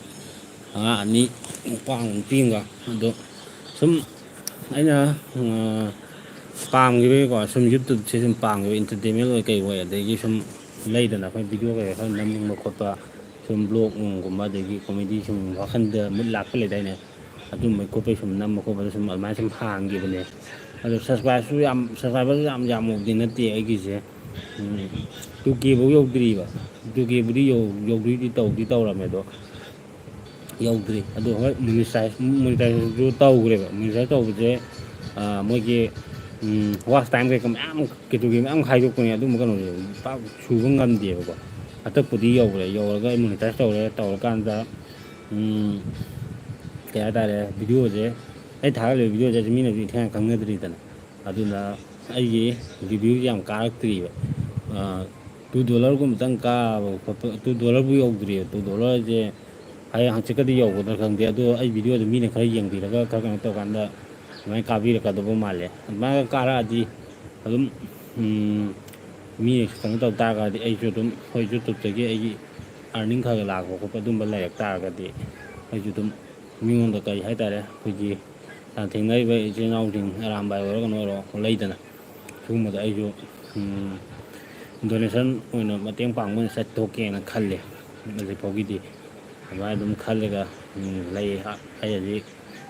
ꯑꯉꯥꯡ ꯑꯅꯤ, ꯅꯨꯄꯥ ꯑꯃꯒ ꯅꯨꯄꯤ ꯑꯃꯒ꯫ ꯑꯗꯣ ꯁꯨꯝ ꯑꯩꯅ ꯄꯥꯝꯈꯤꯕꯒꯤꯀꯣ, ꯁꯨꯝ ꯌꯨꯇ꯭ꯌꯨꯕꯁꯦ ꯁꯨꯝ ꯄꯥꯝꯈꯤꯕ, ꯏꯟꯇꯔꯇꯦꯟꯃꯦꯟ ꯑꯣꯏ ꯀꯩ ꯑꯣꯏ, ꯑꯗꯒꯤ ꯁꯨꯝ ꯂꯩꯗꯅ ꯑꯩꯈꯣꯏ ꯚꯤꯗꯤꯑꯣ ꯀꯩꯀꯩ ꯈꯔ ꯅꯝꯅꯤꯡꯕ ꯈꯣꯠꯄ, ꯁꯨꯝ ꯕ꯭ꯂꯣꯒ ꯅꯨꯡꯒꯨꯝꯕ, ꯑꯗꯒꯤ ꯀꯣꯃꯦꯗꯤ ꯁꯨꯝ ꯋꯥꯈꯜꯗ ꯃꯨꯠ ꯂꯥꯛꯄ ꯂꯩꯗꯥꯏꯅꯦ, ꯑꯗꯨꯝꯕꯩ ꯈꯣꯠꯄꯩ ꯁꯨꯝ ꯅꯝꯕ ꯈꯣꯠꯄꯗ ꯁꯨꯝ ꯑꯗꯨꯃꯥꯏꯅ ꯁꯨꯝ ꯍꯥꯡꯈꯤꯕꯅꯦ꯫ ꯑꯗꯣ ꯁꯕꯁꯀ꯭ꯔꯥꯏꯕꯁꯨ ꯌꯥꯝ, ꯁꯕꯁꯀ꯭ꯔꯥꯏꯕꯔꯁꯨ ꯌꯥꯝ ꯌꯥꯝꯃꯨꯕꯗꯤ ꯅꯠꯇꯦ ꯑꯩꯒꯤꯁꯦ꯫ ꯇꯨ ꯀꯦꯐꯧ ꯌꯧꯗ꯭ꯔꯤꯕ꯫ ꯇꯨ ꯀꯦꯕꯨꯗꯤ ꯌꯧ-, ꯌꯧꯗꯣꯏꯗꯤ ꯇꯧꯗꯤ ꯇꯧꯔꯝꯃꯦ, ꯑꯗꯣ ꯌꯧꯗ꯭ꯔꯤ꯫ ꯑꯗꯣ ꯍꯣꯏ, ꯃꯣꯅꯤꯇꯥꯏꯖ, ꯃꯣꯅꯤꯇꯥꯏꯖꯁꯨ ꯇꯧꯈ꯭ꯔꯦꯕ꯫ ꯃꯣꯅꯤꯇꯥꯏꯖ ꯇꯧꯕꯁꯦ, ꯃꯣꯏꯒꯤ ꯋꯥꯁ ꯇꯥꯏꯝ ꯀꯩꯀꯥ ꯃꯌꯥꯝ, ꯀꯦꯇꯦꯒꯣꯔꯤ ꯃꯌꯥꯝ ꯈꯥꯏꯗꯣꯛꯄꯅꯦ꯫ ꯑꯗꯨꯝꯕ ꯀꯩꯅꯣꯁꯦ ꯄꯥꯛ ꯁꯨꯕ ꯉꯝꯗꯦꯕꯀꯣ꯫ ꯍꯟꯗꯛꯄꯨꯗꯤ ꯌꯧꯈ꯭ꯔꯦ꯫ ꯌꯧꯔꯒ ꯑꯩ ꯃꯣꯅꯤꯇꯥꯏꯖ ꯇꯧꯔꯦ꯫ ꯇꯧꯔꯀꯥꯟꯗ ꯀꯩ ꯍꯥꯏꯇꯥꯔꯦ, ꯚꯤꯗꯤꯑꯣꯁꯦ, ꯑꯩ ꯊꯥꯒꯠꯂꯤꯕ ꯚꯤꯗꯤꯑꯣꯁꯦ ꯃꯤꯅꯁꯨ ꯏꯊꯦꯡꯅ ꯈꯪꯅꯗ꯭ꯔꯤꯗꯅ꯫ ꯑꯗꯨꯅ ꯑꯩꯒꯤ ꯔꯤꯚ꯭ꯌꯨꯁꯦ ꯌꯥꯝ ꯀꯥꯔꯛꯇ꯭ꯔꯤꯕ꯫ ꯇꯨ ꯗꯣꯂꯔꯒꯨꯝꯕꯇꯪ ꯀꯥꯕ ꯈꯣꯠꯄ, ꯇꯨ ꯗꯣꯂꯔꯕꯨ ꯌꯧꯗ꯭ꯔꯤꯕ꯫ ꯇꯨ ꯗꯣꯂꯔꯁꯦ ꯍꯌꯦꯡ ꯍꯪꯆꯤꯠꯀꯗꯤ ꯌꯧꯒꯗ꯭ꯔꯥ ꯈꯪꯗꯦ꯫ ꯑꯗꯣ ꯑꯩ ꯚꯤꯗꯤꯑꯣꯗꯣ ꯃꯤꯅ ꯈꯔ ꯌꯦꯡꯕꯤꯔꯒ, ꯈꯔ ꯀꯩꯅꯣ ꯇꯧꯔꯀꯥꯟꯗ, ꯑꯗꯨꯃꯥꯏꯅ ꯀꯥꯕꯤꯔꯛꯀꯗꯧꯕ ꯃꯥꯜꯂꯦ꯫ ꯑꯗꯨꯃꯥꯏꯅ ꯀꯥꯔꯛꯑꯗꯤ ꯑꯗꯨꯝ, ꯃꯤ ꯀꯩꯅꯣ ꯇꯧ ꯇꯥꯔꯒꯗꯤ, ꯑꯩꯁꯨ ꯑꯗꯨꯝ, ꯍꯣꯏ, ꯌꯨꯇ꯭ꯌꯨꯕꯇꯒꯤ ꯑꯩꯒꯤ ꯑꯥꯔꯅꯤꯡ ꯈꯔ ꯈꯔ ꯂꯥꯛꯄ ꯈꯣꯠꯄ ꯑꯗꯨꯝꯕ ꯂꯩꯔꯛ ꯇꯥꯔꯒꯗꯤ, ꯑꯩꯁꯨ ꯑꯗꯨꯝ ꯃꯤꯉꯣꯟꯗ, ꯀꯔꯤ ꯍꯥꯏꯇꯥꯔꯦ, ꯑꯩꯈꯣꯏꯒꯤ ꯊꯦꯡꯅꯔꯤꯕ ꯏꯆꯤꯜ ꯏꯅꯥꯎꯁꯤꯡ, ꯑꯔꯥꯝꯕꯥꯏ ꯑꯣꯏꯔꯣ, ꯀꯩꯅꯣ ꯑꯣꯏꯔꯣ, ꯂꯩꯗꯅ, ꯁꯤꯒꯨꯝꯕꯗ ꯑꯩꯁꯨ ꯗꯣꯅꯦꯁꯟ ꯑꯣꯏꯅ, ꯃꯇꯦꯡ ꯄꯥꯡꯕ ꯑꯣꯏꯅ ꯆꯠꯊꯣꯛꯀꯦꯅ ꯈꯜꯂꯦ꯫ ꯍꯧꯖꯤꯛ ꯐꯥꯎꯒꯤꯗꯤ ꯑꯗꯨꯃꯥꯏꯅ ꯑꯗꯨꯝ ꯈꯜꯂꯒ ꯂꯩ꯫ ꯑꯩ ꯍꯧꯖꯤꯛ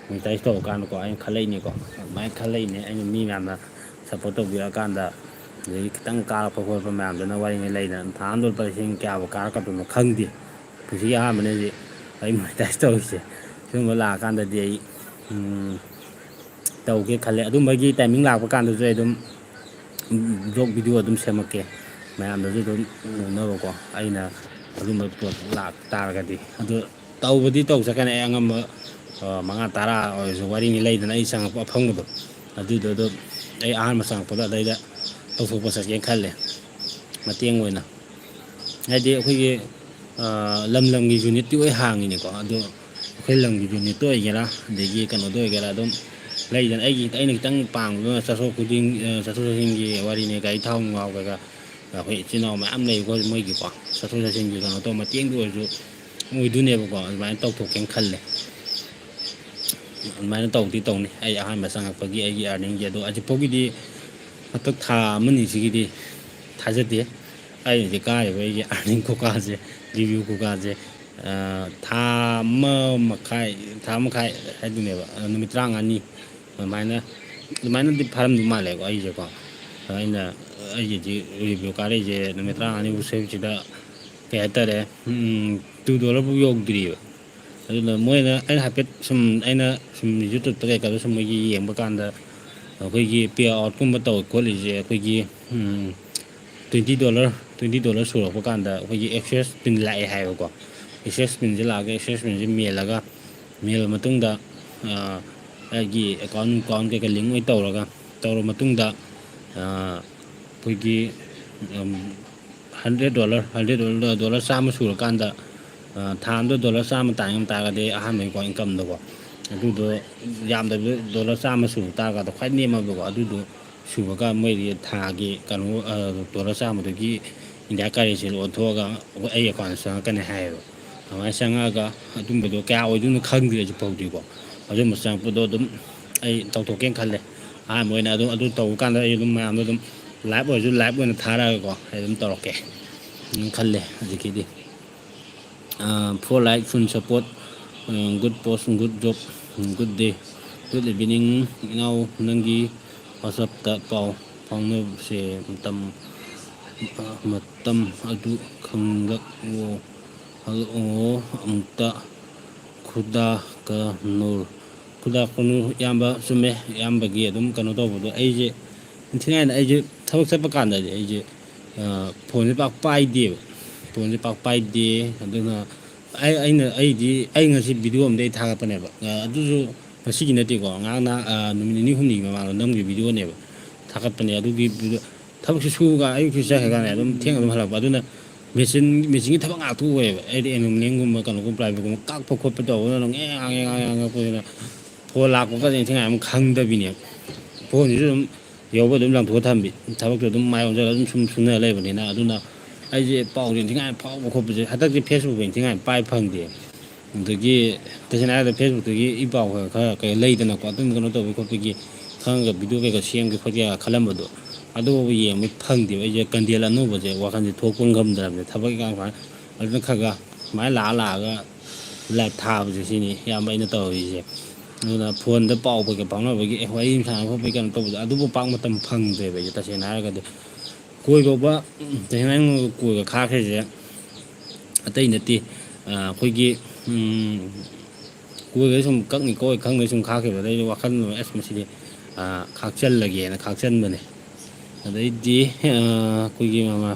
ꯃꯣꯅꯤꯇꯥꯏꯖ ꯇꯧꯔꯀꯥꯟꯗꯀꯣ, ꯑꯩꯅ ꯈꯜꯂꯛꯏꯅꯤꯀꯣ, ꯑꯗꯨꯃꯥꯏꯅ ꯈꯜꯂꯛꯏꯅꯦ꯫ ꯑꯩꯅ ꯃꯤ ꯃꯌꯥꯝꯅ ꯁꯞꯄꯣꯔꯠ ꯇꯧꯕꯤꯔꯛꯑꯀꯥꯟꯗ, ꯑꯗꯒꯤ ꯈꯤꯇꯪ ꯀꯥꯔꯛꯄ ꯈꯣꯠꯄ ꯃꯌꯥꯝꯗꯨꯅ, ꯋꯥꯔꯤꯅꯤ, ꯂꯩꯗꯅ, ꯊꯥ ꯑꯃꯗ ꯂꯨꯄꯥ ꯂꯤꯁꯤꯡ ꯀꯌꯥꯕꯨ ꯀꯥꯔꯛꯀꯗꯣꯏꯅꯣ ꯈꯪꯗꯦ꯫ ꯄꯨꯟꯁꯤꯒꯤ ꯑꯍꯥꯟꯕꯅꯦ ꯍꯧꯖꯤꯛ ꯑꯩ ꯃꯣꯅꯤꯇꯥꯏꯖ ꯇꯧꯔꯤꯁꯦ꯫ ꯁꯤꯒꯨꯝꯕ ꯂꯥꯛꯑꯀꯥꯟꯗꯗꯤ ꯑꯩ ꯇꯧꯒꯦ ꯈꯜꯂꯦ꯫ ꯑꯗꯨꯝꯕꯒꯤ ꯇꯥꯏꯃꯤꯡ ꯂꯥꯛꯄ ꯀꯥꯟꯗꯁꯨ ꯑꯩ ꯑꯗꯨꯝ ꯕ꯭ꯂꯣꯒ ꯚꯤꯗꯤꯑꯣ ꯑꯗꯨꯝ ꯁꯦꯝꯃꯛꯀꯦ, ꯃꯌꯥꯝꯗꯁꯨ ꯑꯗꯨꯝ ꯎꯅꯕꯀꯣ꯫ ꯑꯩꯅ ꯑꯗꯨꯝꯕ ꯄꯣꯠ ꯂꯥꯛ ꯇꯥꯔꯒꯗꯤ, ꯑꯗꯨ ꯇꯧꯕꯗꯤ ꯇꯧꯖꯒꯅꯤ꯫ ꯑꯩ ꯑꯉꯝꯕ ꯃꯉꯥ ꯇꯔꯥ ꯑꯣꯏꯔꯁꯨ, ꯋꯥꯔꯤꯅꯤ, ꯂꯩꯗꯅ, ꯑꯩ ꯆꯪꯉꯛꯄ ꯑꯐꯪꯕꯗꯣ, ꯑꯗꯨꯗꯣ ꯑꯗꯨꯝ ꯑꯩ ꯑꯍꯥꯟꯕ ꯆꯪꯉꯛꯄꯗ ꯑꯗꯩꯗ ꯇꯧꯊꯣꯛꯄ ꯆꯠꯀꯦꯅ ꯈꯜꯂꯦ, ꯃꯇꯦꯡ ꯑꯣꯏꯅ꯫ ꯍꯥꯏꯗꯤ ꯑꯩꯈꯣꯏꯒꯤ ꯂꯝ ꯂꯝꯒꯤ ꯌꯨꯅꯤꯠꯇꯤ ꯂꯣꯏ ꯍꯥꯡꯉꯤꯅꯤꯀꯣ꯫ ꯑꯗꯣ ꯑꯩꯈꯣꯏ ꯂꯝꯒꯤ ꯌꯨꯅꯤꯠꯇ ꯑꯣꯏꯒꯦꯔꯥ, ꯑꯗꯒꯤ ꯀꯩꯅꯣꯗ ꯑꯣꯏꯒꯦꯔꯥ, ꯑꯗꯨꯝ ꯂꯩꯗꯅ, ꯑꯩꯒꯤ, ꯑꯩꯅ ꯈꯤꯇꯪ ꯄꯥꯝꯕ ꯆꯠꯊꯣꯛ ꯈꯨꯗꯤꯡ, ꯆꯠꯊꯣꯛ ꯆꯠꯁꯤꯟꯒꯤ ꯋꯥꯔꯤꯅꯦ, ꯒꯥꯔꯤ ꯊꯥꯎ ꯅꯨꯡ ꯀꯩꯀꯥ, ꯑꯩꯈꯣꯏ ꯏꯆꯤꯜ ꯏꯅꯥꯎ ꯃꯌꯥꯝ ꯂꯩꯀꯣ, ꯃꯣꯏꯒꯤꯀꯣ, ꯆꯠꯊꯣꯛ ꯆꯠꯁꯤꯟꯒꯤ ꯀꯩꯅꯣ ꯇꯧꯕ ꯃꯇꯦꯡꯗ ꯑꯣꯏꯔꯁꯨ ꯑꯣꯏꯗꯣꯏꯅꯦꯕꯀꯣ꯫ ꯑꯗꯨꯃꯥꯏꯅ ꯇꯧꯊꯣꯛꯀꯦꯅ ꯈꯜꯂꯦ꯫ ꯑꯗꯨꯃꯥꯏꯅ ꯇꯧꯗꯤ ꯇꯧꯅꯤ꯫ ꯑꯩ ꯑꯍꯥꯟꯕ ꯆꯪꯉꯛꯄꯒꯤ ꯑꯩꯒꯤ earningꯁꯦ ꯑꯗꯣ ꯍꯧꯖꯤꯛꯐꯥꯎꯒꯤꯗꯤ ꯍꯟꯗꯛ ꯊꯥ ꯑꯃꯅꯤꯁꯤꯒꯤꯗꯤ ꯊꯥꯖꯗꯦ꯫ ꯑꯩꯅ ꯍꯧꯖꯤꯛ ꯀꯥꯔꯤꯕ ꯑꯩꯒꯤ earning ꯈꯨꯀꯥꯁꯦ, revenue ꯈꯨꯀꯥꯁꯦ, ꯑ, ꯊꯥ ꯑꯃ ꯃꯈꯥꯏ, ꯊꯥ ꯑꯃ ꯃꯈꯥꯏ ꯍꯥꯏꯗꯨꯅꯦꯕ, ꯑ, ꯅꯨꯃꯤꯠ ꯇꯔꯥꯃꯉꯥꯅꯤ ꯑꯗꯨꯃꯥꯏꯅ, ꯑꯗꯨꯃꯥꯏꯅꯗꯤ ꯐꯥꯔꯝꯗꯧ ꯃꯥꯜꯂꯦꯀꯣ ꯑꯩꯁꯦꯀꯣ꯫ ꯑꯗ ꯑꯩꯅ, ꯑꯩꯒꯤꯗꯤ revenue ꯀꯥꯔꯛꯏꯁꯦ ꯅꯨꯃꯤꯠ ꯇꯔꯥꯃꯉꯥꯅꯤꯐꯥꯎ ꯁꯔꯨꯛꯁꯤꯗ ꯀꯩ ꯍꯥꯏꯇꯥꯔꯦ, ꯎꯝ, two dollarꯐꯥꯎ ꯌꯧꯗ꯭ꯔꯤꯕ꯫ ꯑꯗꯨꯅ ꯃꯣꯏꯅ, ꯑꯩꯅ ꯍꯥꯏꯐꯦꯠ ꯁꯨꯝ, ꯑꯩꯅ ꯁꯨꯝ YouTubeꯇ ꯀꯩꯀꯥꯗ ꯁꯨꯝ ꯃꯣꯏꯒꯤ ꯌꯦꯡꯕ ꯀꯥꯟꯗ, ꯑꯩꯈꯣꯏꯒꯤ pay outꯀꯨꯝꯕ ꯇꯧ ꯈꯣꯠꯂꯤꯁꯦ ꯑꯩꯈꯣꯏꯒꯤ, ꯎꯝ, twenty dollar, twenty dollar ꯁꯨꯔꯛꯄ ꯀꯥꯟꯗ ꯑꯩꯈꯣꯏꯒꯤ access pin ꯂꯥꯛꯑꯦ ꯍꯥꯏꯌꯦꯕꯀꯣ꯫ Access pinꯁꯦ ꯂꯥꯛꯑꯒ, access pinꯁꯦ ꯃꯦꯜꯂꯒ, ꯃꯦꯜꯂ ꯃꯇꯨꯡꯗ, ꯑ, ꯑꯩꯒꯤ account, account ꯀꯩꯀꯥ link ꯑꯣꯏ ꯇꯧꯔꯒ, ꯇꯧꯔ ꯃꯇꯨꯡꯗ, ꯑ, ꯑꯩꯈꯣꯏꯒꯤ, ꯎꯝ, hundred dollar, hundred dollar, dollar ꯆꯥꯝꯃ ꯁꯨꯔꯀꯥꯟꯗ, ꯑ, ꯊꯥ ꯑꯃꯗ dollar ꯆꯥꯝꯃ ꯇꯥꯟ ꯉꯝ ꯇꯥꯔꯒꯗꯤ ꯑꯍꯥꯟꯕꯒꯤꯀꯣ incomeꯗꯀꯣ, ꯑꯗꯨꯗꯣ ꯌꯥꯝꯗꯕꯤꯗ dollar ꯆꯥꯝꯃ ꯁꯨꯕ ꯇꯥꯔꯒꯗꯤ ꯈ꯭ꯋꯥꯏ ꯅꯦꯝꯃꯕꯀꯣ, ꯑꯗꯨꯗꯣ ꯁꯨꯕꯒ ꯃꯣꯏꯒꯤ ꯊꯥꯒꯤ ꯀꯩꯅꯣ, ꯑ, dollar ꯆꯥꯝꯃꯗꯨꯒꯤ India currencyꯗ ꯑꯣꯟꯊꯣꯛꯑꯒ ꯑꯩꯈꯣꯏ ꯑꯩ accountꯇ ꯆꯪꯉꯛꯀꯅꯤ ꯍꯥꯏꯌꯦꯕ꯫ ꯑꯗꯨꯃꯥꯏꯅ ꯆꯪꯉꯛꯑꯒ ꯑꯗꯨꯝꯕꯗꯣ ꯀꯌꯥ ꯑꯣꯏꯗꯣꯏꯅꯣ ꯈꯪꯗ꯭ꯔꯤ ꯍꯧꯖꯤꯛ ꯐꯥꯎꯗꯤꯀꯣ꯫ ꯑꯗꯨꯝꯕ ꯆꯪꯉꯛꯄꯗꯣ ꯑꯗꯨꯝ ꯑꯩ ꯇꯧꯊꯣꯛꯀꯦꯅ ꯈꯜꯂꯦ꯫ ꯑꯍꯥꯟꯕ ꯑꯣꯏꯅ ꯑꯗꯨꯝ ꯑꯗꯨ ꯇꯧꯕ ꯀꯥꯟꯗ ꯑꯩ ꯑꯗꯨꯝ ꯃꯌꯥꯝꯗꯣ ꯑꯗꯨꯝ live ꯑꯣꯏꯔꯁꯨ live ꯑꯣꯏꯅ ꯊꯥꯔꯛꯑꯒꯀꯣ ꯑꯩ ꯑꯗꯨꯝ ꯇꯧꯔꯛꯀꯦ ꯑꯗꯨꯝ ꯈꯜꯂꯦ ꯍꯧꯖꯤꯛꯀꯤꯗꯤ꯫ ꯑ, for like, full support, ꯑ, good post, good job, good day, good evening꯫ ꯏꯅꯥꯎ, ꯅꯪꯒꯤ WhatsAppꯇ ꯄꯥꯎ ꯐꯥꯎꯅꯕꯁꯦ ꯃꯇꯝ, ꯃꯇꯝ ꯑꯗꯨ ꯈꯪꯂꯛꯑꯣ, ꯈꯪꯂꯛꯑꯣ ꯑꯃꯨꯛꯇ꯫ ꯈꯨꯗꯥ ꯀ ꯅꯨꯔ, ꯈꯨꯗꯥ ꯀ ꯅꯨꯔ꯫ ꯏꯌꯥꯝꯕ, ꯆꯨꯝꯃꯦ꯫ ꯏꯌꯥꯝꯕꯒꯤ ꯑꯗꯨꯝ ꯀꯩꯅꯣ ꯇꯧꯕꯗꯣ, ꯑꯩꯁꯦ ꯅꯤꯡꯊꯤꯅꯤꯉꯥꯏꯅ ꯑꯩꯁꯦ ꯊꯕꯛ ꯆꯠꯄ ꯀꯥꯟꯗꯗꯤ ꯑꯩꯁꯦ, ꯑ, phoneꯁꯦ ꯄꯥꯛ ꯄꯥꯏꯗꯦꯕ꯫ Phoneꯁꯦ ꯄꯥꯛ ꯄꯥꯏꯗꯦ꯫ ꯑꯗꯨꯅ ꯑꯩ, ꯑꯩꯅ, ꯑꯩꯗꯤ, ꯑꯩ ꯉꯁꯤ video ꯑꯃꯗꯤ ꯑꯩ ꯊꯥꯒꯠꯄꯅꯦꯕ꯫ ꯑ, ꯑꯗꯨꯁꯨ ꯉꯁꯤꯒꯤ ꯅꯠꯇꯦꯀꯣ, ꯉꯔꯥꯡ ꯅꯍꯥꯟ, ꯑ, ꯅꯨꯃꯤꯠ ꯅꯤꯅꯤ ꯍꯨꯝꯅꯤꯒꯤ ꯃꯃꯥꯡꯗ ꯅꯝꯈꯤꯕ videoꯅꯦꯕ꯫ ꯊꯥꯒꯠꯄꯅꯦ꯫ ꯑꯗꯨꯒꯤ video, ꯊꯕꯛꯁꯦ ꯁꯨꯔꯒ ꯑꯌꯨꯛꯁꯤ ꯆꯠꯈ꯭ꯔꯀꯥꯟꯗ ꯑꯗꯨꯝ ꯊꯦꯡꯅ ꯑꯗꯨꯝ ꯍꯜꯂꯛꯄ꯫ ꯑꯗꯨꯅ machine, machineꯒꯤ ꯊꯕꯛ ꯉꯥꯛꯇ ꯑꯣꯏꯌꯦꯕ꯫ ꯑꯩꯗꯤ aluminiumꯒꯨꯝꯕ, ꯀꯩꯅꯣꯒꯨꯝꯕ, ꯄ꯭ꯂꯥꯏꯕꯣꯔꯗꯀꯨꯝꯕ ꯀꯛꯄ ꯈꯣꯠꯄ ꯇꯧꯕꯗ ꯑꯗꯨꯝ ꯉꯦ-, ꯉꯥ-, ꯉꯦ-, ꯉꯥ-, ꯉꯥ-, ꯉꯥ-, ꯀꯨꯏꯅ phone ꯂꯥꯛꯄꯒꯁꯦ ꯅꯤꯡꯊꯤꯅꯤꯉꯥꯏ ꯑꯃꯨꯛ ꯈꯪꯗꯕꯤꯅꯦꯕ꯫ Phoneꯁꯤꯁꯨ ꯑꯗꯨꯝ ꯌꯧꯕ ꯑꯗꯨꯝ ꯂꯪꯊꯣꯛꯑ ꯊꯝꯕꯤ꯫ ꯊꯕꯛꯇꯨ ꯑꯗꯨꯝ ꯃꯥꯏ ꯑꯣꯟꯁꯤꯜꯂꯒ ꯑꯗꯨꯝ ꯁꯨꯝ ꯁꯨꯅ ꯂꯩꯕꯅꯤꯅ꯫ ꯑꯗꯨꯅ ꯑꯩꯁꯦ ꯄꯥꯎꯁꯦ ꯅꯤꯡꯊꯤꯅꯤꯉꯥꯏ ꯐꯥꯎꯕ ꯈꯣꯠꯄꯁꯦ, ꯍꯟꯗꯛꯇꯤ Facebookꯁꯦ ꯅꯤꯡꯊꯤꯅꯤꯉꯥꯏ ꯄꯥꯏ ꯐꯪꯗꯦ꯫ ꯑꯗꯒꯤ ꯇꯁꯦꯡꯅ ꯍꯥꯏꯔꯕꯗ Facebook-ꯇꯒꯤ ꯏ ꯄꯥꯎ ꯈꯔ ꯈꯔ ꯀꯩ ꯂꯩꯗꯅꯀꯣ, ꯑꯗꯨꯝ ꯀꯩꯅꯣ ꯇꯧꯕꯤ ꯈꯣꯠꯄꯤꯒꯤ ꯈꯪꯉꯒ video ꯀꯩꯀꯥ ꯁꯦꯝꯒꯦ ꯈꯣꯠꯀꯦ ꯈꯜꯂꯝꯕꯗꯣ, ꯑꯗꯨ ꯐꯥꯎꯕ ꯌꯦꯡꯕ ꯐꯪꯗꯦꯕ꯫ ꯑꯩꯁꯦ ꯀꯟꯗꯦꯜ ꯑꯅꯧꯕꯁꯦ ꯋꯥꯈꯜꯁꯦ ꯊꯣꯛꯄ ꯉꯝꯗ꯭ꯔꯕꯅꯦ, ꯊꯕꯛ ꯏꯪꯈꯥꯡ ꯁꯨꯃꯥꯏꯅ, ꯑꯗꯨꯅ ꯈꯔ ꯈꯔ ꯁꯨꯃꯥꯏꯅ ꯂꯥꯛꯑ ꯂꯥꯛꯑꯒ live ꯊꯥꯕꯁꯦ, ꯁꯤꯅꯤ ꯏꯌꯥꯝꯕ ꯑꯩꯅ ꯇꯧꯔꯤꯁꯦ꯫ ꯑꯗꯨꯅ phone-ꯗ ꯄꯥꯎ ꯀꯩꯀꯩ ꯐꯥꯎꯅꯕꯒꯤ, ꯑꯦ, ꯋꯥꯔꯤ ꯑꯃ ꯁꯥꯟꯅ ꯈꯣꯠꯄꯒꯤ ꯀꯩꯅꯣ ꯇꯧꯕꯗꯣ, ꯑꯗꯨꯕꯨ ꯄꯥꯛ ꯃꯇꯝ ꯐꯪꯗ꯭ꯔꯦꯕ ꯑꯩꯁꯦ, ꯇꯁꯦꯡꯅ ꯍꯥꯏꯔꯒꯗꯤ꯫ ꯀꯣꯏ ꯐꯥꯎꯕ, ꯎꯝ, ꯇꯁꯦꯡꯅ ꯑꯩꯅ ꯀꯣꯏꯒ ꯈꯥꯛꯈ꯭ꯔꯤꯁꯦ ꯑꯇꯩ ꯅꯠꯇꯦ꯫ ꯑ, ꯑꯩꯈꯣꯏꯒꯤ, ꯎꯝ, ꯀꯣꯏꯒ ꯁꯨꯝ ꯀꯛꯅꯤ ꯀꯣꯏ ꯈꯪꯗꯦ ꯁꯨꯝ ꯈꯥꯛꯈꯤꯕ, ꯑꯗꯩꯗꯤ ꯋꯥꯈꯜ, ꯑꯁ, ꯃꯁꯤꯗꯤ, ꯑ, ꯈꯥꯛꯆꯜꯂꯒꯦꯅ ꯈꯥꯛꯆꯟꯕꯅꯦ꯫ ꯑꯗꯩꯗꯤ, ꯑ, ꯑꯩꯈꯣꯏꯒꯤ ꯃꯃꯥ,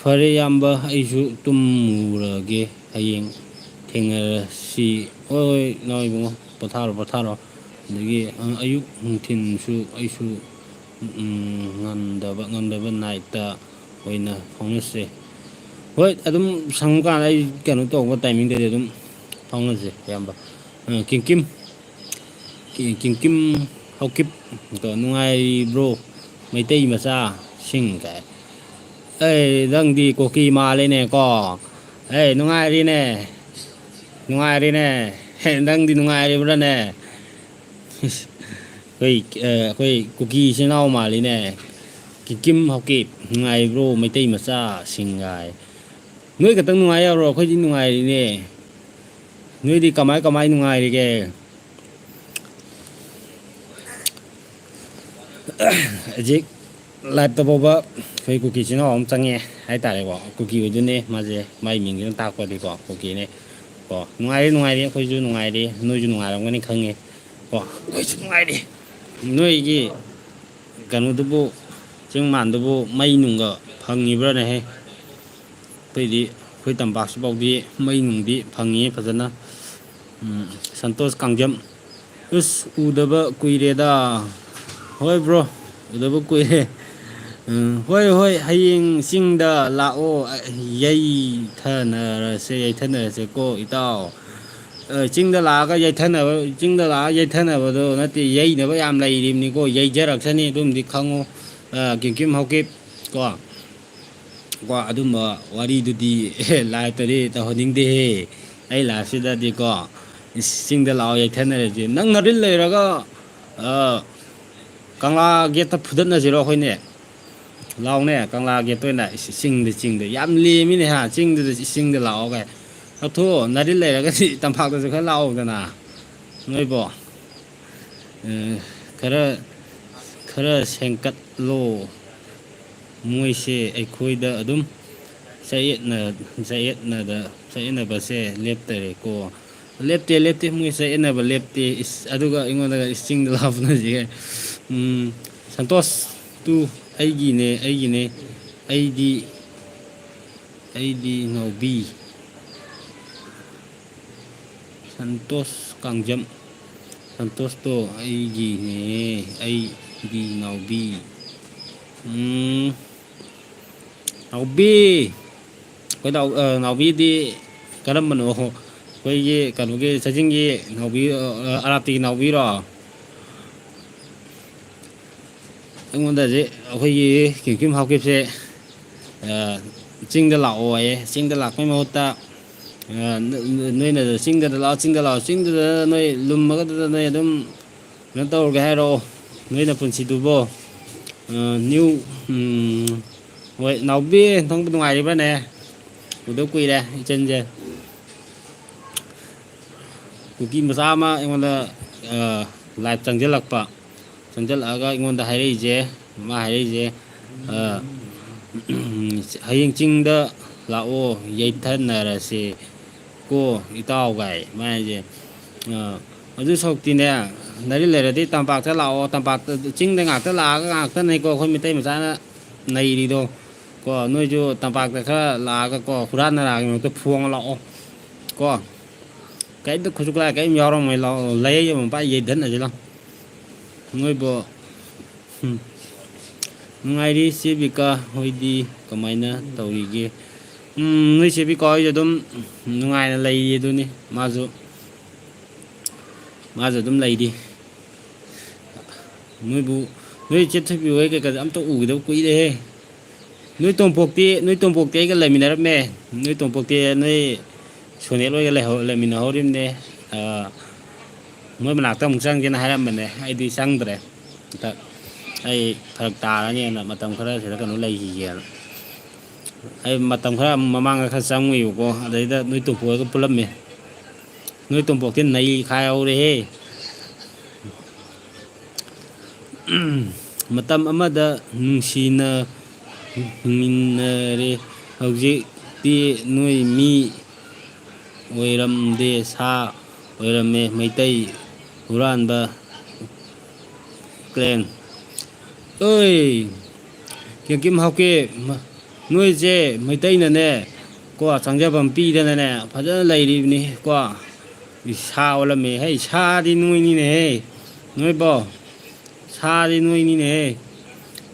"ꯐꯔꯦ ꯏꯌꯥꯝꯕ, ꯑꯩꯁꯨ ꯇꯨꯝꯃꯨꯔꯒꯦ, ꯍꯌꯦꯡ ꯊꯦꯡꯅꯔꯁꯤ꯫" "ꯍꯣꯏ, ꯍꯣꯏ, ꯏꯅꯥꯎ ꯏꯕꯨꯡꯉꯣ, ꯄꯣꯊꯥꯔꯣ, ꯄꯣꯊꯥꯔꯣ꯫" ꯑꯗꯒꯤ, ꯑ, ꯑꯌꯨꯛ ꯅꯨꯡꯊꯤꯜꯁꯨ ꯑꯩꯁꯨ, ꯎꯝ, ꯉꯝꯗꯕ, ꯉꯝꯗꯕ night-ꯇ ꯑꯣꯏꯅ ꯐꯥꯎꯅꯁꯦ꯫ ꯍꯣꯏ, ꯑꯗꯨꯝ ꯁꯪꯕꯀꯥꯟꯗ ꯑꯩ ꯀꯩꯅꯣ ꯇꯧꯕ timing-ꯗꯗꯤ ꯑꯗꯨꯝ ꯐꯥꯎꯅꯁꯦ, ꯏꯌꯥꯝꯕ꯫ ꯑ, ꯀꯤꯡꯀꯤꯝ, ꯀꯤ-, ꯀꯤꯡꯀꯤꯝ ꯍꯧꯀꯤꯞ, ꯀꯣ, "ꯅꯨꯡꯉꯥꯏꯔꯤꯕ꯭ꯔꯣ, ꯃꯩꯇꯩ ꯃꯆꯥꯁꯤꯡ?" ꯀꯥꯏ꯫ ꯑꯩ, ꯅꯪꯗꯤ ꯀꯨꯀꯤ ꯃꯥꯜꯂꯦꯅꯦꯀꯣ꯫ ꯑꯩ, ꯅꯨꯡꯉꯥꯏꯔꯤꯅꯦ, ꯅꯨꯡꯉꯥꯏꯔꯤꯅꯦ꯫ ꯍꯦ, ꯅꯪꯗꯤ ꯅꯨꯡꯉꯥꯏꯔꯤꯕ꯭ꯔꯥꯅꯦ? ꯑꯩꯈꯣꯏ, ꯑ, ꯑꯩꯈꯣꯏ ꯀꯨꯀꯤ ꯏꯆꯤꯟ ꯏꯅꯥꯎ ꯃꯥꯜꯂꯤꯅꯦ꯫ ꯀꯤꯀꯤꯝ ꯍꯥꯎꯀꯤꯞ, "ꯅꯨꯡꯉꯥꯏꯔꯤꯕ꯭ꯔꯣ, ꯃꯩꯇꯩ ꯃꯆꯥꯁꯤꯡ?" ꯍꯥꯏ꯫ ꯅꯣꯏ ꯈꯛꯇꯪ ꯅꯨꯡꯉꯥꯏ ꯌꯥꯕ꯭ꯔꯣ? ꯑꯩꯈꯣꯏꯗꯤ ꯅꯨꯡꯉꯥꯏꯔꯤꯅꯦ꯫ ꯅꯣꯏꯗꯤ ꯀꯃꯥꯏ ꯀꯃꯥꯏ ꯅꯨꯡꯉꯥꯏꯔꯤꯒꯦ? ꯍꯧꯖꯤꯛ live-ꯇ ꯐꯥꯎꯕ ꯑꯩꯈꯣꯏ ꯀꯨꯀꯤ ꯏꯆꯤꯟ ꯏꯅꯥꯎ ꯑꯃ ꯆꯪꯉꯦ ꯍꯥꯏꯇꯥꯔꯦꯀꯣ꯫ ꯀꯨꯀꯤ ꯑꯣꯏꯗꯣꯏꯅꯦ ꯃꯥꯁꯦ, ꯃꯥꯏ ꯃꯤꯡꯁꯤꯅ ꯇꯥꯛꯄꯗꯤꯀꯣ, ꯀꯨꯀꯤꯅꯦ꯫ ꯀꯣ, ꯅꯨꯡꯉꯥꯏꯔꯤ, ꯅꯨꯡꯉꯥꯏꯔꯤ, ꯑꯩꯈꯣꯏꯁꯨ ꯅꯨꯡꯉꯥꯏꯔꯤ, ꯅꯣꯏꯁꯨ ꯅꯨꯡꯉꯥꯏꯔꯝꯒꯅꯤ ꯈꯪꯉꯦ꯫ ꯀꯣ, ꯑꯩꯈꯣꯏꯁꯨ ꯅꯨꯡꯉꯥꯏꯔꯤ꯫ ꯅꯣꯏꯒꯤ ꯀꯩꯅꯣꯗꯨꯕꯨ, ꯆꯤꯡ ꯃꯥꯟꯗꯨꯕꯨ ꯃꯩ ꯅꯨꯡꯒ ꯐꯪꯉꯤꯕ꯭ꯔꯥꯅꯦꯍꯦ? ꯑꯇꯩꯗꯤ ꯑꯩꯈꯣꯏ ꯇꯝꯄꯥꯛꯁꯤꯐꯥꯎꯗꯤ ꯃꯩ ꯅꯨꯡꯗꯤ ꯐꯪꯉꯤ ꯐꯖꯅ꯫ ꯎꯝ, ꯁꯟꯇꯣꯁ ꯀꯥꯡꯖꯝ, "ꯑꯁ, ꯎꯗꯕ ꯀꯨꯏꯔꯦꯗ꯫" ꯍꯣꯏ bro, ꯎꯗꯕ ꯀꯨꯏꯔꯦ꯫ ꯎꯝ, ꯍꯣꯏ, ꯍꯣꯏ, ꯍꯌꯦꯡ ꯆꯤꯡꯗ ꯂꯥꯛꯑꯣ, ꯌꯩꯊꯅꯔꯁꯦ, ꯌꯩꯊꯅꯔꯁꯦꯀꯣ ꯏꯇꯥꯎ꯫ ꯑ, ꯆꯤꯡꯗ ꯂꯥꯛꯑꯒ ꯌꯩꯊꯅꯕ, ꯆꯤꯡꯗ ꯂꯥꯛꯑꯒ ꯌꯩꯊꯅꯕꯗꯣ ꯅꯠꯇꯦ, ꯌꯩꯅꯕ ꯌꯥꯝ ꯂꯩꯔꯤꯕꯅꯤꯀꯣ, ꯌꯩꯖꯔꯛꯁꯅꯤ, ꯑꯗꯨꯝꯗꯤ ꯈꯪꯉꯣ꯫ ꯑ, ꯀꯤꯝ ꯀꯤꯝ ꯍꯧꯀꯤꯞ ꯀꯣ꯫ ꯀꯣ, ꯑꯗꯨꯝꯕ ꯋꯥꯔꯤꯗꯨꯗꯤ live-ꯇꯗꯤ ꯇꯧꯍꯟꯅꯤꯡꯗꯦꯍꯦ꯫ ꯑꯩ ꯂꯥꯏꯐꯁꯤꯗꯗꯤꯀꯣ, ꯏꯁ, ꯆꯤꯡꯗ ꯂꯥꯛꯑꯣ, ꯌꯩꯊꯅꯔꯁꯤ꯫ ꯅꯪ ꯅꯔꯤꯜ ꯂꯩꯔꯒ, ꯑ, ꯀꯪꯂꯥ ꯒꯦꯠꯇ ꯐꯨꯗꯠꯅꯁꯤꯔꯣ ꯑꯩꯈꯣꯏꯅꯦ? ꯂꯥꯎꯅꯦ, ꯀꯪꯂꯥ ꯒꯦꯠꯇ ꯑꯣꯏꯅ꯫ ꯏꯁ, ꯆꯤꯡꯗ, ꯆꯤꯡꯗ꯫ ꯌꯥꯝ ꯂꯦꯝꯃꯤꯅꯦ ꯍꯥ, ꯆꯤꯡꯗꯨꯗ, ꯆꯤꯡꯗ ꯂꯥꯛꯑꯣ ꯀꯥꯏ꯫ ꯂꯧꯊꯣꯛꯑꯣ, ꯅꯔꯤꯜ ꯂꯩꯔꯒꯗꯤ ꯇꯝꯄꯥꯛꯇꯁꯨ ꯈꯔ ꯂꯥꯛꯑꯣꯗꯅ꯫ ꯅꯣꯏꯕꯣ꯫ ꯑ, ꯈꯔ, ꯈꯔ ꯁꯦꯡꯀꯠꯂꯣ꯫ ꯃꯣꯏꯁꯦ ꯑꯩꯈꯣꯏꯗ ꯑꯗꯨꯝ ꯆꯌꯦꯠꯅ-, ꯆꯌꯦꯠꯅꯗ-, ꯆꯌꯦꯠꯅꯕꯁꯦ ꯂꯦꯞꯇꯔꯦꯀꯣ꯫ ꯂꯦꯞꯇꯦ, ꯂꯦꯞꯇꯦ, ꯃꯣꯏ ꯆꯌꯦꯠꯅꯕ ꯂꯦꯞꯇꯦ꯫ ꯏꯁ, ꯑꯗꯨꯒ ꯑꯩꯉꯣꯟꯗꯒ ꯏꯁ ꯆꯤꯡꯗ ꯂꯥꯛꯄꯅ ꯍꯧꯖꯤꯛ, ꯎꯝ, ꯁꯟꯇꯣꯁ ꯇꯨ ꯑꯩꯒꯤꯅꯦ, ꯑꯩꯒꯤꯅꯦ, ꯑꯩꯗꯤ, ꯑꯩꯗꯤ ꯅꯥꯎꯕꯤ꯫ ꯁꯟꯇꯣꯁ ꯀꯥꯡꯖꯝ꯫ ꯁꯟꯇꯣꯁꯇꯣ ꯑꯩꯒꯤꯅꯦ, ꯑꯩꯗꯤ ꯅꯥꯎꯕꯤ꯫ ꯎꯝ, ꯅꯥꯎꯕꯤ꯫ ꯑꯩꯈꯣꯏ ꯅꯥꯎ-, ꯑ, ꯅꯥꯎꯕꯤꯗꯤ ꯀꯔꯝꯕꯅꯣ? ꯑꯩꯈꯣꯏꯒꯤ ꯀꯩꯅꯣꯒꯤ ꯆꯥꯖꯤꯡꯒꯤ ꯅꯥꯎꯕꯤ, ꯑ, ꯑ, ꯑꯔꯥꯞꯇꯤꯒꯤ ꯅꯥꯎꯕꯤꯔꯣ? ꯑꯩꯉꯣꯟꯗ ꯍꯧꯖꯤꯛ ꯑꯩꯈꯣꯏꯒꯤ ꯀꯤꯝ ꯀꯤꯝ ꯍꯥꯎꯀꯤꯞꯁꯦ, ꯑ, ꯆꯤꯡꯗ ꯂꯥꯛꯑꯣ ꯍꯥꯏꯌꯦ꯫ ꯆꯤꯡꯗ ꯂꯥꯛꯄꯩ ꯃꯍꯨꯠꯇ, ꯑ, ꯅ-, ꯅ-, ꯅꯣꯏꯅ ꯆꯤꯡꯗꯗ ꯂꯥꯛꯑꯣ, ꯆꯤꯡꯗ ꯂꯥꯛꯑꯣ, ꯆꯤꯡꯗꯨꯗ ꯅꯣꯏ ꯂꯨꯝꯃꯒꯗꯨꯗ ꯅꯣꯏ ꯑꯗꯨꯝ ꯀꯩꯅꯣ ꯇꯧꯔꯒꯦ ꯍꯥꯏꯔꯣ, ꯅꯣꯏ ꯅꯄꯨꯟꯁꯤꯗꯨꯕꯣ? ꯑ, ꯅ꯭ꯌꯨ, ꯎꯝ, ꯍꯣꯏ, ꯅꯥꯎꯕꯤ, ꯅꯪꯕꯨ ꯅꯨꯡꯉꯥꯏꯔꯤꯕ꯭ꯔꯅꯦ? ꯎꯗ ꯀꯨꯏꯔꯦ, ꯏꯆꯟꯁꯦ꯫ ꯀꯨꯀꯤ ꯃꯆꯥ ꯑꯃ ꯑꯩꯉꯣꯟꯗ, ꯑ, ꯂꯥꯏꯚ ꯆꯪꯁꯤꯜꯂꯛꯄ꯫ ꯆꯪꯁꯤꯜꯂꯛꯑꯒ ꯑꯩꯉꯣꯟꯗ ꯍꯥꯏꯔꯛꯏꯁꯦ, ꯃꯥ ꯍꯥꯏꯔꯛꯏꯁꯦ, ꯑ, "ꯍꯌꯦꯡ ꯆꯤꯡꯗ ꯂꯥꯛꯑꯣ, ꯌꯩꯊꯅꯔꯁꯦ ꯀꯣ, ꯏꯇꯥꯎ" ꯀꯥꯏ꯫ ꯃꯥ ꯍꯥꯏꯁꯦ, ꯑ, ꯑꯗꯨ ꯁꯔꯨꯛꯇꯤꯅꯦ, ꯅꯔꯤꯜ ꯂꯩꯔꯗꯤ ꯇꯝꯄꯥꯛꯇ ꯂꯥꯛꯑꯣ, ꯇꯝꯄꯥꯛꯇ, ꯆꯤꯡꯗ ꯉꯥꯛꯇ ꯂꯥꯛꯑꯒ ꯉꯥꯛꯇꯅꯦꯀꯣ ꯑꯩꯈꯣꯏ ꯃꯤꯇꯩ ꯃꯆꯥꯅ ꯅꯩꯔꯤꯗꯣ꯫ ꯀꯣ, ꯅꯣꯏꯁꯨ ꯇꯝꯄꯥꯛꯇ ꯈꯔ ꯂꯥꯛꯑꯒ ꯀꯣ, ꯍꯨꯔꯥꯟ ꯅꯔꯥꯒꯤ ꯃꯔꯛꯇ ꯐꯣꯡꯉ ꯂꯥꯛꯑꯣ꯫ ꯀꯣ, ꯀꯩꯝꯇ ꯈꯨꯠꯁꯨ ꯈꯨꯠꯂꯥꯏ ꯀꯩꯝ ꯌꯥꯎꯔꯝꯃꯣꯏ, ꯂꯥꯛꯑꯣ, ꯂꯩꯌꯩ ꯑꯃ ꯄꯥꯏ ꯌꯩꯊꯠꯅꯁꯤ ꯂꯥꯛꯑꯣ꯫ ꯅꯣꯏꯕꯨ, ꯎꯝ, ꯅꯨꯡꯉꯥꯏꯔꯤ ꯆꯦ ꯕꯤꯀꯥ ꯍꯣꯏꯗꯤ ꯀꯃꯥꯏꯅ ꯇꯧꯔꯤꯒꯦ? ꯎꯝ, ꯅꯣꯏ ꯆꯦ ꯕꯤꯀꯥ ꯍꯣꯏꯁꯨ ꯑꯗꯨꯝ ꯅꯨꯡꯉꯥꯏꯅ ꯂꯩꯔꯤ ꯑꯗꯨꯅꯤ꯫ ꯃꯥꯁꯨ, ꯃꯥꯁꯨ ꯑꯗꯨꯝ ꯂꯩꯔꯤ꯫ ꯅꯣꯏꯕꯨ, ꯅꯣꯏ ꯆꯦ ꯊꯣꯏꯕꯤ ꯍꯣꯏ ꯀꯩꯀꯥꯁꯦ ꯑꯝꯇ ꯎꯈꯤꯗꯕ ꯀꯨꯏꯔꯦꯍꯦ꯫ ꯅꯣꯏ ꯇꯣꯝꯄꯣꯛꯇꯤ, ꯅꯣꯏ ꯇꯣꯝꯄꯣꯛꯇꯤ ꯑꯩꯒ ꯂꯩꯃꯤꯟꯅꯔꯝꯃꯦ꯫ ꯅꯣꯏ ꯇꯣꯝꯄꯣꯛꯇꯤ ꯅꯣꯏ ꯁꯣꯅꯦꯠ ꯍꯣꯏꯒ ꯂꯩꯍꯧ-, ꯂꯩꯃꯤꯟꯅꯍꯧꯔꯤꯕꯅꯦ꯫ ꯑ, ꯃꯣꯏ ꯃꯅꯥꯛꯇ ꯑꯃꯨꯛ ꯆꯪꯒꯦꯅ ꯍꯥꯏꯔꯝꯕꯅꯦ, ꯑꯩꯗꯤ ꯆꯪꯗ꯭ꯔꯦ꯫ ꯍꯟꯗꯛ ꯑꯩ ꯐꯔꯛ ꯇꯥꯔꯅꯤꯅ ꯃꯇꯝ ꯈꯔ ꯁꯤꯗ ꯀꯩꯅꯣ ꯂꯩꯈꯤꯒꯦꯅ꯫ ꯑꯩ ꯃꯇꯝ ꯈꯔ ꯃꯃꯥꯡꯗ ꯈꯔ ꯆꯪꯉꯨꯏꯕꯀꯣ, ꯑꯗꯩꯗ ꯅꯣꯏ ꯇꯣꯝꯄꯣꯛ ꯍꯣꯏꯒ ꯄꯨꯜꯂꯝꯃꯦ꯫ ꯅꯣꯏ ꯇꯣꯝꯄꯣꯛꯇꯤ ꯅꯩꯈꯥꯏꯍꯧꯔꯦꯍꯦ꯫ ꯃꯇꯝ ꯑꯃꯗ ꯅꯨꯡꯁꯤꯅ ꯍꯤꯡꯃꯤꯟꯅꯔꯦ, ꯍꯧꯖꯤꯛꯇꯤ ꯅꯣꯏ ꯃꯤ ꯑꯣꯏꯔꯝꯗꯦ, ꯁꯥ ꯑꯣꯏꯔꯝꯃꯦ, ꯃꯩꯇꯩ ꯍꯨꯔꯥꯟꯕ ꯀ꯭ꯂꯦꯟ꯫ ꯑꯣꯏ, ꯀꯦꯡꯀꯤꯝ ꯍꯥꯎꯀꯦ, ꯃ-, ꯅꯣꯏꯁꯦ ꯃꯩꯇꯩꯅꯅꯦ ꯀꯣ, ꯆꯪꯖꯐꯝ ꯄꯤꯗꯅꯅꯦ ꯐꯖꯅ ꯂꯩꯔꯤꯕꯅꯤ ꯀꯣ꯫ ꯁꯥ ꯑꯣꯜꯂꯝꯃꯦ꯫ ꯍꯩ, ꯁꯥꯗꯤ ꯅꯣꯏꯅꯤꯅꯦꯍꯦ꯫ ꯅꯣꯏꯕꯣ, ꯁꯥꯗꯤ ꯅꯣꯏꯅꯤꯅꯦꯍꯦ꯫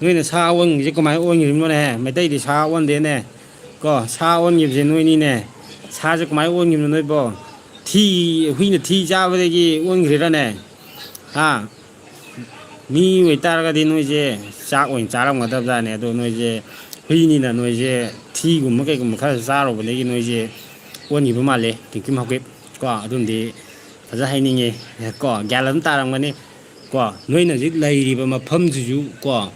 ꯅꯣꯏꯅ ꯁꯥ ꯑꯣꯟꯈꯤꯁꯦ ꯀꯃꯥꯏꯅ ꯑꯣꯟꯈꯤꯕꯅꯣꯅꯦꯍꯦ? ꯃꯩꯇꯩꯗꯤ ꯁꯥ ꯑꯣꯟꯗꯦꯅꯦ꯫ ꯀꯣ, ꯁꯥ ꯑꯣꯟꯈꯤꯕꯁꯦ ꯅꯣꯏꯅꯤꯅꯦ꯫ ꯁꯥꯁꯦ ꯀꯃꯥꯏꯅ ꯑꯣꯟꯈꯤꯕꯅꯣ ꯅꯣꯏꯕꯣ? ꯊꯤ, ꯍꯨꯏꯅ ꯊꯤ ꯆꯥꯕꯗꯒꯤ ꯑꯣꯟꯈ꯭ꯔꯤꯔꯅꯦ? ꯍꯥ? ꯃꯤ ꯑꯣꯏꯇꯥꯔꯒꯗꯤ ꯅꯣꯏꯁꯦ ꯆꯥꯛ ꯑꯣꯏꯅ ꯆꯥꯔꯝꯒꯗꯕꯖꯥꯠꯅꯦ꯫ ꯑꯗꯣ ꯅꯣꯏꯁꯦ ꯍꯨꯏꯅꯤꯅ ꯅꯣꯏꯁꯦ ꯊꯤꯒꯨꯝꯕ ꯀꯩꯒꯨꯝꯕ ꯈꯔ ꯆꯥꯔꯨꯕꯗꯒꯤ ꯅꯣꯏꯁꯦ ꯑꯣꯟꯈꯤꯕ ꯃꯥꯜꯂꯦ, ꯀꯤꯡꯀꯤꯝ ꯍꯥꯎꯀꯤꯞ꯫ ꯀꯣ, ꯑꯗꯨꯝꯗꯤ ꯐꯖ ꯍꯥꯏꯅꯤꯡꯉꯦ꯫ ꯀꯣ, ꯒ꯭ꯌꯥꯟ ꯑꯗꯨꯝ ꯇꯥꯔꯝꯒꯅꯤ꯫ ꯀꯣ, ꯅꯣꯏꯅ ꯍꯧꯖꯤꯛ ꯂꯩꯔꯤꯕ ꯃꯐꯝꯁꯤꯁꯨ ꯀꯣ,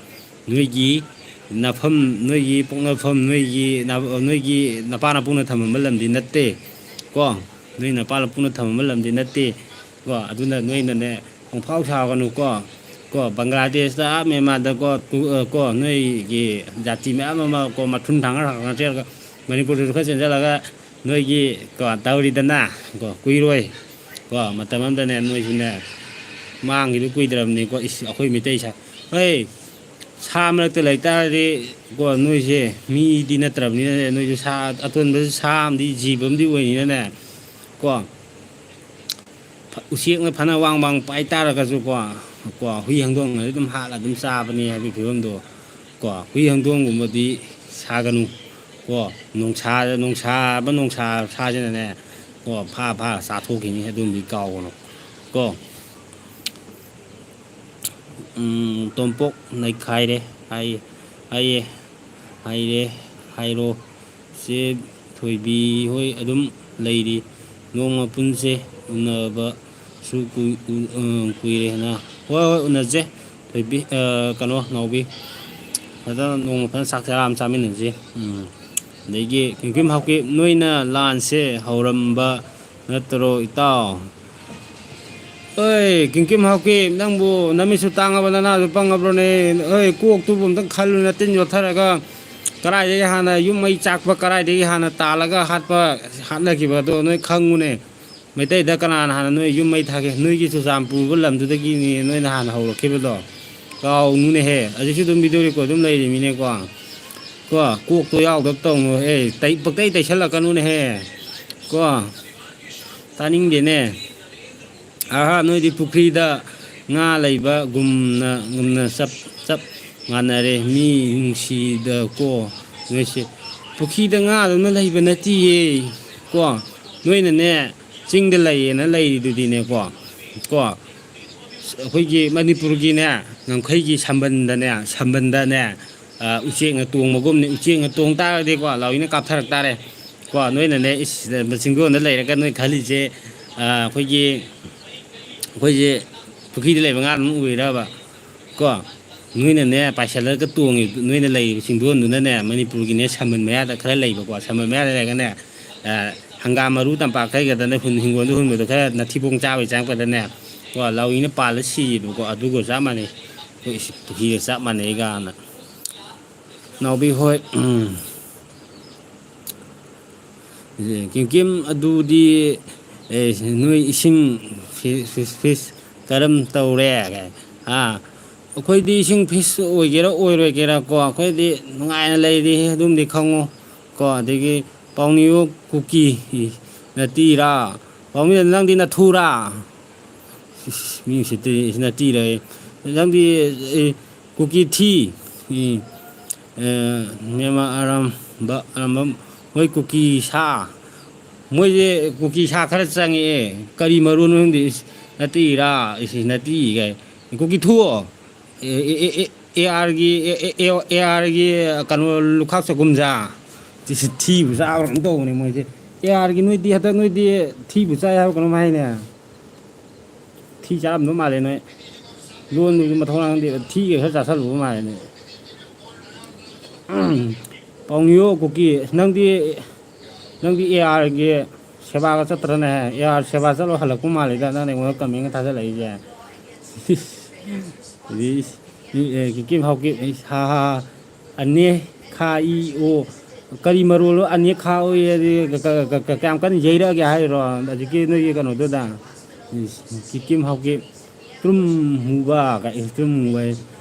ꯅꯣꯏꯒꯤ ꯅꯐꯝ, ꯅꯣꯏꯒꯤ ꯄꯣꯛꯅꯐꯝ, ꯅꯣꯏꯒꯤ ꯅ-, ꯅꯣꯏꯒꯤ ꯅꯄꯥ ꯅꯄꯨꯅ ꯊꯝꯃꯝꯕ ꯂꯝꯗꯤ ꯅꯠꯇꯦ꯫ ꯀꯣ, ꯅꯣꯏ ꯅꯄꯥ ꯅꯄꯨꯅ ꯊꯝꯃꯝꯕ ꯂꯝꯗꯤ ꯅꯠꯇꯦ꯫ ꯀꯣ, ꯑꯗꯨꯅ ꯅꯣꯏꯅꯅꯦ ꯈꯣꯡꯐꯥꯎ ꯁꯥꯎꯒꯅꯨꯀꯣ꯫ ꯀꯣ, ꯕꯪꯒ꯭ꯂꯥꯗꯦꯁꯇ, ꯑꯥ ꯃ꯭ꯌꯥꯟꯃꯥꯔꯗꯀꯣ, ꯇꯨ-, ꯑ, ꯀꯣ, ꯅꯣꯏꯒꯤ ꯖꯥꯇꯤ ꯃꯌꯥꯝ ꯑꯃ ꯀꯣ, ꯃꯊꯨꯟ ꯊꯥꯡꯒꯠ ꯊꯥꯡꯒꯠ ꯆꯦꯜꯂꯒ ꯃꯅꯤꯄꯨꯔꯗꯁꯨ ꯈꯔ ꯆꯦꯟꯁꯤꯜꯂꯒ ꯅꯣꯏꯒꯤ ꯀꯣ, ꯇꯧꯔꯤꯗꯅ ꯀꯣ, ꯀꯨꯏꯔꯣꯏ꯫ ꯀꯣ, ꯃꯇꯝ ꯑꯃꯗꯅꯦ ꯅꯣꯏꯁꯨꯅꯦ ꯃꯥꯡꯈꯤꯗꯨ ꯀꯨꯏꯗ꯭ꯔꯕꯅꯤꯀꯣ꯫ ꯏꯁ, ꯑꯩꯈꯣꯏ ꯃꯤꯇꯩ ꯁꯥ-, ꯍꯣꯏ, ꯁꯥ ꯃꯔꯛꯇ ꯂꯩꯇꯥꯔꯗꯤ ꯀꯣ, ꯅꯣꯏꯁꯦ ꯃꯤꯗꯤ ꯅꯠꯇ꯭ꯔꯕꯅꯤꯅꯅꯦ, ꯅꯣꯏꯁꯨ ꯁꯥ ꯑꯇꯣꯟꯕꯁꯨ ꯁꯥ ꯑꯃꯗꯤ, ꯖꯤꯕ ꯑꯃꯗꯤ ꯑꯣꯏꯅꯤꯅꯅꯦ ꯀꯣ꯫ ꯐ-, ꯎꯆꯦꯛꯅ ꯐꯅ ꯋꯥꯡ ꯋꯥꯡ ꯄꯥꯏ ꯇꯥꯔꯒꯁꯨꯀꯣ, ꯀꯣ, ꯍꯨꯏ ꯍꯪꯗꯣꯡꯅꯗꯤ ꯑꯗꯨꯝ ꯍꯥꯠꯂ ꯑꯗꯨꯝ ꯆꯥꯕꯅꯤ ꯍꯥꯏꯕꯒꯤ ꯐꯤꯕꯝꯗꯣ, ꯀꯣ, ꯍꯨꯏ ꯍꯪꯗꯣꯡꯒꯨꯝꯕꯗꯤ ꯁꯥꯒꯅꯨ, ꯀꯣ, ꯅꯣꯡꯁꯥ, ꯅꯣꯡꯁꯥ ꯑꯃ ꯅꯣꯡꯁꯥ ꯁꯥꯁꯤꯅꯅꯦ, ꯀꯣ, ꯐꯥ ꯐꯥ ꯆꯥꯊꯣꯛꯈꯤꯅꯤ, ꯑꯗꯨꯝꯗꯤ ꯀꯥꯎꯒꯅꯨ, ꯀꯣ꯫ ꯎꯝ, ꯇꯣꯝꯄꯣꯛ ꯅꯩꯈꯥꯏꯔꯦ ꯍꯥꯏꯌꯦ, ꯍꯥꯏꯌꯦ, ꯍꯥꯏꯔꯦ, ꯍꯥꯏꯔꯣ꯫ ꯆꯦ ꯊꯣꯏꯕꯤ ꯍꯣꯏ ꯑꯗꯨꯝ ꯂꯩꯔꯤ꯫ ꯅꯣꯡꯃ ꯄꯨꯟꯁꯦ, ꯎꯅꯕꯁꯨ ꯀꯨꯏ-, ꯎ-, ꯎꯝ, ꯀꯨꯏꯔꯦꯅ꯫ ꯍꯣꯏ, ꯍꯣꯏ, ꯎꯅꯁꯦ꯫ ꯊꯣꯏꯕꯤ, ꯑ, ꯀꯩꯅꯣ, ꯅꯥꯎꯕꯤ꯫ ꯐꯖꯅ ꯅꯣꯡꯃ ꯐꯖꯅ ꯆꯥꯛ ꯆꯔꯥ ꯑꯃ ꯆꯥꯃꯤꯟꯅꯁꯤ꯫ ꯎꯝ꯫ ꯑꯗꯒꯤ ꯀꯤꯝꯀꯤꯝ ꯍꯥꯎꯀꯤꯞ, ꯅꯣꯏꯅ ꯂꯥꯟꯁꯦ ꯍꯧꯔꯝꯕ ꯅꯠꯇ꯭ꯔꯣ, ꯏꯇꯥꯎ? ꯑꯣꯏ, ꯀꯤꯝꯀꯤꯝ ꯍꯥꯎꯀꯤꯞ, ꯅꯪꯕꯨ ꯅꯃꯤꯠꯁꯨ ꯇꯥꯡꯉꯕ, ꯅꯅꯥꯁꯨ ꯄꯪꯉꯕ꯭ꯔꯣꯅꯦ? ꯑꯣꯏ, ꯀꯣꯛꯇꯨꯕꯨ ꯑꯝꯇꯪ ꯈꯜꯂꯨ, ꯅꯇꯤꯟ ꯌꯣꯠꯊꯔꯒ ꯀꯗꯥꯏꯗꯒꯤ ꯍꯥꯟꯅ ꯌꯨꯝ ꯃꯩ ꯆꯥꯛꯄ, ꯀꯗꯥꯏꯗꯒꯤ ꯍꯥꯟꯅ ꯇꯥꯜꯂꯒ ꯍꯥꯠꯄ, ꯍꯥꯠꯅꯈꯤꯕꯗꯣ ꯅꯣꯏ ꯈꯪꯉꯨꯅꯦ꯫ ꯃꯩꯇꯩꯗ ꯀꯅꯥꯅ ꯍꯥꯟꯅ ꯅꯣꯏ ꯌꯨꯝ ꯃꯩ ꯊꯥꯒꯦ? ꯅꯣꯏꯒꯤ ꯆꯨꯔꯆꯥꯟꯄꯨꯔ ꯂꯝꯗꯨꯗꯒꯤꯅꯤ ꯅꯣꯏꯅ ꯍꯥꯟꯅ ꯍꯧꯔꯛꯈꯤꯕꯗꯣ꯫ ꯀꯥꯎꯅꯨꯅꯦꯍꯦ꯫ ꯍꯧꯖꯤꯛꯁꯨ ꯑꯗꯨꯝ video record ꯑꯗꯨꯝ ꯂꯩꯔꯤꯃꯤꯅꯦꯀꯣ꯫ ꯀꯣ, ꯀꯣꯛꯇꯣ ꯌꯥꯎꯗꯕ ꯇꯧꯅꯨ꯫ ꯑꯦ, ꯇꯩ-, ꯄꯪꯇꯩ ꯇꯩꯁꯜꯂꯛꯀꯅꯨꯅꯦꯍꯦ꯫ ꯀꯣ, ꯇꯥꯅꯤꯡꯗꯦꯅꯦ꯫ ꯑꯍꯥ, ꯅꯣꯏꯗꯤ ꯄꯨꯈ꯭ꯔꯤꯗ ꯉꯥ ꯂꯩꯕꯒꯨꯝꯅ, ꯒꯨꯝꯅ ꯆꯞ, ꯆꯞ ꯃꯥꯟꯅꯔꯦ꯫ ꯃꯤ ꯅꯨꯡꯁꯤꯗꯀꯣ, ꯅꯣꯏꯁꯦ꯫ ꯄꯨꯈ꯭ꯔꯤꯗ ꯉꯥꯗꯧꯅ ꯂꯩꯕ ꯅꯠꯇꯤꯌꯦ꯫ ꯀꯣ, ꯅꯣꯏꯅꯅꯦ, ꯆꯤꯡꯗ ꯂꯩꯌꯦꯅ ꯂꯩꯔꯤꯗꯨꯗꯤꯅꯦꯀꯣ꯫ ꯀꯣ, ꯑꯩꯈꯣꯏꯒꯤ ꯃꯅꯤꯄꯨꯔꯒꯤꯅꯦ, ꯉꯝꯈꯩꯒꯤ ꯁꯝꯕꯟꯗꯅꯦ, ꯁꯝꯕꯟꯗꯅꯦ, ꯑ, ꯎꯆꯦꯛꯅ ꯇꯣꯡꯕꯒꯨꯝꯅꯤ꯫ ꯎꯆꯦꯛꯅ ꯇꯣꯡ ꯇꯥꯔꯒꯗꯤꯀꯣ, ꯂꯥꯎꯏꯅ ꯀꯥꯞꯊꯔꯛ ꯇꯥꯔꯦ꯫ ꯀꯣ, ꯅꯣꯏꯅꯅꯦ, ꯏꯁ, ꯆꯤꯡꯗꯣꯟꯗ ꯂꯩꯔꯒ ꯅꯣꯏ ꯈꯜꯂꯤꯁꯦ, ꯑ, ꯑꯩꯈꯣꯏꯒꯤ, ꯑꯩꯈꯣꯏꯁꯦ ꯄꯨꯈ꯭ꯔꯤꯗ ꯂꯩꯕ ꯉꯥ ꯑꯗꯨꯝ ꯎꯔꯤꯔꯕ? ꯀꯣ, ꯅꯣꯏꯅꯅꯦ, ꯄꯥꯏꯁꯜꯂꯒ ꯇꯣꯡꯉꯤ, ꯅꯣꯏꯅ ꯂꯩꯔꯤꯕ ꯆꯤꯡꯗꯣꯟꯗꯨꯅꯅꯦ, ꯃꯅꯤꯄꯨꯔꯒꯤꯅꯦ, ꯁꯝꯕꯟ ꯃꯌꯥꯗ ꯈꯔ ꯂꯩꯕꯀꯣ, ꯁꯝꯕꯟ ꯃꯌꯥꯗ ꯂꯩꯔꯒꯅꯦ, ꯑ, ꯍꯪꯒꯥꯝ ꯃꯔꯨ ꯇꯝꯄꯥꯛ ꯈꯔꯒꯗꯅꯦ, ꯍꯨꯟ-, ꯍꯤꯡꯒꯣꯜꯗ ꯍꯨꯟꯕꯗꯣ ꯈꯔ ꯅꯥꯊꯤꯕꯣꯡ ꯆꯥꯕꯩ ꯆꯪꯉꯛꯄꯗꯅꯦ, ꯀꯣ, ꯂꯥꯎꯏꯅ ꯄꯥꯜꯂ ꯁꯤꯌꯦꯕꯀꯣ, ꯑꯗꯨꯒ ꯆꯞ ꯃꯥꯟꯅꯩ꯫ ꯑꯩꯈꯣꯏ ꯏꯁ-, ꯄꯨꯈ꯭ꯔꯤꯒ ꯆꯞ ꯃꯥꯟꯅꯩ ꯒꯥꯅ꯫ ꯅꯥꯎꯕꯤ ꯍꯣꯏ, ꯎꯝ꯫ ꯀꯤꯝ ꯀꯤꯝ ꯑꯗꯨꯗꯤ, ꯑꯦ, ꯅꯣꯏ ꯏꯁꯤꯡ ꯐꯤ-, ꯐꯤ-, ꯐꯤꯁ ꯀꯔꯝ ꯇꯧꯔꯦ? ꯑꯥ, ꯑꯩꯈꯣꯏꯗꯤ ꯏꯁꯤꯡ ꯐꯤꯁ ꯑꯣꯏꯒꯦꯔꯥ ꯑꯣꯏꯔꯣꯏꯒꯦꯔꯥ ꯀꯣ, ꯑꯩꯈꯣꯏꯗꯤ ꯅꯨꯡꯉꯥꯏꯅ ꯂꯩꯔꯤ, ꯑꯗꯨꯝꯗꯤ ꯈꯪꯉꯨ ꯀꯣ꯫ ꯑꯗꯒꯤ ꯄꯥꯎꯅꯤꯌꯣ ꯀꯨꯀꯤ ꯅꯠꯇꯤꯔꯥ? ꯄꯥꯎꯅꯤꯌꯣ, ꯅꯪꯗꯤ ꯅꯊꯨꯔꯥ? ꯏꯁ, ꯃꯤ ꯎꯁꯤꯠꯇ꯭ꯔꯤ, ꯏꯁ, ꯅꯠꯇꯤꯔꯥꯌꯦ꯫ ꯅꯪꯗꯤ, ꯑꯦ, ꯀꯨꯀꯤ ꯊꯤ꯫ ꯎꯝ꯫ ꯑꯦ, ꯃꯦꯃꯥ ꯑꯔꯝꯕ, ꯑꯔꯝꯕꯝ, ꯃꯣꯏ ꯀꯨꯀꯤ ꯁꯥ꯫ ꯃꯣꯏꯁꯦ ꯀꯨꯀꯤ ꯁꯥ ꯈꯔ ꯆꯪꯉꯛꯑꯦ꯫ ꯀꯔꯤ ꯃꯔꯣꯟꯅꯣ ꯈꯪꯗꯦ꯫ ꯏꯁ, ꯅꯠꯇꯤꯔꯥ? ꯏꯁ, ꯅꯠꯇꯤ ꯀꯥꯏ꯫ ꯀꯨꯀꯤ ꯊꯨ꯫ ꯑꯦ, ꯑꯦ, ꯑꯦ, ꯑꯦ, ꯑꯦ ꯑꯥꯔꯒꯤ, ꯑꯦ, ꯑꯦ, ꯑꯦ, ꯑꯦ ꯑꯥꯔꯒꯤ ꯀꯩꯅꯣ, ꯂꯨꯈꯥꯛ ꯆꯒꯨꯝꯖꯥ꯫ ꯁꯤ, ꯁꯤ ꯊꯤꯕ ꯆꯥꯕ꯭ꯔꯥ ꯀꯩꯅꯣꯝ ꯇꯧꯕꯅꯦ ꯃꯣꯏꯁꯦ꯫ ꯑꯦ ꯑꯥꯔꯒꯤ ꯅꯣꯏꯗꯤ ꯍꯟꯗꯛ ꯅꯣꯏꯗꯤ ꯊꯤꯕꯨ ꯆꯥꯏ ꯍꯥꯏꯕ ꯀꯩꯅꯣꯝ ꯍꯥꯏꯅꯦ꯫ ꯊꯤ ꯆꯥꯔꯝꯗꯧ ꯃꯥꯜꯂꯦ ꯅꯣꯏ꯫ ꯂꯣꯟꯕꯁꯨ ꯃꯊꯧ ꯈꯪꯗꯦ, ꯊꯤꯒ ꯈꯔ ꯆꯥꯁꯜꯂꯨꯕ ꯃꯥꯜꯂꯦ ꯅꯣꯏ꯫ ꯄꯥꯎꯅꯤꯌꯣ ꯀꯨꯀꯤ, ꯅꯪꯗꯤ, ꯅꯪꯗꯤ ꯑꯦ ꯑꯥꯔꯒꯤ ꯁꯦꯕꯥꯒ ꯆꯠꯇ꯭ꯔꯅꯦ? ꯑꯦ ꯑꯥꯔ ꯁꯦꯕꯥ ꯆꯠꯂꯣ ꯍꯜꯂꯛꯄ ꯃꯥꯜꯂꯤꯗ, ꯅꯪꯅ ꯑꯩꯉꯣꯟꯗ ꯀꯃꯦꯟꯒ ꯊꯥꯖꯜꯂꯛꯏꯁꯦ꯫ ꯏꯁ, ꯏꯁ, ꯏꯁ, ꯑꯦ, ꯀꯤꯀꯤꯝ ꯍꯥꯎꯀꯤꯞ, ꯏꯁ, ꯍꯥ, ꯍꯥ, ꯍꯥ꯫ ꯑꯅꯦ ꯈꯥ ꯏ ꯑꯣ꯫ ꯀꯔꯤ ꯃꯔꯣꯜꯅꯣ ꯑꯅꯦ ꯈꯥ ꯑꯣꯏ ꯍꯥꯏꯗꯤ? ꯀ-, ꯀ-, ꯀ-, ꯀ-, ꯀꯌꯥꯝ ꯀꯟꯅ ꯌꯩꯔꯛꯑꯒꯦ ꯍꯥꯏꯔꯣ? ꯍꯧꯖꯤꯛꯀꯤ ꯅꯣꯏꯒꯤ ꯀꯩꯅꯣꯗꯨꯗ? ꯏꯁ, ꯀꯤꯀꯤꯝ ꯍꯥꯎꯀꯤꯞ꯫ ꯇ꯭ꯔꯨꯝ ꯃꯨꯕ ꯀꯥꯏ, ꯇ꯭ꯔꯨꯝ ꯃꯨꯕ ꯍꯥꯏ꯫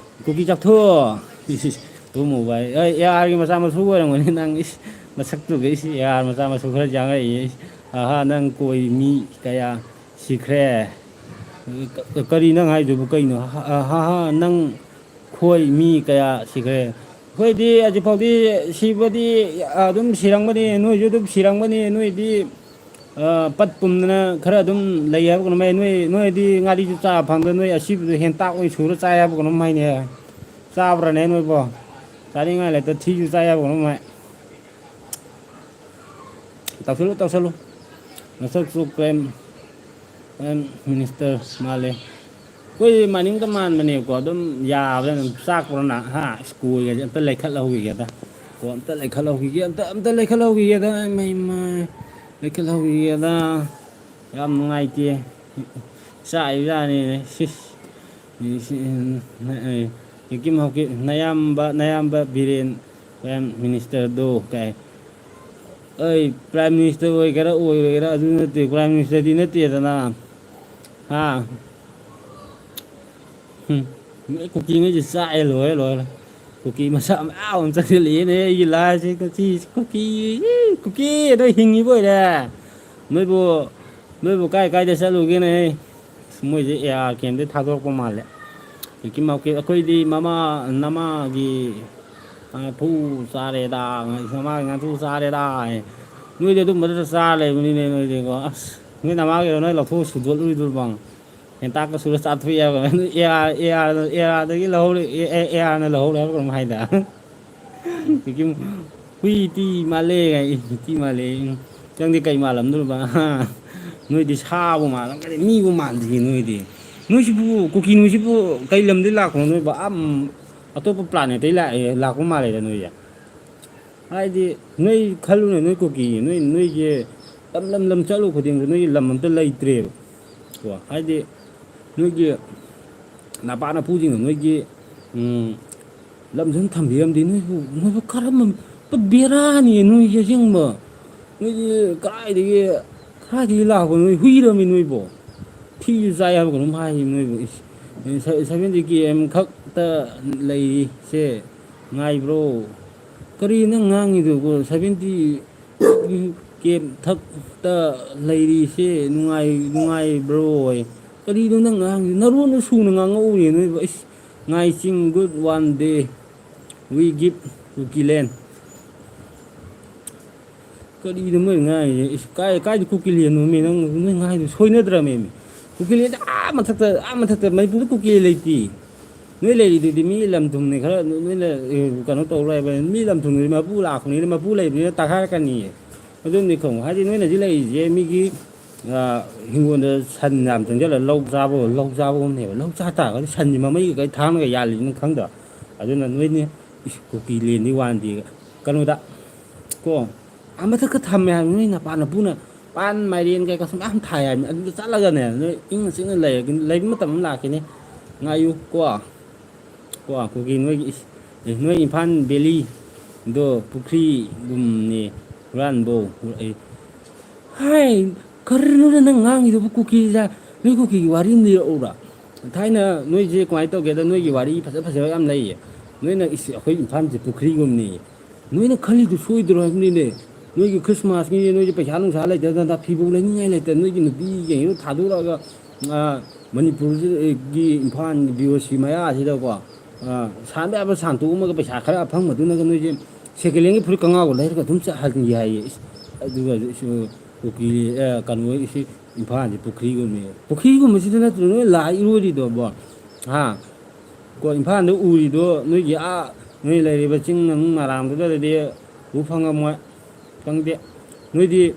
ꯀꯨꯀꯤ ꯆꯥꯊꯣꯛ꯫ ꯏꯁ, ꯏꯁ, ꯇ꯭ꯔꯨꯝ ꯃꯨꯕ ꯍꯥꯏ꯫ ꯑꯦ, ꯑꯦ ꯑꯥꯔꯒꯤ ꯃꯆꯥ ꯃꯁꯨ ꯑꯣꯏꯔꯝꯒꯅꯤ ꯅꯪ꯫ ꯏꯁ, ꯅꯁꯛꯇꯨꯒ, ꯏꯁ, ꯑꯦ ꯑꯥꯔ ꯃꯆꯥ ꯃꯁꯨ ꯈꯔ ꯌꯥꯡꯉꯛꯏ꯫ ꯏꯁ, ꯑꯍꯥ, ꯅꯪ ꯀꯣꯏ ꯃꯤ ꯀꯌꯥ ꯁꯤꯈ꯭ꯔꯦ? ꯀ-, ꯀꯔꯤ ꯅꯪ ꯍꯥꯏꯗꯨꯕꯨ ꯀꯩꯅꯣ? ꯍꯥ, ꯍꯥ, ꯍꯥ, ꯅꯪ ꯈꯣꯏ ꯃꯤ ꯀꯌꯥ ꯁꯤꯈ꯭ꯔꯦ? ꯑꯩꯈꯣꯏꯗꯤ ꯍꯧꯖꯤꯛꯐꯥꯎꯗꯤ ꯁꯤꯕꯗꯤ ꯑꯗꯨꯝ ꯁꯤꯔꯝꯒꯅꯤ, ꯅꯣꯏꯁꯨ ꯑꯗꯨꯝ ꯁꯤꯔꯝꯒꯅꯤ꯫ ꯅꯣꯏꯗꯤ, ꯑ, ꯄꯠ ꯄꯨꯝꯗꯅ ꯈꯔ ꯑꯗꯨꯝ ꯂꯩ ꯍꯥꯏꯕ ꯀꯩꯅꯣꯝ ꯍꯥꯏ꯫ ꯅꯣꯏ, ꯅꯣꯏꯗꯤ ꯉꯥꯔꯤꯁꯨ ꯆꯥ ꯐꯪꯗ, ꯅꯣꯏ ꯑꯁꯤꯕꯗꯨ ꯍꯦꯟꯇꯥꯛ ꯑꯣꯏ ꯁꯨꯔ ꯆꯥꯏ ꯍꯥꯏꯕ ꯀꯩꯅꯣꯝ ꯍꯥꯏꯅꯦ꯫ ꯆꯥꯕ꯭ꯔꯅꯦ ꯅꯣꯏꯕꯣ? ꯆꯥꯅꯤꯡꯉꯥꯏ ꯂꯩꯇ ꯊꯤꯁꯨ ꯆꯥꯏ ꯍꯥꯏꯕ ꯀꯩꯅꯣꯝ ꯍꯥꯏ꯫ ꯇꯧꯁꯜꯂꯨ, ꯇꯧꯁꯜꯂꯨ꯫ ꯅꯁꯛꯁꯨ ꯄ꯭ꯔꯥꯏꯝ, ꯄ꯭ꯔꯥꯏꯝ ꯃꯤꯅꯤꯁꯇꯔ ꯃꯥꯜꯂꯦ꯫ ꯑꯩꯈꯣꯏ ꯃꯅꯤꯡꯗ ꯃꯥꯟꯕꯅꯦꯕꯀꯣ, ꯑꯗꯨꯝ ꯌꯥꯕꯗ ꯑꯗꯨꯝ ꯆꯥꯛꯄ꯭ꯔꯣ ꯅꯪ? ꯍꯥ? ꯁ꯭ꯀꯨꯜꯒꯁꯦ ꯑꯝꯇ ꯂꯩꯈꯠꯍꯧꯈꯤꯒꯦꯗ꯫ ꯀꯣ, ꯑꯝꯇ ꯂꯩꯈꯠꯍꯧꯈꯤꯒꯦ, ꯑꯝꯇ, ꯑꯝꯇ ꯂꯩꯈꯠꯍꯧꯈꯤꯒꯦꯗ꯫ ꯏꯃꯥꯏ, ꯏꯃꯥꯏ꯫ ꯂꯩꯈꯠꯍꯧꯈꯤꯒꯦꯗ꯫ ꯌꯥꯝ ꯅꯨꯡꯉꯥꯏꯇꯦ꯫ ꯆꯥꯛꯏꯕꯖꯥꯠꯅꯤꯅꯦ꯫ ꯁꯤꯁ꯫ ꯀꯤꯀꯤꯝ ꯍꯧꯀꯤꯞ, ꯅꯌꯥꯝꯕ, ꯅꯌꯥꯝꯕ ꯕꯤꯔꯦꯟ ꯄ꯭ꯔꯥꯏꯝ ꯃꯤꯅꯤꯁꯇꯔꯗꯣ ꯀꯥꯏ꯫ ꯑꯩ ꯄ꯭ꯔꯥꯏꯝ ꯃꯤꯅꯤꯁꯇꯔ ꯑꯣꯏꯒꯦꯔꯥ ꯑꯣꯏꯔꯣꯏꯒꯦꯔꯥ ꯑꯗꯨ ꯅꯠꯇꯦ, ꯄ꯭ꯔꯥꯏꯝ ꯃꯤꯅꯤꯁꯇꯔꯗꯤ ꯅꯠꯇꯦꯗꯅ꯫ ꯍꯥ? ꯍꯨꯝ꯫ ꯅꯣꯏ ꯀꯨꯀꯤꯉꯩꯁꯦ ꯆꯥꯛꯑꯦ, ꯂꯣꯏꯔꯦ, ꯂꯣꯏꯔꯦ꯫ ꯀꯨꯀꯤ ꯃꯆꯥ ꯃꯌꯥꯝ ꯑꯃ ꯆꯪꯁꯤꯜꯂꯛꯑꯦꯅꯦ ꯑꯩꯒꯤ ꯂꯥꯏꯁꯦ꯫ ꯀꯨꯀꯤ, ꯀꯨꯀꯤ, ꯀꯨꯀꯤ ꯅꯣꯏ ꯍꯤꯡꯉꯤꯕ ꯑꯣꯏꯔꯦ꯫ ꯅꯣꯏꯕꯨ, ꯅꯣꯏꯕꯨ ꯀꯥꯏ ꯀꯥꯏꯗ ꯆꯠꯂꯨꯒꯦꯅꯦ? ꯃꯣꯏꯁꯦ ꯑꯦ ꯑꯥꯔ ꯀꯦꯝꯗꯩ ꯊꯥꯗꯣꯔꯛꯄ ꯃꯥꯜꯂꯦ꯫ ꯀꯨꯀꯤ ꯃꯥꯎꯀꯤ, ꯑꯩꯈꯣꯏꯗꯤ ꯃꯃꯥ, ꯅꯃꯥꯒꯤ, ꯑ, ꯐꯨ ꯆꯥꯔꯦꯗ, ꯅꯃꯥꯒꯤ ꯉꯥꯅꯨ ꯆꯥꯔꯦꯗ꯫ ꯅꯣꯏꯗꯤ ꯑꯗꯨꯝꯕꯗꯨꯗ ꯆꯥꯔ ꯂꯩꯕꯅꯤꯅꯦ ꯅꯣꯏꯗꯤꯀꯣ꯫ ꯑꯁ, ꯅꯣꯏ ꯅꯃꯥꯒꯤꯔꯣ ꯅꯣꯏ ꯂꯧꯊꯣꯛꯑ ꯁꯨꯗꯣꯛꯂꯨꯏꯗꯨꯕꯣ? ꯍꯦꯟꯇꯥꯛꯀ ꯁꯨꯔ ꯆꯥꯊꯣꯛꯑꯦ ꯍꯥꯏꯕ꯫ ꯑꯦ ꯑꯥꯔ, ꯑꯦ ꯑꯥꯔ, ꯑꯦ ꯑꯥꯔꯗꯒꯤ ꯂꯧꯍꯧꯔꯦ, ꯑꯦ, ꯑꯦ, ꯑꯦ ꯑꯥꯔꯅ ꯂꯧꯍꯧꯔꯦ ꯍꯥꯏꯕ ꯀꯩꯅꯣꯝ ꯍꯥꯏꯗ꯫ ꯍꯨꯏ ꯇꯤ ꯃꯥꯜꯂꯦ ꯀꯥꯏ, ꯇꯤ ꯃꯥꯜꯂꯦ꯫ ꯅꯪꯗꯤ ꯀꯩ ꯃꯥꯜꯂꯝꯗꯣꯏꯕ? ꯅꯣꯏꯗꯤ ꯁꯥꯕꯨ ꯃꯥꯜꯂꯝꯒꯅꯤ, ꯃꯤꯕꯨ ꯃꯥꯟꯗꯦ ꯅꯣꯏꯗꯤ꯫ ꯅꯣꯏꯁꯤꯕꯨ, ꯀꯨꯀꯤ ꯅꯣꯏꯁꯤꯕꯨ ꯀꯩ ꯂꯝꯗꯩ ꯂꯥꯛꯄꯅꯣ ꯅꯣꯏꯕꯨ? ꯑꯥ, ꯎꯝ, ꯑꯇꯣꯞꯄ planet ꯇꯩ ꯂꯥꯛꯑꯦ, ꯂꯥꯛꯄ ꯃꯥꯜꯂꯦꯗ ꯅꯣꯏꯁꯦ꯫ ꯍꯥꯏꯗꯤ, ꯅꯣꯏ ꯈꯜꯂꯨꯅꯦ, ꯅꯣꯏ ꯀꯨꯀꯤ, ꯅꯣꯏ, ꯅꯣꯏꯒꯤ ꯂꯝ, ꯂꯝ, ꯂꯝ ꯆꯠꯂꯨ ꯈꯨꯗꯤꯡꯗ ꯅꯣꯏꯒꯤ ꯂꯝ ꯑꯝꯇ ꯂꯩꯇ꯭ꯔꯦꯕ꯫ ꯀꯣ, ꯍꯥꯏꯗꯤ, ꯅꯣꯏꯒꯤ ꯅꯄꯥ ꯅꯄꯨꯁꯤꯡꯅ ꯅꯣꯏꯒꯤ, ꯎꯝ, ꯂꯝꯁꯤꯅ ꯊꯝꯕꯤꯔꯝꯗꯦ꯫ ꯅꯣꯏꯕꯨ, ꯅꯣꯏꯕꯨ ꯀꯔꯝꯕ, ꯄꯨꯔꯥ ꯕꯦꯔꯥꯅꯤ ꯅꯣꯏꯁꯦ ꯑꯁꯦꯡꯕ꯫ ꯅꯣꯏꯗꯤ ꯀꯗꯥꯏꯗꯒꯤ, ꯀꯗꯥꯏꯗꯒꯤ ꯂꯥꯛꯄ ꯅꯣꯏ ꯍꯨꯏꯔꯝꯃꯤ ꯅꯣꯏꯕꯣ? ꯊꯤꯁꯨ ꯆꯥꯏ ꯍꯥꯏꯕ ꯀꯩꯅꯣꯝ ꯍꯥꯏ ꯅꯣꯏꯕꯨ꯫ ꯏꯁ, seventy K M ꯈꯛꯇ ꯂꯩꯔꯤꯁꯦ ꯉꯥꯏꯕ꯭ꯔꯣ? ꯀꯔꯤ ꯅꯪ ꯉꯥꯡꯉꯤꯗꯨꯕꯣ? Seventy K ꯊꯛꯇ ꯂꯩꯔꯤꯁꯦ ꯅꯨꯡꯉꯥꯏ-, ꯅꯨꯡꯉꯥꯏꯕ꯭ꯔꯣ? ꯀꯔꯤꯅꯣ ꯅꯪ ꯉꯥꯡꯉꯤꯗꯣ? ꯅꯔꯣꯟꯗꯣ ꯁꯨꯅ ꯉꯥꯡꯉꯛꯎꯅꯦ ꯅꯣꯏꯕꯨ꯫ ꯏꯁ, ꯉꯥꯏ ꯆꯤꯡ, good one day we give Kukiland꯫ ꯀꯔꯤꯅꯣ ꯃꯣꯏ ꯉꯥꯡꯉꯤꯁꯦ? ꯏꯁ, ꯀꯥꯏ-, ꯀꯥꯏꯗ ꯀꯨꯀꯤꯂꯦꯟꯅꯣꯃꯤ? ꯅꯪ, ꯅꯣꯏ ꯉꯥꯡꯉꯤꯗꯣ ꯁꯣꯏꯅꯗ꯭ꯔꯃꯦꯃꯤ꯫ ꯀꯨꯀꯤꯂꯦꯟꯗ ꯑꯥ ꯃꯊꯛꯇ, ꯑꯥ ꯃꯊꯛꯇ ꯃꯅꯤꯄꯨꯔꯗ ꯀꯨꯀꯤꯂꯦꯟ ꯂꯩꯇꯦ꯫ ꯅꯣꯏ ꯂꯩꯔꯤꯗꯨꯗꯤ ꯃꯤ ꯂꯝ ꯊꯨꯝꯅꯤ ꯈꯔ, ꯅꯣ-, ꯅꯣꯏꯅ, ꯑꯦ, ꯀꯩꯅꯣ ꯇꯧꯔꯣꯏ ꯍꯥꯏꯕ, ꯃꯤ ꯂꯝ ꯊꯨꯝꯅꯤ ꯃꯄꯨ ꯂꯥꯛꯄꯅꯤꯅ ꯃꯄꯨ ꯂꯩꯕꯅꯤꯅ ꯇꯛꯈꯥꯏꯔꯛꯀꯅꯤꯌꯦ꯫ ꯑꯗꯨꯅꯤ ꯈꯪꯉꯨ꯫ ꯍꯥꯏꯗꯤ ꯅꯣꯏꯅ ꯍꯧꯖꯤꯛ ꯂꯩꯔꯤꯁꯦ ꯃꯤꯒꯤ, ꯑ, ꯍꯤꯡꯒꯣꯜꯗ ꯁꯟ ꯌꯥꯝ ꯆꯪꯁꯤꯜꯂ ꯂꯧ ꯆꯥꯕ, ꯂꯧ ꯆꯥꯕꯒꯨꯝꯅꯦꯕ꯫ ꯂꯧ ꯆꯥ ꯇꯥꯔꯒꯗꯤ ꯁꯟꯁꯤ ꯃꯃꯩꯒ ꯀꯩ ꯊꯥꯡꯅꯒ ꯌꯥꯜꯂꯤꯅꯣ ꯈꯪꯗ꯭ꯔꯣ? ꯑꯗꯨꯅ ꯅꯣꯏꯅꯦ, ꯏꯁ, ꯀꯨꯀꯤꯂꯦꯟꯗꯤ ꯋꯥꯟꯗꯦ꯫ ꯀꯩꯅꯣꯗ, ꯀꯣ, ꯑꯥ ꯃꯊꯛꯇ ꯊꯝꯃꯦ ꯍꯥꯏꯕ ꯅꯣꯏ ꯅꯄꯥ ꯅꯄꯨꯅ꯫ ꯄꯥꯟ, ꯃꯥꯏꯔꯦꯟ ꯀꯩꯀꯥ ꯁꯨꯝ ꯃꯌꯥꯝ ꯊꯥꯏ ꯍꯥꯏꯕꯅꯤ꯫ ꯑꯗꯨꯗ ꯆꯠꯂꯒꯅꯦ, ꯅꯣꯏ ꯏꯪꯅ ꯆꯤꯛꯅ ꯂꯩꯔꯒ, ꯂꯩꯕ ꯃꯇꯝ ꯑꯃ ꯂꯥꯛꯈꯤꯅꯤ꯫ ꯉꯥꯏꯌꯨ, ꯀꯣ꯫ ꯀꯣ, ꯀꯨꯀꯤ ꯅꯣꯏꯒꯤ ꯏꯁ-, ꯑꯦ, ꯅꯣꯏ ꯏꯝꯐꯥꯜ ꯚꯦꯂꯤꯗꯣ ꯄꯨꯈ꯭ꯔꯤꯒꯨꯝꯅꯤ, ꯍꯨꯔꯥꯟꯕꯧ ꯍꯨꯔꯛꯏ꯫ ꯍꯥꯏ, ꯀꯔꯤꯅꯣꯗ ꯅꯪ ꯉꯥꯡꯉꯤꯗꯨꯕꯨ? ꯀꯨꯀꯤꯗ, ꯅꯣꯏ ꯀꯨꯀꯤꯒꯤ ꯋꯥꯔꯤ ꯑꯃ ꯂꯤꯔꯛꯎꯔꯥ? ꯊꯥꯏꯅ ꯅꯣꯏꯁꯦ ꯀꯃꯥꯏꯅ ꯇꯧꯒꯦꯗ, ꯅꯣꯏꯒꯤ ꯋꯥꯔꯤ ꯐꯖ ꯐꯖꯕ ꯌꯥꯝ ꯂꯩꯌꯦ꯫ ꯅꯣꯏꯅ, "ꯏꯁ, ꯑꯩꯈꯣꯏ ꯏꯝꯐꯥꯜꯁꯦ ꯄꯨꯈ꯭ꯔꯤꯒꯨꯝꯅꯤ"꯫ ꯅꯣꯏꯅ ꯈꯜꯂꯤꯗꯨ ꯁꯣꯏꯗ꯭ꯔꯣ ꯍꯥꯏꯕꯅꯤꯅꯦ꯫ ꯅꯣꯏꯒꯤ ꯈ꯭ꯔꯤꯁꯃꯥꯁꯀꯤ ꯅꯣꯏꯒꯤ ꯄꯩꯁꯥ ꯅꯨꯡꯁꯥ ꯂꯩꯇꯗꯅ, ꯐꯤꯕꯧ ꯂꯩꯅꯤꯡꯉꯥꯏ ꯂꯩꯇꯗꯅ, ꯅꯣꯏꯒꯤ ꯅꯨꯄꯤꯒꯩꯗꯣ ꯊꯥꯗꯣꯔꯛꯑꯒ, ꯑꯥ, ꯃꯅꯤꯄꯨꯔꯒꯤ ꯏꯝꯐꯥꯜ ꯕꯤ ꯑꯣ ꯁꯤ ꯃꯌꯥꯁꯤꯗꯀꯣ, ꯑꯥ, ꯁꯥꯟꯕ ꯌꯥꯕ ꯁꯥꯟꯇꯣꯛꯑꯝꯃꯒ ꯄꯩꯁꯥ ꯈꯔ ꯑꯐꯪꯕꯗꯨꯅꯒ ꯅꯣꯏꯁꯦ second hand ꯒꯤ ꯐꯨꯔꯤꯠ ꯀꯉꯥꯎꯒ ꯂꯩꯔꯒ ꯑꯗꯨꯝ ꯆꯠꯍꯜꯂꯤ ꯍꯥꯏꯌꯦ꯫ ꯏꯁ, ꯑꯗꯨꯒ ꯁꯨ-, ꯀꯨꯀꯤ, ꯑ, ꯀꯩꯅꯣ, ꯏꯁꯤ ꯏꯝꯐꯥꯜꯁꯦ ꯄꯨꯈ꯭ꯔꯤꯒꯨꯝꯕꯅꯦ꯫ ꯄꯨꯈ꯭ꯔꯤꯒꯨꯝꯕꯁꯤꯗ ꯅꯠꯇ꯭ꯔꯣ ꯅꯣꯏ ꯂꯥꯏ ꯏꯔꯣꯏꯔꯤꯗꯣꯕꯣ? ꯍꯥ? ꯀꯣ, ꯏꯝꯐꯥꯜꯗ ꯎꯔꯤꯗꯣ ꯅꯣꯏꯒꯤ ꯑꯥ, ꯅꯣꯏ ꯂꯩꯔꯤꯕ ꯆꯤꯡ ꯃꯅꯨꯡ ꯃꯔꯥꯡꯗꯨꯗꯗꯤ ꯎ ꯐꯪꯉꯝꯃꯣꯏ꯫ ꯈꯪꯗꯦ꯫ ꯅꯣꯏꯗꯤ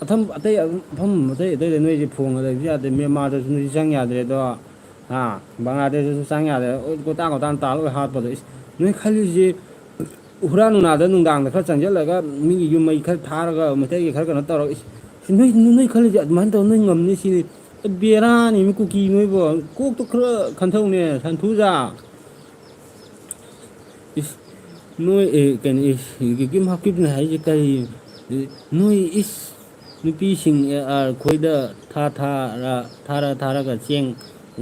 ꯑꯊꯝ-, ꯑꯇꯩ ꯑꯗꯨꯝ ꯑꯐꯝ ꯑꯇꯩ ꯑꯇꯩꯗ ꯅꯣꯏꯗꯤ ꯐꯣꯟꯒ ꯂꯩꯕꯁꯨ ꯌꯥꯗꯦ, ꯃ꯭ꯌꯥꯟꯃꯥꯔꯗꯁꯨ ꯅꯣꯏꯗꯤ ꯆꯪ ꯌꯥꯗ꯭ꯔꯦ ꯑꯗꯣ, ꯍꯥ, ꯕꯪꯒ꯭ꯂꯥꯗꯦꯁꯇꯁꯨ ꯆꯪ ꯌꯥꯗ꯭ꯔꯦ, ꯀꯣꯏꯇꯥꯟ ꯀꯣꯏꯇꯥꯟ ꯇꯥ ꯂꯣꯏ ꯍꯥꯠꯄꯗꯣ꯫ ꯏꯁ, ꯅꯣꯏ ꯈꯜꯂꯤꯁꯤ ꯍꯨꯔꯥꯟ ꯅꯨꯡꯅꯥꯗ ꯅꯨꯡꯗꯥꯡꯗ ꯈꯔ ꯆꯪꯁꯤꯜꯂꯒ ꯃꯤꯒꯤ ꯌꯨꯝ ꯃꯩ ꯈꯔ ꯊꯥꯔꯒ ꯃꯩꯇꯩꯒꯤ ꯈꯔ ꯀꯩꯅꯣ ꯇꯧꯔꯒ, ꯏꯁ, ꯏꯁ, ꯅꯣꯏ, ꯅꯣꯏ ꯈꯜꯂꯤꯁꯤ ꯑꯗꯨꯃꯥꯏꯅ ꯇꯧꯔ ꯅꯣꯏ ꯉꯝꯅꯤ ꯁꯤꯅꯤ꯫ ꯕꯦꯔꯥꯅꯤ ꯃꯤ ꯀꯨꯀꯤ ꯅꯣꯏꯕꯣ, ꯀꯣꯛꯇꯣ ꯈꯔ ꯈꯟꯊꯧꯅꯦ ꯁꯟꯊꯨꯖꯥ꯫ ꯏꯁ, ꯅꯣꯏ, ꯑꯦ, ꯀꯩꯅꯣ, ꯏꯁ, ꯀꯤꯝ ꯍꯥꯞꯀꯤꯞꯅ ꯍꯥꯏꯁꯦ ꯀꯔꯤ? ꯅꯣꯏ, ꯏꯁ, ꯅꯨꯄꯤꯁꯤꯡ ꯑꯦ ꯑꯥꯔ ꯈꯣꯏꯗ ꯊꯥ ꯊꯥꯔ, ꯊꯥꯔ ꯊꯥꯔꯒ ꯆꯦꯡ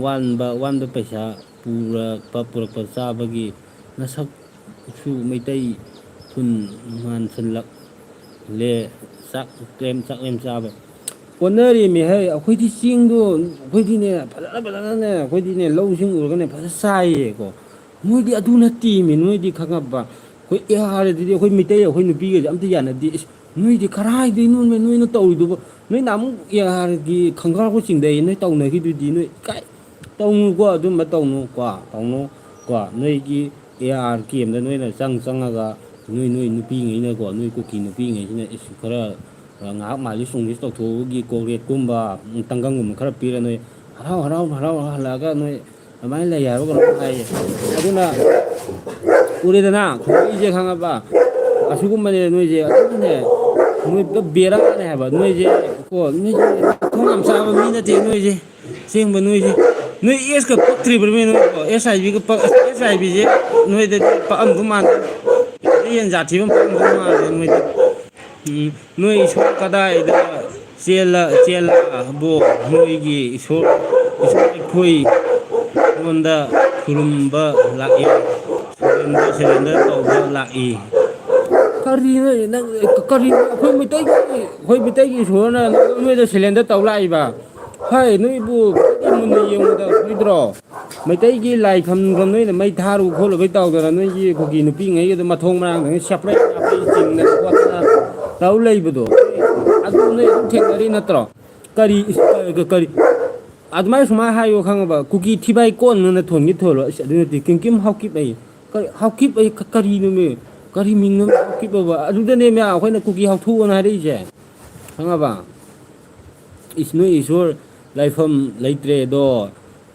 ꯋꯥꯟꯕ, ꯋꯥꯟꯕ ꯄꯩꯁꯥ ꯄꯨꯔꯛꯄ, ꯄꯨꯔꯛꯄ ꯆꯥꯕꯒꯤ ꯅꯁꯛꯁꯨ ꯃꯩꯇꯩ ꯊꯨꯟ ꯃꯥꯟꯁꯤꯜꯂꯛꯂꯦ꯫ ꯆꯥꯛ ꯂꯦꯝ, ꯆꯥꯛ ꯂꯦꯝ ꯆꯥꯕ ꯑꯣꯟꯅꯔꯦꯃꯤ ꯍꯩ꯫ ꯑꯩꯈꯣꯏꯗꯤ ꯆꯦꯡꯗꯣ, ꯑꯩꯈꯣꯏꯗꯤꯅꯦ, ꯐꯖꯅ, ꯐꯖꯅꯅꯦ, ꯑꯩꯈꯣꯏꯗꯤꯅꯦ, ꯂꯧꯁꯤꯡ ꯎꯔꯒꯅꯦ, ꯐꯖꯅ ꯆꯥꯏꯌꯦꯀꯣ꯫ ꯅꯣꯏꯗꯤ ꯑꯗꯨ ꯅꯠꯇꯦꯃꯤ, ꯅꯣꯏꯗꯤ ꯈꯪꯉꯕ? ꯑꯩꯈꯣꯏ ꯑꯦ ꯑꯥꯔꯗꯗꯤ ꯑꯩꯈꯣꯏ ꯃꯤꯇꯩ, ꯑꯩꯈꯣꯏ ꯅꯨꯄꯤꯒꯁꯦ ꯑꯝꯇ ꯌꯥꯅꯗꯦ꯫ ꯏꯁ, ꯅꯣꯏꯗꯤ ꯀꯔꯥꯏꯗꯩꯅꯣꯃꯦ ꯅꯣꯏꯅ ꯇꯧꯔꯤꯗꯨꯕꯣ? ꯅꯣꯏ ꯅꯍꯥꯟꯃꯨꯛ ꯑꯦ ꯑꯥꯔꯒꯤ ꯈꯪꯒꯥꯎꯒ ꯆꯤꯡꯊꯩ, ꯅꯣꯏ ꯇꯧꯅꯈꯤꯗꯨꯗꯤ, ꯅꯣꯏ ꯀꯥꯏ ꯇꯧꯅꯨꯀꯣ, ꯑꯗꯨꯝꯕ ꯇꯧꯅꯨꯀꯣ, ꯇꯧꯅꯨꯀꯣ꯫ ꯅꯣꯏꯒꯤ ꯑꯦ ꯑꯥꯔ ꯀꯦꯝꯗ ꯅꯣꯏꯅ ꯆꯪ ꯆꯪꯉꯒ ꯅꯣꯏ, ꯅꯣꯏ ꯅꯨꯄꯤꯉꯩꯅꯀꯣ, ꯅꯣꯏ ꯀꯨꯀꯤ ꯅꯨꯄꯤꯉꯩꯁꯤꯅ ꯏꯁ ꯈꯔ ꯉꯥꯏꯍꯥꯛ ꯃꯥꯂꯤꯁ ꯅꯨꯡꯂꯤꯁ ꯇꯧꯊꯣꯛꯑꯒꯤ ꯀꯣꯜꯒꯦꯠꯀꯨꯝꯕ, ꯇꯪꯒꯪꯒꯨꯝꯕ ꯈꯔ ꯄꯤꯔ ꯅꯣꯏ ꯍꯔꯥꯎ ꯍꯔꯥꯎ ꯍꯔꯥꯎ ꯍꯔꯥꯎ ꯍꯜꯂꯛꯑꯒ ꯅꯣꯏ ꯑꯗꯨꯃꯥꯏꯅ ꯂꯩ ꯍꯥꯏꯕ ꯀꯩꯅꯣꯝ ꯍꯥꯏꯌꯦ꯫ ꯑꯗꯨꯅ ꯎꯔꯦꯗꯅ ꯈꯨꯡꯒꯪꯁꯦ ꯈꯪꯉꯕ? ꯑꯁꯤꯒꯨꯝꯕꯅꯦ ꯅꯣꯏꯁꯦ꯫ ꯑꯗꯨꯅꯅꯦ ꯅꯣꯏ ꯄꯨꯔꯥ ꯕꯦꯔꯥꯅꯦ ꯍꯥꯏꯕ ꯅꯣꯏꯁꯦ꯫ ꯀꯣ ꯅꯣꯏꯁꯦ ꯃꯊꯣꯡ ꯌꯥꯝ ꯆꯥꯕ ꯃꯤ ꯅꯠꯇꯦ ꯅꯣꯏꯁꯦ꯫ ꯑꯁꯦꯡꯕ ꯅꯣꯏꯁꯦ, ꯅꯣꯏ ꯑꯦꯁꯀ ꯄꯛꯇ꯭ꯔꯤꯕ꯭ꯔꯃꯦ ꯅꯣꯏꯀꯣ? ꯑꯦꯁ ꯑꯥꯏ ꯕꯤꯒ ꯄꯛ-, ꯑꯦꯁ ꯑꯥꯏ ꯕꯤꯁꯦ ꯅꯣꯏꯗꯗꯤ ꯄꯛꯑꯝꯗꯧ ꯃꯥꯟꯗꯦ꯫ ꯌꯦꯟ ꯖꯥꯠ ꯊꯤꯕ ꯑꯃ ꯄꯛꯑꯝꯗꯧ ꯃꯥꯟꯗꯦ ꯅꯣꯏꯗꯤ꯫ ꯎꯝ, ꯅꯣꯏ ꯏꯁꯣꯔ ꯀꯗꯥꯏꯗ ꯆꯦꯜꯂ-, ꯆꯦꯜꯂꯕꯣ? ꯅꯣꯏꯒꯤ ꯏꯁꯣꯔ, ꯏꯁꯣꯔ ꯑꯩꯈꯣꯏ ꯉꯣꯟꯗ ꯈꯨꯔꯨꯝꯕ ꯂꯥꯛꯏ, ꯁꯔꯦꯟꯗꯔ, ꯁꯔꯦꯟꯗꯔ ꯇꯧꯕ ꯂꯥꯛꯏ꯫ ꯀꯔꯤꯅꯣ ꯅꯪ, ꯀꯔꯤꯅꯣ? ꯑꯩꯈꯣꯏ ꯃꯩꯇꯩꯒꯤ, ꯑꯩꯈꯣꯏ ꯃꯩꯇꯩꯒꯤ ꯏꯁꯣꯔꯅ ꯅꯣꯏꯗ ꯁꯔꯦꯟꯗꯔ ꯇꯧ ꯂꯥꯛꯏꯕ? ꯍꯥꯏ, ꯅꯣꯏꯕꯨ ꯃꯨꯟꯅ ꯌꯦꯡꯕꯗ ꯁꯣꯏꯗ꯭ꯔꯣ? ꯃꯩꯇꯩꯒꯤ ꯂꯥꯏ ꯐꯝꯐꯝ ꯅꯣꯏꯅ ꯃꯩ ꯊꯥꯔꯨ ꯈꯣꯠꯂꯨꯕꯩ ꯇꯧꯗꯅ ꯅꯣꯏꯒꯤ ꯀꯨꯀꯤ ꯅꯨꯄꯤꯉꯩꯒꯤꯗꯣ ꯃꯊꯣꯡ ꯃꯔꯥꯡꯗ ꯅꯣꯏ ꯁꯦꯄꯔꯦꯠ ꯅꯥꯄꯔꯦꯠ ꯆꯤꯡꯗꯅ ꯈꯣꯠꯇꯅ ꯇꯧ ꯂꯩꯕꯗꯣ, ꯑꯗꯨ ꯅꯣꯏ ꯑꯗꯨꯝ ꯊꯦꯡꯅꯔꯤ ꯅꯠꯇ꯭ꯔꯣ? ꯀꯔꯤ ꯏꯁ-, ꯀꯔꯤ ꯑꯗꯨꯃꯥꯏꯅ ꯁꯨꯃꯥꯏꯅ ꯍꯥꯏꯌꯣ ꯈꯪꯉꯕ? ꯀꯨꯀꯤ ꯊꯤꯕꯥꯏ ꯀꯣꯟꯅꯅ ꯊꯣꯟꯒꯦ ꯊꯣꯜꯂꯣ꯫ ꯑꯁ, ꯑꯗꯨ ꯅꯠꯇꯦ, ꯀꯤꯝ ꯀꯤꯝ ꯍꯥꯎꯀꯤꯞ ꯑꯩ꯫ ꯀꯔꯤ ꯍꯥꯎꯀꯤꯞ ꯑꯩ ꯀ-, ꯀꯔꯤꯅꯣꯃꯦ? ꯀꯔꯤ ꯃꯤꯡꯅꯣ ꯍꯥꯞꯈꯤꯕꯕ? ꯑꯗꯨꯗꯅꯦ ꯃꯌꯥꯝ ꯑꯩꯈꯣꯏꯅ ꯀꯨꯀꯤ ꯍꯥꯎꯊꯨꯑꯅ ꯍꯥꯏꯔꯛꯏꯁꯦ, ꯈꯪꯉꯕ? ꯏꯁ, ꯅꯣꯏ ꯏꯁꯣꯔ ꯂꯥꯏꯐꯝ ꯂꯩꯇ꯭ꯔꯦ ꯑꯗꯣ꯫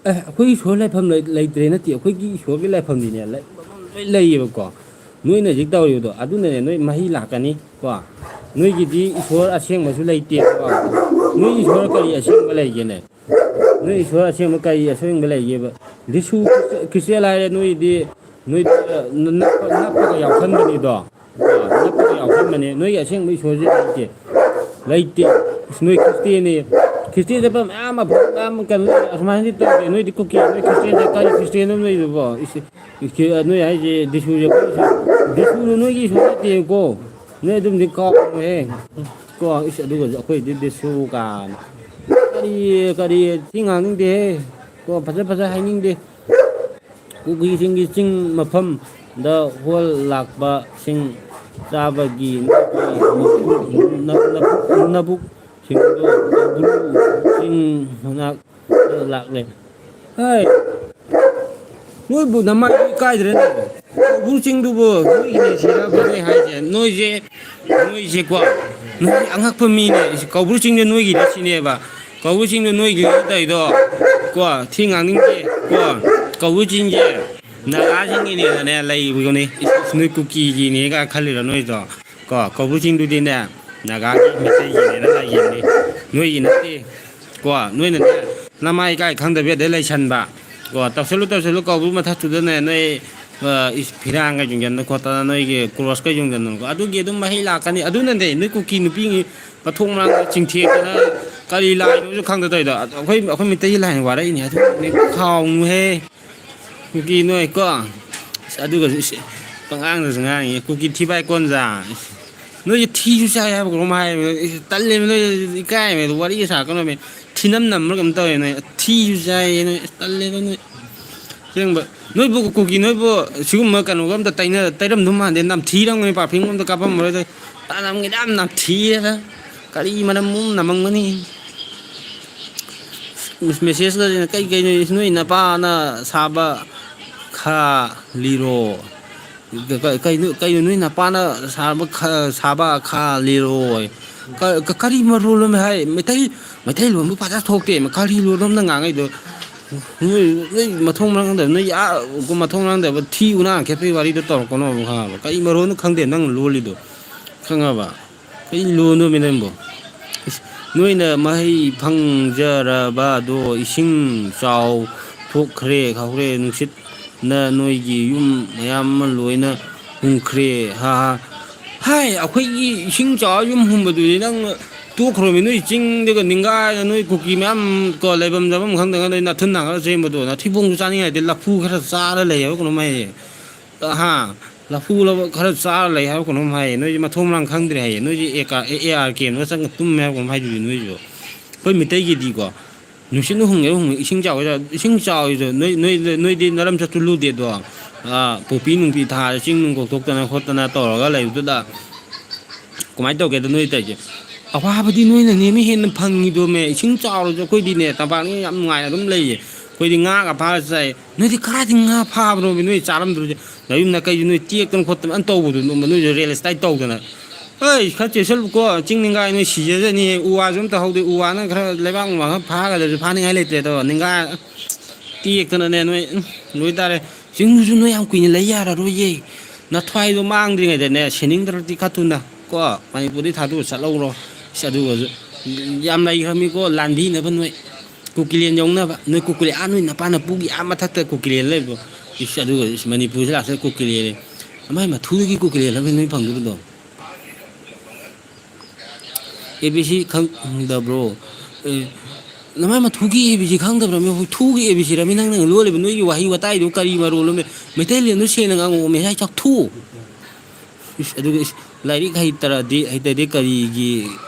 ꯑꯦ, ꯑꯩꯈꯣꯏ ꯏꯁꯣꯔ ꯂꯥꯏꯐꯝ ꯂꯩ-, ꯂꯩꯇ꯭ꯔꯦ ꯅꯠꯇꯦ, ꯑꯩꯈꯣꯏꯒꯤ ꯏꯁꯣꯔꯒꯤ ꯂꯥꯏꯐꯝꯗꯤꯅꯦ, ꯂꯩ-, ꯂꯣꯏ ꯂꯩꯌꯦꯕꯀꯣ꯫ ꯅꯣꯏꯅ ꯍꯧꯖꯤꯛ ꯇꯧꯔꯤꯕꯗꯣ ꯑꯗꯨꯅꯅꯦ ꯅꯣꯏ ꯃꯍꯩ ꯂꯥꯛꯀꯅꯤ ꯀꯣ꯫ ꯅꯣꯏꯒꯤꯗꯤ ꯏꯁꯣꯔ ꯑꯁꯦꯡꯕꯁꯨ ꯂꯩꯇꯦ ꯀꯣ꯫ ꯅꯣꯏ ꯏꯁꯣꯔ ꯀꯔꯤ ꯑꯁꯦꯡꯕ ꯂꯩꯒꯦꯅꯦ? ꯅꯣꯏ ꯏꯁꯣꯔ ꯑꯁꯦꯡꯕ ꯀꯔꯤ ꯑꯁꯦꯡꯕ ꯂꯩꯒꯦꯕ? ꯖꯤꯁꯨ ꯈ꯭ꯔꯤꯁ-, ꯈ꯭ꯔꯤꯁꯇꯦꯟ ꯍꯥꯏꯔꯦ ꯅꯣꯏꯗꯤ, ꯅꯣꯏꯗꯤ, ꯑ, ꯅ-, ꯅꯞꯄ, ꯅꯞꯄꯒ ꯌꯥꯎꯁꯟꯕꯅꯤꯗꯣ꯫ ꯑ, ꯅꯞꯄꯒ ꯌꯥꯎꯁꯟꯕꯅꯦ꯫ ꯅꯣꯏꯒꯤ ꯑꯁꯦꯡꯕ ꯏꯁꯣꯔꯁꯦ ꯂꯩꯇꯦ꯫ ꯂꯩꯇꯦ꯫ ꯏꯁ, ꯅꯣꯏ ꯈ꯭ꯔꯤꯁꯇꯦꯟꯅꯤ꯫ ꯈ꯭ꯔꯤꯁꯇꯦꯟ ꯆꯠꯄ ꯃꯌꯥꯝ ꯑꯃ, ꯃꯌꯥꯝ ꯑꯃ ꯀꯩꯅꯣ ꯂꯩ꯫ ꯑꯁꯨꯃꯥꯏꯅꯗꯤ ꯇꯧꯗꯦ꯫ ꯅꯣꯏꯗꯤ ꯀꯨꯀꯤ, ꯅꯣꯏ ꯈ꯭ꯔꯤꯁꯇꯦꯟ ꯆꯠ-, ꯀꯔꯤ ꯈ꯭ꯔꯤꯁꯇꯦꯟ ꯑꯃ ꯂꯩꯗꯨꯕꯣ? ꯏꯁ, ꯏꯁ, ꯅꯣꯏ ꯍꯥꯏꯁꯦ ꯗꯤꯁꯨꯁꯦ ꯑꯩꯈꯣꯏ ꯏꯁꯣꯔ-, ꯗꯤꯁꯨꯗꯣ ꯅꯣꯏꯒꯤ ꯏꯁꯣꯔ ꯅꯠꯇꯦꯀꯣ꯫ ꯅꯣꯏ ꯑꯗꯨꯝꯗꯤ ꯀꯥꯎꯔꯦꯍꯦ꯫ ꯀꯣ, ꯏꯁ, ꯑꯗꯨꯒꯁꯨ ꯑꯩꯈꯣꯏꯗꯤ ꯗꯤꯁꯨ ꯀꯥꯅ꯫ ꯀꯔꯤ, ꯀꯔꯤ ꯊꯤ ꯉꯥꯡꯅꯤꯡꯗꯦꯍꯦ꯫ ꯀꯣ, ꯐꯖ ꯐꯖ ꯍꯥꯏꯅꯤꯡꯗꯦ꯫ ꯀꯨꯀꯤꯁꯤꯡꯒꯤ ꯆꯤꯡ ꯃꯐꯝꯗ ꯍꯣꯜ ꯂꯥꯛꯄꯁꯤꯡ ꯆꯥꯕꯒꯤ ꯅ-, ꯅ-, ꯅꯕꯨꯛꯁꯤꯡꯗꯨ ꯀꯧꯕ꯭ꯔꯨ ꯆꯤꯡ ꯃꯅꯥꯛ ꯂꯥꯛꯂꯦ꯫ ꯍꯩ! ꯅꯣꯏꯕꯨ ꯅꯃꯥꯏꯗꯨ ꯏꯀꯥꯏꯗ꯭ꯔꯅꯦ? ꯀꯧꯕ꯭ꯔꯨ ꯆꯤꯡꯗꯨꯕꯨ ꯅꯣꯏꯒꯤꯅꯦ ꯁꯤꯔꯕ ꯅꯣꯏ ꯍꯥꯏꯁꯦ? ꯅꯣꯏꯁꯦ, ꯅꯣꯏꯁꯦꯀꯣ, ꯅꯣꯏ ꯑꯉꯛꯄ ꯃꯤꯅꯦ꯫ ꯀꯧꯕ꯭ꯔꯨ ꯆꯤꯡꯗꯣ ꯅꯣꯏꯒꯤꯅꯦ ꯁꯤꯅꯦꯕ꯫ ꯀꯧꯕ꯭ꯔꯨ ꯆꯤꯡꯗꯣ ꯅꯣꯏꯒꯤꯅꯦ ꯇꯧꯔꯤꯗꯣ꯫ ꯀꯣ, ꯊꯤ ꯉꯥꯡꯅꯤꯡꯗꯦ꯫ ꯀꯣ, ꯀꯧꯕ꯭ꯔꯨ ꯆꯤꯡꯁꯦ ꯅꯥꯒꯥꯁꯤꯡꯒꯤꯅꯦꯅꯅꯦ ꯂꯩꯕꯅꯦ꯫ ꯅꯣꯏ ꯀꯨꯀꯤꯒꯤꯅꯦꯒ ꯈꯜꯂꯤꯔꯣ ꯅꯣꯏꯗꯣ? ꯀꯣ, ꯀꯧꯕ꯭ꯔꯨ ꯆꯤꯡꯗꯨꯗꯤꯅꯦ ꯅꯥꯒꯥꯒꯤ ꯃꯩꯇꯩꯒꯤꯅꯦꯅ ꯂꯩꯈꯤꯕꯅꯤ꯫ ꯅꯣꯏꯒꯤ ꯅꯠꯇꯦ꯫ ꯀꯣ, ꯅꯣꯏꯅꯅꯦ ꯅꯃꯥꯏ ꯏꯀꯥꯏ ꯈꯪꯗꯕꯤ ꯑꯗꯩ ꯂꯩꯁꯟꯕ꯫ ꯀꯣ, ꯇꯧꯁꯜꯂꯨ, ꯇꯧꯁꯜꯂꯨ, ꯀꯧꯕ꯭ꯔꯨ ꯃꯊꯛꯇꯨꯗꯅꯦ ꯅꯣꯏ, ꯑ, ꯏꯁ, ꯐꯤꯔꯥꯡꯒ ꯌꯨꯡꯁꯤꯟꯗꯅ ꯈꯣꯠꯇꯅ ꯅꯣꯏꯒꯤ ꯀ꯭ꯔꯣꯁꯀ ꯌꯨꯡꯁꯤꯟꯗꯅꯀꯣ꯫ ꯑꯗꯨꯒꯤ ꯑꯗꯨꯝ ꯃꯍꯩ ꯂꯥꯛꯀꯅꯤ꯫ ꯑꯗꯨꯅꯅꯦ ꯅꯣꯏ ꯀꯨꯀꯤ ꯅꯨꯄꯤꯒꯤ ꯃꯊꯣꯡ ꯃꯔꯥꯡꯗ ꯆꯤꯡꯊꯦꯛꯇꯅ ꯀꯔꯤ ꯂꯥꯏꯅꯣꯁꯨ ꯈꯪꯗ ꯇꯧꯔꯤꯗꯣ꯫ ꯑꯩꯈꯣꯏ, ꯑꯩꯈꯣꯏ ꯃꯩꯇꯩꯒꯤ ꯂꯥꯏꯅ ꯋꯥꯔꯛꯏꯅꯦ꯫ ꯑꯗꯨꯅꯦ ꯈꯥꯎꯅꯨꯍꯦ꯫ ꯀꯨꯀꯤ ꯅꯣꯏ ꯀꯣ꯫ ꯑꯁ, ꯑꯗꯨꯒꯁꯨ ꯏꯁ, ꯄꯉꯥꯡꯗꯁꯨ ꯉꯥꯡꯉꯤ꯫ ꯀꯨꯀꯤ ꯊꯤꯕꯥꯏ ꯀꯣꯟꯖꯥ꯫ ꯅꯣꯏꯁꯦ ꯊꯤꯁꯨ ꯆꯥꯏ ꯍꯥꯏꯕ ꯀꯩꯅꯣꯝ ꯍꯥꯏꯌꯦ꯫ ꯏꯁ, ꯇꯜꯂꯦꯕ ꯅꯣꯏ, ꯏꯀꯥꯏꯕ ꯋꯥꯔꯤꯒ ꯁꯥꯔꯛꯀꯅꯣꯃꯦ꯫ ꯊꯤꯅꯝ ꯅꯝꯕ꯭ꯔꯥ ꯀꯩꯅꯣꯝ ꯇꯧꯋꯦ ꯅꯣꯏ꯫ ꯊꯤꯁꯨ ꯆꯥꯏꯌꯦ ꯅꯣꯏ꯫ ꯑꯁ, ꯇꯜꯂꯦꯗ ꯅꯣꯏ꯫ ꯑꯁꯦꯡꯕ꯫ ꯅꯣꯏꯕꯨ ꯀꯨꯀꯤ ꯅꯣꯏꯕꯨ ꯁꯤꯒꯨꯝꯕ ꯀꯩꯅꯣꯒ ꯑꯝꯇ ꯇꯩꯅ-, ꯇꯩꯔꯝꯗꯧ ꯃꯥꯟꯗꯦ꯫ ꯅꯝꯊꯤꯔꯝꯒꯅꯤ, perfume ꯑꯝꯇ ꯀꯥꯞꯄꯝꯃꯔꯣꯏꯗ꯫ ꯇꯥꯅꯝꯒꯤꯗ ꯌꯥꯝ ꯅꯝꯊꯤꯌꯦꯗ꯫ ꯀꯔꯤ ꯃꯅꯝ ꯑꯃ ꯅꯝꯃꯝꯒꯅꯤ? ꯃꯦꯁꯦꯖꯀꯁꯤꯅ ꯀꯩ ꯀꯩꯅꯣ ꯅꯣꯏ ꯅꯄꯥꯅ ꯁꯥꯕ ꯈꯥ ꯂꯤꯔꯣ꯫ ꯀ-, ꯀ-, ꯀꯩꯅꯣ, ꯀꯩꯅꯣ ꯅꯣꯏ ꯅꯄꯥꯅ ꯁꯥꯕ ꯈ-, ꯁꯥꯕ ꯈꯥ ꯂꯤꯔꯣꯏ? ꯀ-, ꯀ-, ꯀꯔꯤ ꯃꯔꯣꯜ ꯑꯃ ꯍꯥꯏ? ꯃꯩꯇꯩ, ꯃꯩꯇꯩꯂꯣꯟꯕꯨ ꯐꯖ ꯊꯣꯛꯇꯦ꯫ ꯀꯔꯤ ꯂꯣꯟ ꯑꯃꯅ ꯉꯥꯡꯉꯛꯏꯗꯣ? ꯅꯣꯏ, ꯅꯣꯏ ꯃꯊꯣꯡ ꯃꯔꯝ ꯈꯪꯗꯕ, ꯅꯣꯏ ꯑꯥ ꯃꯊꯣꯡ ꯃꯔꯝ ꯈꯪꯗꯕ ꯊꯤ ꯎꯅꯥ ꯈꯦꯠꯄꯩ ꯋꯥꯔꯤꯗꯣ ꯇꯧꯔꯛꯀꯅꯣꯕ, ꯈꯪꯉꯕ? ꯀꯔꯤ ꯃꯔꯣꯜꯅꯣ ꯈꯪꯗꯦ ꯅꯪ ꯂꯣꯜꯂꯤꯗꯣ, ꯈꯪꯉꯕ? ꯀꯔꯤ ꯂꯣꯟꯅꯣꯃꯤ ꯅꯪꯕꯣ? ꯏꯁ, ꯅꯣꯏꯅ ꯃꯍꯩ ꯐꯪꯖꯔꯕꯗꯣ ꯏꯁꯤꯡ ꯆꯥꯎ ꯊꯣꯛꯈ꯭ꯔꯦ, ꯈꯥꯎꯈ꯭ꯔꯦ, ꯅꯨꯡꯁꯤꯠꯅ ꯅꯣꯏꯒꯤ ꯌꯨꯝ ꯃꯌꯥꯝ ꯑꯃ ꯂꯣꯏꯅ ꯍꯨꯝꯈ꯭ꯔꯦ, ꯍꯥ, ꯍꯥ꯫ ꯍꯥꯏ, ꯑꯩꯈꯣꯏꯒꯤ ꯏꯁꯤꯡ ꯆꯥꯎꯔ ꯌꯨꯝ ꯍꯨꯝꯕꯗꯨꯗꯤ ꯅꯪ ꯇꯣꯛꯈ꯭ꯔꯣꯃꯤ, ꯅꯣꯏ ꯆꯤꯡꯗꯒ ꯅꯤꯡꯒꯥꯏꯅ ꯅꯣꯏ ꯀꯨꯀꯤ ꯃꯌꯥꯝ ꯀꯣ ꯂꯩꯐꯝ ꯆꯥꯐꯝ ꯈꯪꯗꯉꯩ ꯅꯣꯏ ꯅꯥꯊꯨꯟ ꯅꯥꯈꯠꯂ ꯆꯦꯟꯕꯗꯣ, ꯅꯥꯊꯤꯕꯣꯡꯁꯨ ꯆꯥꯅꯤꯡꯉꯥꯏ ꯂꯩꯇꯦ, ꯂꯐꯨ ꯈꯔ ꯆꯥꯔ ꯂꯩ ꯍꯥꯏꯕ ꯀꯩꯅꯣꯝ ꯍꯥꯏꯌꯦ꯫ ꯍꯥ? ꯂꯐꯨ ꯂꯐꯨ ꯈꯔ ꯆꯥꯔ ꯂꯩ ꯍꯥꯏꯕ ꯀꯩꯅꯣꯝ ꯍꯥꯏꯌꯦ꯫ ꯅꯣꯏꯁꯦ ꯃꯊꯣꯡ ꯃꯔꯥꯡ ꯈꯪꯗ꯭ꯔꯦ ꯍꯥꯏꯌꯦ꯫ ꯅꯣꯏꯁꯦ ꯑꯦ ꯀꯥ-, ꯑꯦ ꯑꯥꯔ ꯀꯦꯝꯗ ꯆꯪꯉ ꯇꯨꯝꯃꯦ ꯍꯥꯏꯕ ꯀꯩꯅꯣꯝ ꯍꯥꯏꯗꯨꯗꯤ ꯅꯣꯏꯁꯨ꯫ ꯑꯩꯈꯣꯏ ꯃꯤꯇꯩꯒꯤꯗꯤꯀꯣ, ꯅꯨꯡꯁꯤꯠꯅ ꯍꯨꯝꯒꯦꯔꯥ ꯍꯨꯝꯒꯦ, ꯏꯁꯤꯡ ꯆꯥꯎꯒꯦꯔꯥ, ꯏꯁꯤꯡ ꯆꯥꯎꯔꯤꯗꯣ ꯅꯣꯏ, ꯅꯣꯏ, ꯅꯣꯏꯗꯤ ꯅꯔꯝ ꯆꯠꯇꯨ ꯂꯨꯗꯦꯗꯣ꯫ ꯑꯥ, ꯄꯣꯄꯤ ꯅꯨꯡꯄꯤ ꯊꯥꯔ ꯆꯤꯡ ꯅꯨꯡ ꯀꯣꯛꯊꯣꯛꯇꯅ ꯈꯣꯠꯇꯅ ꯇꯧꯔꯒ ꯂꯩꯕꯗꯨꯗ ꯀꯃꯥꯏꯅ ꯇꯧꯒꯦꯗ ꯅꯣꯏ ꯇꯧꯔꯤꯁꯦ? ꯑꯋꯥꯕꯗꯤ ꯅꯣꯏꯅꯅꯦꯃꯤ ꯍꯦꯟꯅ ꯐꯪꯉꯤꯗꯣꯃꯦ꯫ ꯏꯁꯤꯡ ꯆꯥꯎꯔꯁꯨ ꯑꯩꯈꯣꯏꯗꯤꯅꯦ, ꯇꯝꯄꯥꯛꯅꯤꯅ ꯌꯥꯝ ꯅꯨꯡꯉꯥꯏꯅ ꯑꯗꯨꯝ ꯂꯩꯌꯦ꯫ ꯑꯩꯈꯣꯏꯗꯤ ꯉꯥꯒ ꯐꯥꯔ ꯆꯥꯏ꯫ ꯅꯣꯏꯗꯤ ꯀꯗꯥꯏꯗꯒꯤ ꯉꯥ ꯐꯥꯕꯅꯣꯃꯤ? ꯅꯣꯏ ꯆꯥꯔꯝꯗ꯭ꯔꯣꯁꯦ? ꯅꯌꯨꯝ ꯅꯀꯩꯁꯨ ꯅꯣꯏ ꯇꯦꯛꯇꯅ ꯈꯣꯠꯇꯅ ꯑꯝ ꯇꯧꯕꯗꯣ, ꯅꯣꯏꯁꯨ ꯔꯦꯜ ꯏꯁꯇꯥꯏꯠ ꯇꯧꯗꯅ꯫ ꯍꯩ, ꯈꯔ ꯆꯦꯛꯁꯤꯜꯂꯨꯀꯣ, ꯆꯤꯡ ꯅꯤꯡꯒꯥꯏ ꯅꯣꯏ ꯁꯤꯖꯖꯅꯤ꯫ ꯎ ꯋꯥꯁꯨ ꯑꯝꯇ ꯍꯧꯗꯦ꯫ ꯎ ꯋꯥꯅ ꯈꯔ ꯂꯩꯕꯥꯛ ꯅꯨꯡꯕꯥꯛ ꯈꯔ ꯐꯥꯒꯗ꯭ꯔꯁꯨ ꯐꯥꯅꯤꯡꯉꯥꯏ ꯂꯩꯇ꯭ꯔꯦ꯫ ꯑꯗꯣ ꯅꯤꯡꯒꯥꯏ ꯇꯦꯛꯇꯅꯅꯦ ꯅꯣꯏ, ꯎꯝ, ꯂꯣꯏ ꯇꯥꯔꯦ꯫ ꯆꯤꯡꯗꯨꯁꯨ ꯅꯣꯏ ꯌꯥꯝ ꯀꯨꯏꯅ ꯂꯩ ꯌꯥꯔꯔꯣꯏꯌꯦ꯫ ꯅꯊ꯭ꯋꯥꯏꯗꯣ ꯃꯥꯡꯗ꯭ꯔꯤꯉꯩꯗꯅꯦ, ꯁꯤꯅꯤꯡꯗ꯭ꯔꯗꯤ ꯈꯔ ꯊꯨꯅ ꯀꯣ, ꯃꯅꯤꯄꯨꯔꯗꯤ ꯊꯥꯗꯣꯛꯑ ꯆꯠꯍꯧꯔꯣ꯫ ꯏꯁ, ꯑꯗꯨꯒꯁꯨ ꯌꯥꯝ ꯂꯩꯈ꯭ꯔꯕꯅꯤꯀꯣ ꯂꯥꯟꯕꯤꯅꯕ ꯅꯣꯏ꯫ ꯀꯨꯀꯤꯂꯦꯟ ꯌꯧꯅꯕ ꯅꯣꯏ ꯀꯨꯀꯤꯂꯦꯟ, ꯑꯥ, ꯅꯣꯏ ꯅꯄꯥ ꯅꯄꯨꯒꯤ ꯑꯥ ꯃꯊꯛꯇ ꯀꯨꯀꯤꯂꯦꯟ ꯂꯩꯕꯗꯣ꯫ ꯏꯁ, ꯑꯗꯨꯒ ꯏꯁ, ꯃꯅꯤꯄꯨꯔꯁꯤ ꯂꯥꯛꯇ ꯀꯨꯀꯤꯂꯦꯟ꯫ ꯃꯥꯏ ꯃꯊꯨꯗꯒꯤ ꯀꯨꯀꯤꯂꯦꯟ ꯂꯩꯕ ꯅꯣꯏ ꯐꯪꯗꯣꯏꯕꯗꯣ꯫ ꯑꯦ ꯕꯤ ꯁꯤ ꯈꯪꯗꯕ꯭ꯔꯣ? ꯑꯦ, ꯅꯃꯥꯏ ꯃꯊꯨꯒꯤ A B C ꯈꯪꯗꯕ꯭ꯔꯃꯤ? ꯍꯨꯏꯊꯨꯒꯤ A B C ꯔꯃꯤ ꯅꯪꯅ ꯂꯣꯜꯂꯤꯕ ꯅꯣꯏꯒꯤ ꯋꯥꯍꯩ ꯋꯥꯇꯥꯏꯗꯨ ꯀꯔꯤ ꯃꯔꯣꯜꯅꯣꯃꯤ? ꯃꯩꯇꯩꯂꯣꯟꯗꯨ ꯁꯦꯡꯅ ꯉꯥꯡꯉꯛꯑꯣꯃꯤ, ꯍꯥꯏ ꯆꯥꯛꯊꯨ꯫ ꯏꯁ, ꯑꯗꯨꯒ ꯏꯁ, ꯂꯥꯏꯔꯤꯛ ꯍꯩꯇ꯭ꯔꯗꯤ, ꯍꯩꯇ꯭ꯔꯗꯤ ꯀꯔꯤꯒꯤ,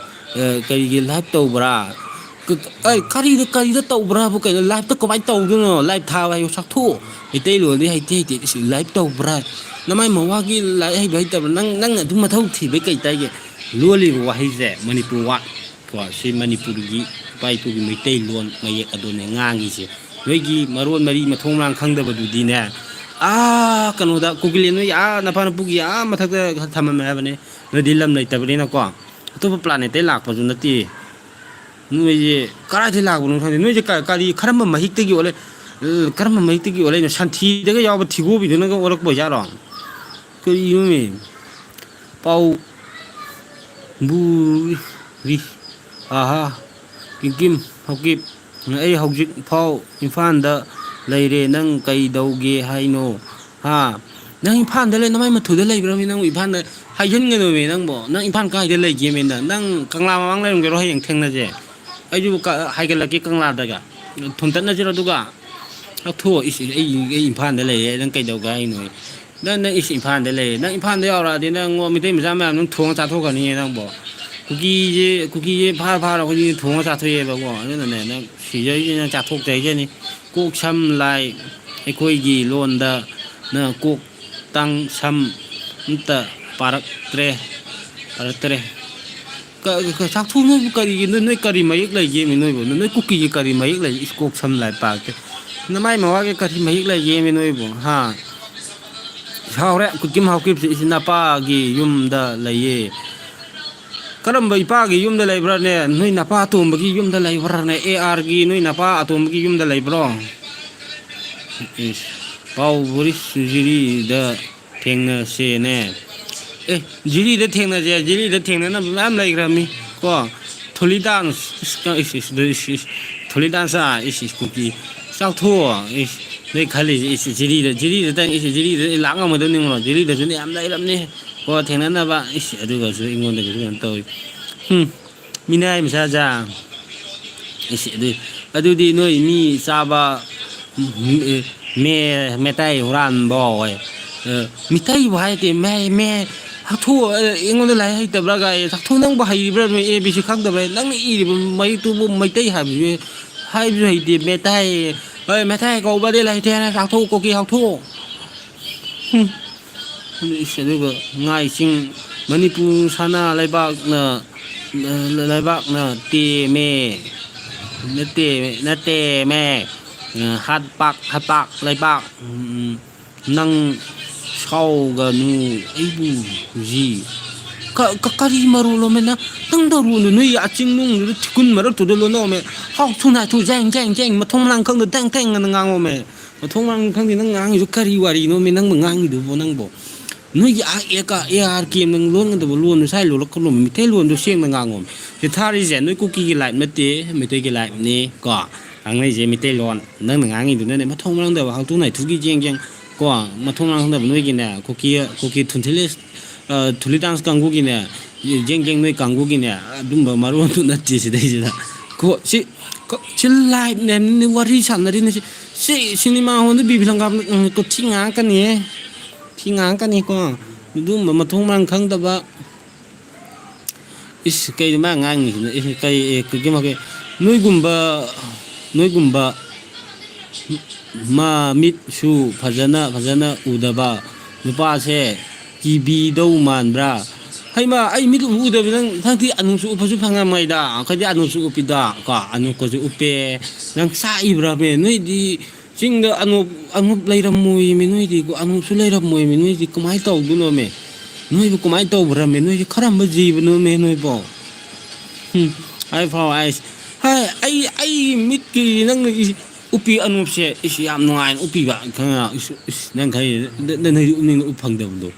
ꯑ, ꯀꯔꯤꯒꯤ ꯂꯥꯏꯚ ꯇꯧꯕ꯭ꯔꯥ? ꯀ-, ꯑꯩ ꯀꯔꯤꯗ, ꯀꯔꯤꯗ ꯇꯧꯕ꯭ꯔꯥꯕꯨ ꯀꯩꯅꯣ? ꯂꯥꯏꯚꯇ ꯀꯃꯥꯏꯅ ꯇꯧꯗꯣꯏꯅꯣ? ꯂꯥꯏꯚ ꯊꯥꯕ ꯍꯥꯏꯌꯨ ꯆꯥꯛꯊꯨ꯫ ꯃꯩꯇꯩꯂꯣꯟꯗꯤ ꯍꯩꯇꯦ, ꯍꯩꯇꯦ꯫ ꯏꯁ, ꯂꯥꯏꯚ ꯇꯧꯕ꯭ꯔꯥ? ꯅꯃꯥꯏ ꯃꯋꯥꯒꯤ ꯂꯥꯏꯔꯤꯛ ꯍꯩꯕ ꯍꯩꯇꯕ꯭ꯔꯥ? ꯅꯪ, ꯅꯪꯅ ꯑꯗꯨꯝ ꯃꯊꯧ ꯊꯤꯕꯩ ꯀꯩ ꯇꯥꯏꯒꯦ? ꯂꯣꯜꯂꯤꯕ ꯋꯥꯍꯩꯁꯦ ꯃꯅꯤꯄꯨꯔ ꯋꯥ-, ꯀꯣ, ꯁꯤ ꯃꯅꯤꯄꯨꯔꯒꯤ ꯏꯄꯥ ꯏꯄꯨꯒꯤ ꯃꯩꯇꯩꯂꯣꯟ ꯃꯌꯦꯛ ꯑꯗꯨꯅꯦ ꯉꯥꯡꯉꯤꯁꯦ꯫ ꯅꯣꯏꯒꯤ ꯃꯔꯣꯟ ꯃꯔꯤ ꯃꯊꯣꯡ ꯃꯔꯥꯡ ꯈꯪꯗꯕꯗꯨꯗꯤꯅꯦ, ꯑꯥ, ꯀꯩꯅꯣꯗ, ꯀꯨꯀꯤꯂꯦꯟ ꯅꯣꯏꯒꯤ ꯑꯥ ꯅꯄꯥ ꯅꯄꯨꯒꯤ ꯑꯥ ꯃꯊꯛꯇ ꯊꯝꯃꯝꯃꯦ ꯍꯥꯏꯕꯅꯦ꯫ ꯅꯣꯏꯗꯤ ꯂꯝ ꯂꯩꯇꯕꯅꯤꯅꯀꯣ, ꯑꯇꯣꯞꯄ planetꯇꯩ ꯂꯥꯛꯄꯁꯨ ꯅꯠꯇꯦ꯫ ꯅꯣꯏꯁꯦ ꯀꯗꯥꯏꯗꯒꯤ ꯂꯥꯛꯄꯅꯣ ꯈꯪꯗꯦ꯫ ꯅꯣꯏꯁꯦ ꯀ-, ꯀꯔꯤ, ꯀꯔꯝꯕ ꯃꯍꯤꯛꯇꯒꯤ ꯑꯣꯜꯂꯛ-, ꯀꯔꯝꯕ ꯃꯍꯤꯛꯇꯒꯤ ꯑꯣꯜꯂꯛꯏꯅꯣ? ꯁꯟꯊꯤꯗꯒ ꯌꯥꯎꯕ ꯊꯤꯒꯣꯕꯤꯗꯨꯅꯒ ꯑꯣꯜꯂꯛꯄ ꯑꯣꯏꯖꯥꯠꯔꯣ? ꯀꯔꯤꯅꯣꯃꯤ? ꯄꯥꯎ ꯕꯨꯔꯤ꯫ ꯑꯍꯥ꯫ ꯀꯤꯝ ꯀꯤꯝ, ꯍꯧꯀꯤꯞ, ꯑꯩ ꯍꯧꯖꯤꯛ ꯐꯥꯎ ꯏꯝꯐꯥꯜꯗ ꯂꯩꯔꯦ, ꯅꯪ ꯀꯩꯗꯧꯒꯦ ꯍꯥꯏꯅꯣ? ꯍꯥ? ꯅꯪ ꯏꯝꯐꯥꯜꯗ ꯂꯩ, ꯅꯃꯥꯏ ꯃꯊꯨꯗ ꯂꯩꯕ꯭ꯔꯃꯤ ꯅꯪꯕꯨ? ꯏꯝꯐꯥꯜꯗ ꯍꯥꯏꯖꯤꯟꯒꯅꯨꯃꯤ ꯅꯪꯕꯨ꯫ ꯅꯪ ꯏꯝꯐꯥꯜ ꯀꯥꯏꯗ ꯂꯩꯒꯦꯃꯤ ꯅꯪ? ꯅꯪ ꯀꯪꯂꯥ ꯃꯃꯥꯡ ꯂꯩꯔꯝꯒꯦꯔꯣ? ꯍꯌꯦꯡ ꯊꯦꯡꯅꯁꯦ꯫ ꯑꯩꯁꯨ ꯀ-, ꯍꯥꯏꯒꯠꯂꯛꯀꯦ ꯀꯪꯂꯥꯗꯒ꯫ ꯊꯣꯝꯇꯠꯅꯁꯤꯔꯣ ꯑꯗꯨꯒ? ꯂꯧꯊꯣꯛꯑꯣ꯫ ꯏꯁ, ꯏꯁ, ꯑꯩ, ꯑꯩ ꯏꯝꯐꯥꯜꯗ ꯂꯩꯔꯦ, ꯅꯪ ꯀꯩꯗꯧꯒꯦ ꯍꯥꯏꯅꯣ? ꯅꯪ, ꯅꯪ ꯏꯁ ꯏꯝꯐꯥꯜꯗ ꯂꯩꯔꯦ꯫ ꯅꯪ ꯏꯝꯐꯥꯜꯗ ꯌꯧꯔꯛꯑꯗꯤ ꯅꯪ ꯉꯣ ꯃꯤꯇꯩ ꯃꯆꯥ ꯃꯌꯥꯝ ꯅꯪ ꯊꯣꯡꯉ ꯆꯥꯊꯣꯛꯈ꯭ꯔꯅꯤꯌꯦ ꯅꯪꯕꯣ꯫ ꯀꯨꯀꯤꯁꯦ, ꯀꯨꯀꯤꯁꯦ ꯐꯥꯔ ꯐꯥꯔ ꯑꯩꯈꯣꯏꯗꯤ ꯊꯣꯡꯉ ꯆꯥꯊꯣꯛꯑꯦꯕꯀꯣ꯫ ꯑꯗꯨꯅꯅꯦ ꯅꯪ ꯁꯤꯖꯔꯤꯁꯦ ꯅꯪ ꯆꯥꯊꯣꯛꯆꯩꯖꯅꯤ꯫ ꯀꯣꯛ ꯁꯝ ꯂꯥꯏ ꯑꯩꯈꯣꯏꯒꯤ ꯂꯣꯟꯗ ꯅꯪ ꯀꯣꯛ ꯇꯪ ꯁꯝ ꯑꯝꯇ ꯄꯥꯔꯛꯇ꯭ꯔꯦ, ꯄꯥꯔꯛꯇ꯭ꯔꯦ꯫ ꯀ-, ꯀ-, ꯆꯥꯛꯊꯣꯡ ꯅꯣꯏꯕꯨ ꯀꯔꯤꯒꯤ, ꯅꯣꯏ, ꯅꯣꯏ ꯀꯔꯤ ꯃꯌꯦꯛ ꯂꯩꯒꯦꯃꯤ ꯅꯣꯏꯕꯨ? ꯅꯣꯏ ꯀꯨꯀꯤꯒꯤ ꯀꯔꯤ ꯃꯌꯦꯛ ꯂꯩ? ꯏꯁ, ꯀꯣꯛ ꯁꯝ ꯂꯥꯏ ꯄꯥꯔꯛꯇꯦ꯫ ꯅꯃꯥꯏ ꯃꯋꯥꯒꯤ ꯀꯔꯤ ꯃꯍꯤꯛ ꯂꯩꯒꯦꯃꯤ ꯅꯣꯏꯕꯨ? ꯍꯥ? ꯁꯥꯎꯔꯦ, ꯀꯨꯀꯤꯝ ꯍꯥꯎꯀꯤꯞꯁꯦ ꯏꯁ ꯅꯄꯥꯒꯤ ꯌꯨꯝꯗ ꯂꯩꯌꯦ꯫ ꯀꯔꯝꯕ ꯏꯄꯥꯒꯤ ꯌꯨꯝꯗ ꯂꯩꯕ꯭ꯔꯥꯅꯦ? ꯅꯣꯏ ꯅꯄꯥ ꯑꯇꯣꯝꯕꯒꯤ ꯌꯨꯝꯗ ꯂꯩꯕ꯭ꯔꯥꯅꯦ? ꯑꯦ ꯑꯥꯔꯒꯤ ꯅꯣꯏ ꯅꯄꯥ ꯑꯇꯣꯝꯕꯒꯤ ꯌꯨꯝꯗ ꯂꯩꯕ꯭ꯔꯣ? ꯏꯁ, ꯄꯥꯎ ꯕꯣꯔꯤꯁ ꯖꯤꯔꯤꯗ ꯊꯦꯡꯅꯁꯦꯅꯦ꯫ ꯑꯦ, ꯖꯤꯔꯤꯗ ꯊꯦꯡꯅꯁꯦ, ꯖꯤꯔꯤꯗ ꯊꯦꯡꯅꯅꯕ ꯃꯌꯥꯝ ꯂꯩꯈ꯭ꯔꯕꯅꯤ ꯀꯣ꯫ ꯊꯣꯂꯤ ꯗꯥꯟꯁ, ꯏꯁ, ꯏꯁ, ꯏꯁ, ꯏꯁ, ꯏꯁ, ꯊꯣꯂꯤ ꯗꯥꯟꯁ, ꯏꯁ, ꯏꯁ, ꯀꯨꯀꯤ꯫ ꯆꯥꯎꯊꯣꯛꯑꯣ, ꯏꯁ, ꯅꯣꯏ ꯈꯜꯂꯤꯁꯦ, ꯏꯁ, ꯖꯤꯔꯤꯗ, ꯖꯤꯔꯤꯗꯇꯪ, ꯏꯁ, ꯖꯤꯔꯤꯗ ꯂꯥꯛ ꯉꯝꯃꯗꯕꯅꯤꯉꯣ, ꯖꯤꯔꯤꯗꯁꯨꯅꯦ ꯌꯥꯝ ꯂꯩꯔꯕꯅꯤ ꯀꯣ ꯊꯦꯡꯅꯅꯕ꯫ ꯏꯁ, ꯑꯗꯨꯒꯁꯨ ꯑꯩꯉꯣꯟꯗꯒꯁꯨ ꯀꯩꯅꯣ ꯇꯧꯏ꯫ ꯍꯨꯝ꯫ ꯃꯤꯅꯥꯏ ꯃꯆꯥꯖꯥ꯫ ꯏꯁ, ꯑꯗꯨ, ꯑꯗꯨꯗꯤ ꯅꯣꯏ ꯃꯤ ꯆꯥꯕ, ꯃꯦ-, ꯃꯤꯇꯩ ꯍꯨꯔꯥꯟꯕ ꯍꯣꯏ꯫ ꯑ, ꯃꯤꯇꯩꯕꯨ ꯍꯥꯏꯗꯦ, ꯃꯦ-, ꯃꯦ-, ꯍꯥꯊꯨ, ꯑ, ꯑꯩꯉꯣꯟꯗ ꯂꯥꯏꯔꯤꯛ ꯍꯩꯇꯕ꯭ꯔꯥ ꯒꯥꯏ, ꯍꯥꯊꯨ ꯅꯪꯕꯨ ꯍꯩꯔꯤꯕ꯭ꯔꯥ? ꯅꯣꯏ A B C ꯈꯪꯗꯕ꯭ꯔꯥ? ꯅꯪꯅ ꯏꯔꯤꯕ ꯃꯌꯦꯛꯇꯨꯕꯨ ꯃꯩꯇꯩ ꯍꯥꯏꯕꯁꯨ, ꯍꯥꯏꯕꯁꯨ ꯍꯩꯇꯦ, ꯃꯦꯇꯥꯏ, ꯍꯣꯏ, ꯃꯦꯇꯥꯏ ꯀꯧꯕꯗꯤ ꯂꯩꯇꯦ, ꯆꯥꯊꯣꯛꯎ, ꯀꯣꯀꯤ ꯍꯥꯊꯨ꯫ ꯍꯨꯝ꯫ ꯑꯗꯨ ꯏꯁ, ꯑꯗꯨꯒ ꯉꯥꯏ ꯆꯤꯡ, ꯃꯅꯤꯄꯨꯔ ꯁꯅꯥ ꯂꯩꯕꯥꯛꯅ, ꯂꯩꯕꯥꯛꯅ ꯇꯦꯝꯃꯦ꯫ ꯅꯠꯇꯦ, ꯅꯠꯇꯦꯃꯦ꯫ ꯍꯥꯠꯄꯥꯛ, ꯍꯥꯠꯄꯥꯛ ꯂꯩꯕꯥꯛ꯫ ꯎꯝ, ꯅꯪ ꯁꯥꯎꯒꯅꯨ ꯑꯩꯕꯨ ꯍꯧꯖꯤꯛ꯫ ꯀ-, ꯀ-, ꯀꯔꯤ ꯃꯔꯣꯜꯂꯣꯃꯦ ꯅꯪ? ꯅꯪ ꯇꯧꯔꯨꯅꯨ, ꯅꯣꯏ ꯑꯆꯤꯡ ꯅꯨꯡꯗꯨꯗ ꯊꯤꯀꯨꯟ ꯃꯔꯛꯇꯨꯗ ꯂꯣꯟꯅꯧꯃꯦ꯫ ꯍꯥꯎ ꯊꯨ ꯅꯥꯏ ꯊꯨ ꯖꯦꯡ ꯖꯦꯡ ꯖꯦꯡ ꯃꯊꯣꯡ ꯃꯔꯥꯡ ꯈꯪꯗ ꯇꯦꯡ ꯇꯦꯡ ꯑꯅ ꯉꯥꯡꯉꯣꯃꯦ꯫ ꯃꯊꯣꯡ ꯃꯔꯥꯡ ꯈꯪꯗꯦ ꯅꯪ ꯉꯥꯡꯉꯤꯗꯨ ꯀꯔꯤ ꯋꯥꯔꯤꯅꯣꯃꯦ ꯅꯪꯕꯨ ꯉꯥꯡꯉꯤꯗꯨꯕꯨ ꯅꯪꯕꯨ? ꯅꯣꯏꯒꯤ ꯑꯥ ꯑꯦ ꯀꯥ ꯑꯦ ꯑꯥꯔ ꯀꯦ ꯅꯪ ꯂꯣꯟꯒꯗꯕ ꯂꯣꯟꯗꯨ ꯁ꯭ꯋꯥꯏ ꯂꯣꯜꯂꯛꯀꯅꯣꯃꯦ, ꯃꯤꯇꯩ ꯂꯣꯟꯗꯨ ꯁꯦꯡꯅ ꯉꯥꯡꯉꯣꯃꯦ꯫ ꯁꯤ ꯊꯥꯔꯤꯁꯦ ꯅꯣꯏ ꯀꯨꯀꯤꯒꯤ ꯂꯥꯏꯞ ꯅꯠꯇꯦ, ꯃꯩꯇꯩꯒꯤ ꯂꯥꯏꯞꯅꯤ ꯀꯣ꯫ ꯉꯥꯡꯅꯩꯁꯦ ꯃꯤꯇꯩꯂꯣꯟ꯫ ꯅꯪꯅ ꯉꯥꯡꯉꯤꯗꯨꯅꯅꯦ ꯃꯊꯣꯡ ꯃꯔꯝꯗꯕ ꯍꯥꯎꯇꯨ ꯅꯥꯏꯊꯨꯒꯤ ꯖꯦꯡ ꯖꯦꯡ ꯀꯣ, ꯃꯊꯣꯡ ꯃꯔꯝ ꯈꯪꯗꯕ ꯅꯣꯏꯒꯤꯅꯦ ꯀꯨꯀꯤ, ꯀꯨꯀꯤ ꯊꯨꯟꯊꯤꯜꯂꯤ, ꯑ, ꯊꯨꯂꯤ ꯗꯥꯟꯁ ꯀꯥꯡꯕꯨꯒꯤꯅꯦ, ꯖꯦꯡ ꯖꯦꯡ ꯅꯣꯏ ꯀꯥꯡꯕꯨꯒꯤꯅꯦ ꯑꯗꯨꯝꯕ ꯃꯔꯣꯟꯗꯨ ꯅꯠꯇꯦ ꯁꯤꯗꯩꯁꯤꯗ꯫ ꯀꯣ, ꯁꯤ, ꯀꯣ, ꯁꯤ ꯂꯥꯏꯞꯅꯦ ꯋꯥꯔꯤ ꯁꯥꯟꯅꯔꯤꯅꯦ ꯁꯤ꯫ ꯁꯤ ꯁꯤꯅꯦꯃꯥ ꯍꯣꯜꯗ ꯕꯤ ꯐꯤꯂꯝ ꯀꯥꯞꯄꯗ, ꯎꯝ, ꯀꯣ, ꯊꯤ ꯉꯥꯡꯉꯛꯀꯅꯤꯍꯦ꯫ ꯊꯤ ꯉꯥꯡꯉꯛꯀꯅꯤꯀꯣ꯫ ꯑꯗꯨꯝꯕ ꯃꯊꯣꯡ ꯃꯔꯝ ꯈꯪꯗꯕ ꯏꯁ, ꯀꯩꯅꯣ ꯃꯥ ꯉꯥꯡꯉꯤꯁꯤꯅ? ꯏꯁ, ꯀꯩ, ꯑꯦ, ꯀꯩ, ꯀꯩ, ꯀꯩ, ꯅꯣꯏꯒꯨꯝꯕ, ꯅꯣꯏꯒꯨꯝꯕ ꯃꯥ ꯃꯤꯠꯁꯨ ꯐꯖꯅ, ꯐꯖꯅ ꯎꯗꯕ ꯅꯨꯄꯥꯁꯦ ꯀꯤꯕꯤꯗꯧ ꯃꯥꯟꯕ꯭ꯔꯥ? ꯍꯩꯃꯥ, ꯑꯩ ꯃꯤꯠ ꯎꯕ ꯎꯗꯕ ꯅꯪ ꯊꯥꯡꯇꯤ ꯑꯅꯨꯁꯨ ꯎꯞꯄꯁꯨ ꯐꯪꯉꯝꯃꯣꯏꯗ꯫ ꯑꯩꯈꯣꯏꯗꯤ ꯑꯅꯨꯁꯨ ꯎꯞꯄꯤꯗ, ꯀꯣ, ꯑꯅꯨꯀꯁꯨ ꯎꯞꯄꯦ꯫ ꯅꯪ ꯆꯥꯛꯏꯕ꯭ꯔꯥꯃꯦ? ꯅꯣꯏꯗꯤ ꯆꯤꯡꯗ ꯑꯅꯣꯞ, ꯑꯅꯣꯞ ꯂꯩꯔꯝꯃꯣꯏꯃꯤ ꯅꯣꯏꯗꯤ, ꯑꯅꯣꯞꯁꯨ ꯂꯩꯔꯝꯃꯣꯏꯃꯤ ꯅꯣꯏꯗꯤ, ꯀꯃꯥꯏꯅ ꯇꯧꯗꯣꯏꯅꯣꯃꯤ? ꯅꯣꯏꯕꯨ ꯀꯃꯥꯏꯅ ꯇꯧꯕ꯭ꯔꯃꯤ? ꯅꯣꯏꯗꯤ ꯀꯔꯝꯕ ꯖꯤꯕꯅꯣꯃꯤ ꯅꯣꯏꯕꯣ? ꯍꯨꯝ, ꯑꯩ ꯐꯥꯎ ꯑꯩꯁ-, ꯍꯥꯏ, ꯑꯩ, ꯑꯩ ꯃꯤꯠꯀꯤ ꯅꯪꯅ ꯏ-, ꯎꯞꯄꯤ ꯑꯅꯣꯞꯁꯦ ꯏꯁ ꯌꯥꯝ ꯅꯨꯡꯉꯥꯏꯅ ꯎꯞꯄꯤꯕ, ꯈꯪꯉ-, ꯏꯁ, ꯏꯁ, ꯅꯪ ꯈꯜꯂꯤ, ꯅ-, ꯅ-, ꯅꯪꯗꯤ ꯎꯞꯅꯤꯡꯅ ꯎꯞ ꯐꯪꯗꯕꯗꯣ꯫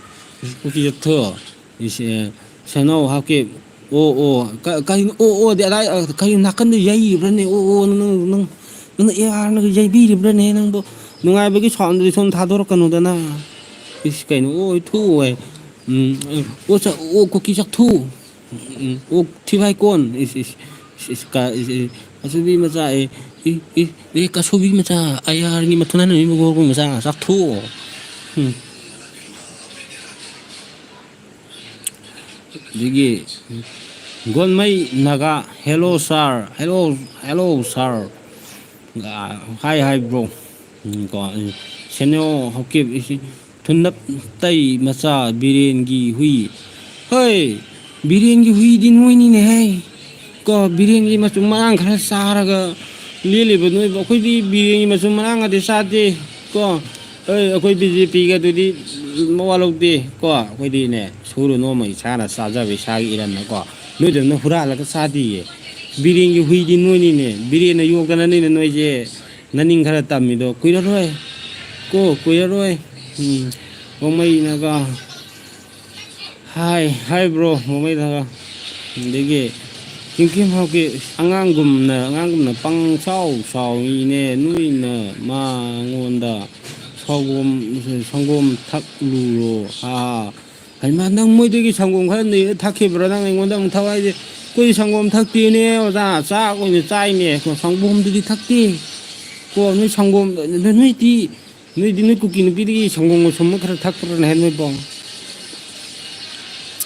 ꯏꯁ, ꯎꯞꯄꯤ ꯆꯠꯊꯣꯛꯑꯣ꯫ ꯏꯁ, ꯑꯦ, ꯁꯦꯅꯧ ꯍꯥꯞꯀꯦ꯫ ꯑꯣ, ꯑꯣ꯫ ꯀ-, ꯀꯔꯤꯅꯣ? ꯑꯣ, ꯑꯣꯗꯤ ꯑꯗꯥꯏ, ꯑ, ꯀꯔꯤ ꯅꯥꯀꯟꯗ ꯌꯩꯔꯤꯕ꯭ꯔꯅꯦ? ꯑꯣ, ꯑꯣ, ꯅꯪ, ꯅꯪ, ꯅꯪ, ꯅꯪꯅ ꯑꯦ ꯑꯥꯔꯅꯒ ꯌꯩꯕꯤꯔꯤꯕ꯭ꯔꯅꯦ ꯅꯪꯕꯨ? ꯅꯨꯡꯉꯥꯏꯕꯒꯤ ꯁꯥꯎꯟꯗꯨꯗꯤ ꯁꯣꯝ ꯊꯥꯗꯣꯔꯛꯀꯅꯨꯗꯅ꯫ ꯏꯁ, ꯀꯩꯅꯣ? ꯑꯣ, ꯊꯨ, ꯑꯣꯏ꯫ ꯎꯝ, ꯑꯣ, ꯆ-, ꯑꯣ, ꯀꯨꯀꯤ ꯆꯥꯛꯊꯨ꯫ ꯎꯝ, ꯑꯣ, ꯊꯤꯚꯥꯏ ꯀꯣꯟ꯫ ꯏꯁ, ꯏꯁ, ꯏꯁ, ꯏꯁ, ꯀ-, ꯏꯁ, ꯏꯁ, ꯀꯁꯨꯕꯤ ꯃꯆꯥ, ꯑꯦ, ꯏ, ꯏ, ꯑꯦ, ꯀꯁꯨꯕꯤ ꯃꯆꯥ, ꯑꯦ ꯑꯥꯔꯒꯤ ꯃꯊꯨꯅꯥꯏ ꯅꯨꯃꯤꯠ ꯃꯒꯣꯔꯒꯨꯝ ꯃꯆꯥ, ꯆꯥꯛꯊꯨ꯫ ꯎꯝ꯫ ꯑꯗꯒꯤ ꯒꯣꯟꯃꯩ Naga, "Hello sir, hello, hello sir, hi, hi bro", ꯎꯝ, ꯀꯣ, ꯁꯦꯅꯤꯌꯣ ꯍꯧꯀꯤꯞ, ꯏꯁꯤ, ꯊꯨꯅꯞ ꯇꯩ ꯃꯆꯥ, ꯕꯤꯔꯦꯟꯒꯤ ꯍꯨꯏ, ꯍꯣꯏ, ꯕꯤꯔꯦꯟꯒꯤ ꯍꯨꯏꯗꯤ ꯅꯣꯏꯅꯤꯅꯦꯍꯦ꯫ ꯀꯣ, ꯕꯤꯔꯦꯟꯒꯤ ꯃꯆꯨꯝ ꯃꯔꯥꯡ ꯈꯔ ꯆꯥꯔꯒ ꯂꯦꯜꯂꯤꯕ ꯅꯣꯏꯕꯨ꯫ ꯑꯩꯈꯣꯏꯗꯤ ꯕꯤꯔꯦꯟꯒꯤ ꯃꯆꯨꯝ ꯃꯔꯥꯡꯒꯗꯤ ꯆꯥꯗꯦ꯫ ꯀꯣ, ꯑꯩ, ꯑꯩꯈꯣꯏ ꯕꯤ ꯖꯦ ꯄꯤꯒ ꯑꯗꯨꯗꯤ ꯃꯋꯥ ꯂꯧꯗꯦ ꯀꯣ꯫ ꯑꯩꯈꯣꯏꯗꯤꯅꯦ, ꯁꯨꯔ ꯅꯣꯝꯃ ꯏꯁꯥꯅ ꯆꯥꯖꯕ ꯏꯁꯥꯒꯤ ꯏꯔꯟꯅꯀꯣ꯫ ꯅꯣꯏꯗꯧꯅ ꯍꯨꯔꯥꯜꯂꯒ ꯆꯥꯗꯤꯌꯦ꯫ ꯕꯤꯔꯦꯟꯒꯤ ꯍꯨꯏꯗꯤ ꯅꯣꯏꯅꯤꯅꯦ꯫ ꯕꯤꯔꯦꯟꯅ ꯌꯣꯛꯇꯅꯅꯤꯅꯦ ꯅꯣꯏꯁꯦ ꯅꯅꯤꯡ ꯈꯔ ꯇꯝꯃꯤꯗꯣ꯫ ꯀꯨꯏꯔꯔꯣꯏ ꯀꯣ, ꯀꯨꯏꯔꯔꯣꯏ꯫ ꯎꯝ, ꯔꯣꯡꯃꯩꯅꯒ ꯍꯥꯏ, ꯍꯥꯏꯕ꯭ꯔꯣ, ꯃꯃꯩꯗ? ꯑꯗꯒꯤ ꯀꯤꯝ ꯀꯤꯝ ꯍꯥꯎꯀꯤ ꯑꯉꯥꯡꯒꯨꯝꯅ, ꯑꯉꯥꯡꯒꯨꯝꯅ ꯄꯪꯁꯥꯎ ꯁꯥꯎꯏꯅꯦ, ꯅꯣꯏꯅ ꯃꯉꯣꯟꯗ ꯁꯪꯒꯣꯝ, ꯁꯪꯒꯣꯝ ꯊꯛꯂꯨꯔꯣ, ꯍꯥ, ꯍꯥ꯫ ꯍꯩꯃꯥ, ꯅꯪ ꯃꯣꯏꯗꯒꯤ ꯁꯪꯒꯣꯝ ꯈꯔ ꯅꯦꯛꯑ ꯊꯛꯈꯤꯕ꯭ꯔꯥ? ꯅꯪ ꯑꯩꯉꯣꯟꯗ ꯑꯃꯨꯛ ꯊꯛꯑꯣ ꯍꯥꯏꯁꯦ? ꯑꯩꯈꯣꯏꯗꯤ ꯁꯪꯒꯣꯝ ꯊꯛꯇꯦꯅꯦ, ꯑꯣꯖꯥ, ꯆꯥꯛ ꯑꯣꯏꯅ ꯆꯥꯏꯅꯦ, ꯁꯪꯒꯣꯝꯗꯨꯗꯤ ꯊꯛꯇꯦ꯫ ꯀꯣ, ꯅꯣꯏ ꯁꯪꯒꯣꯝ, ꯅꯣꯏꯗꯤ ꯅꯣꯏꯗꯤ ꯅꯣꯏ ꯀꯨꯀꯤ ꯅꯨꯄꯤꯗꯒꯤ ꯁꯪꯒꯣꯝꯒ ꯁꯨꯝꯕ ꯈꯔ ꯊꯛꯄ꯭ꯔꯅ ꯍꯥꯏ ꯅꯣꯏꯕꯣ?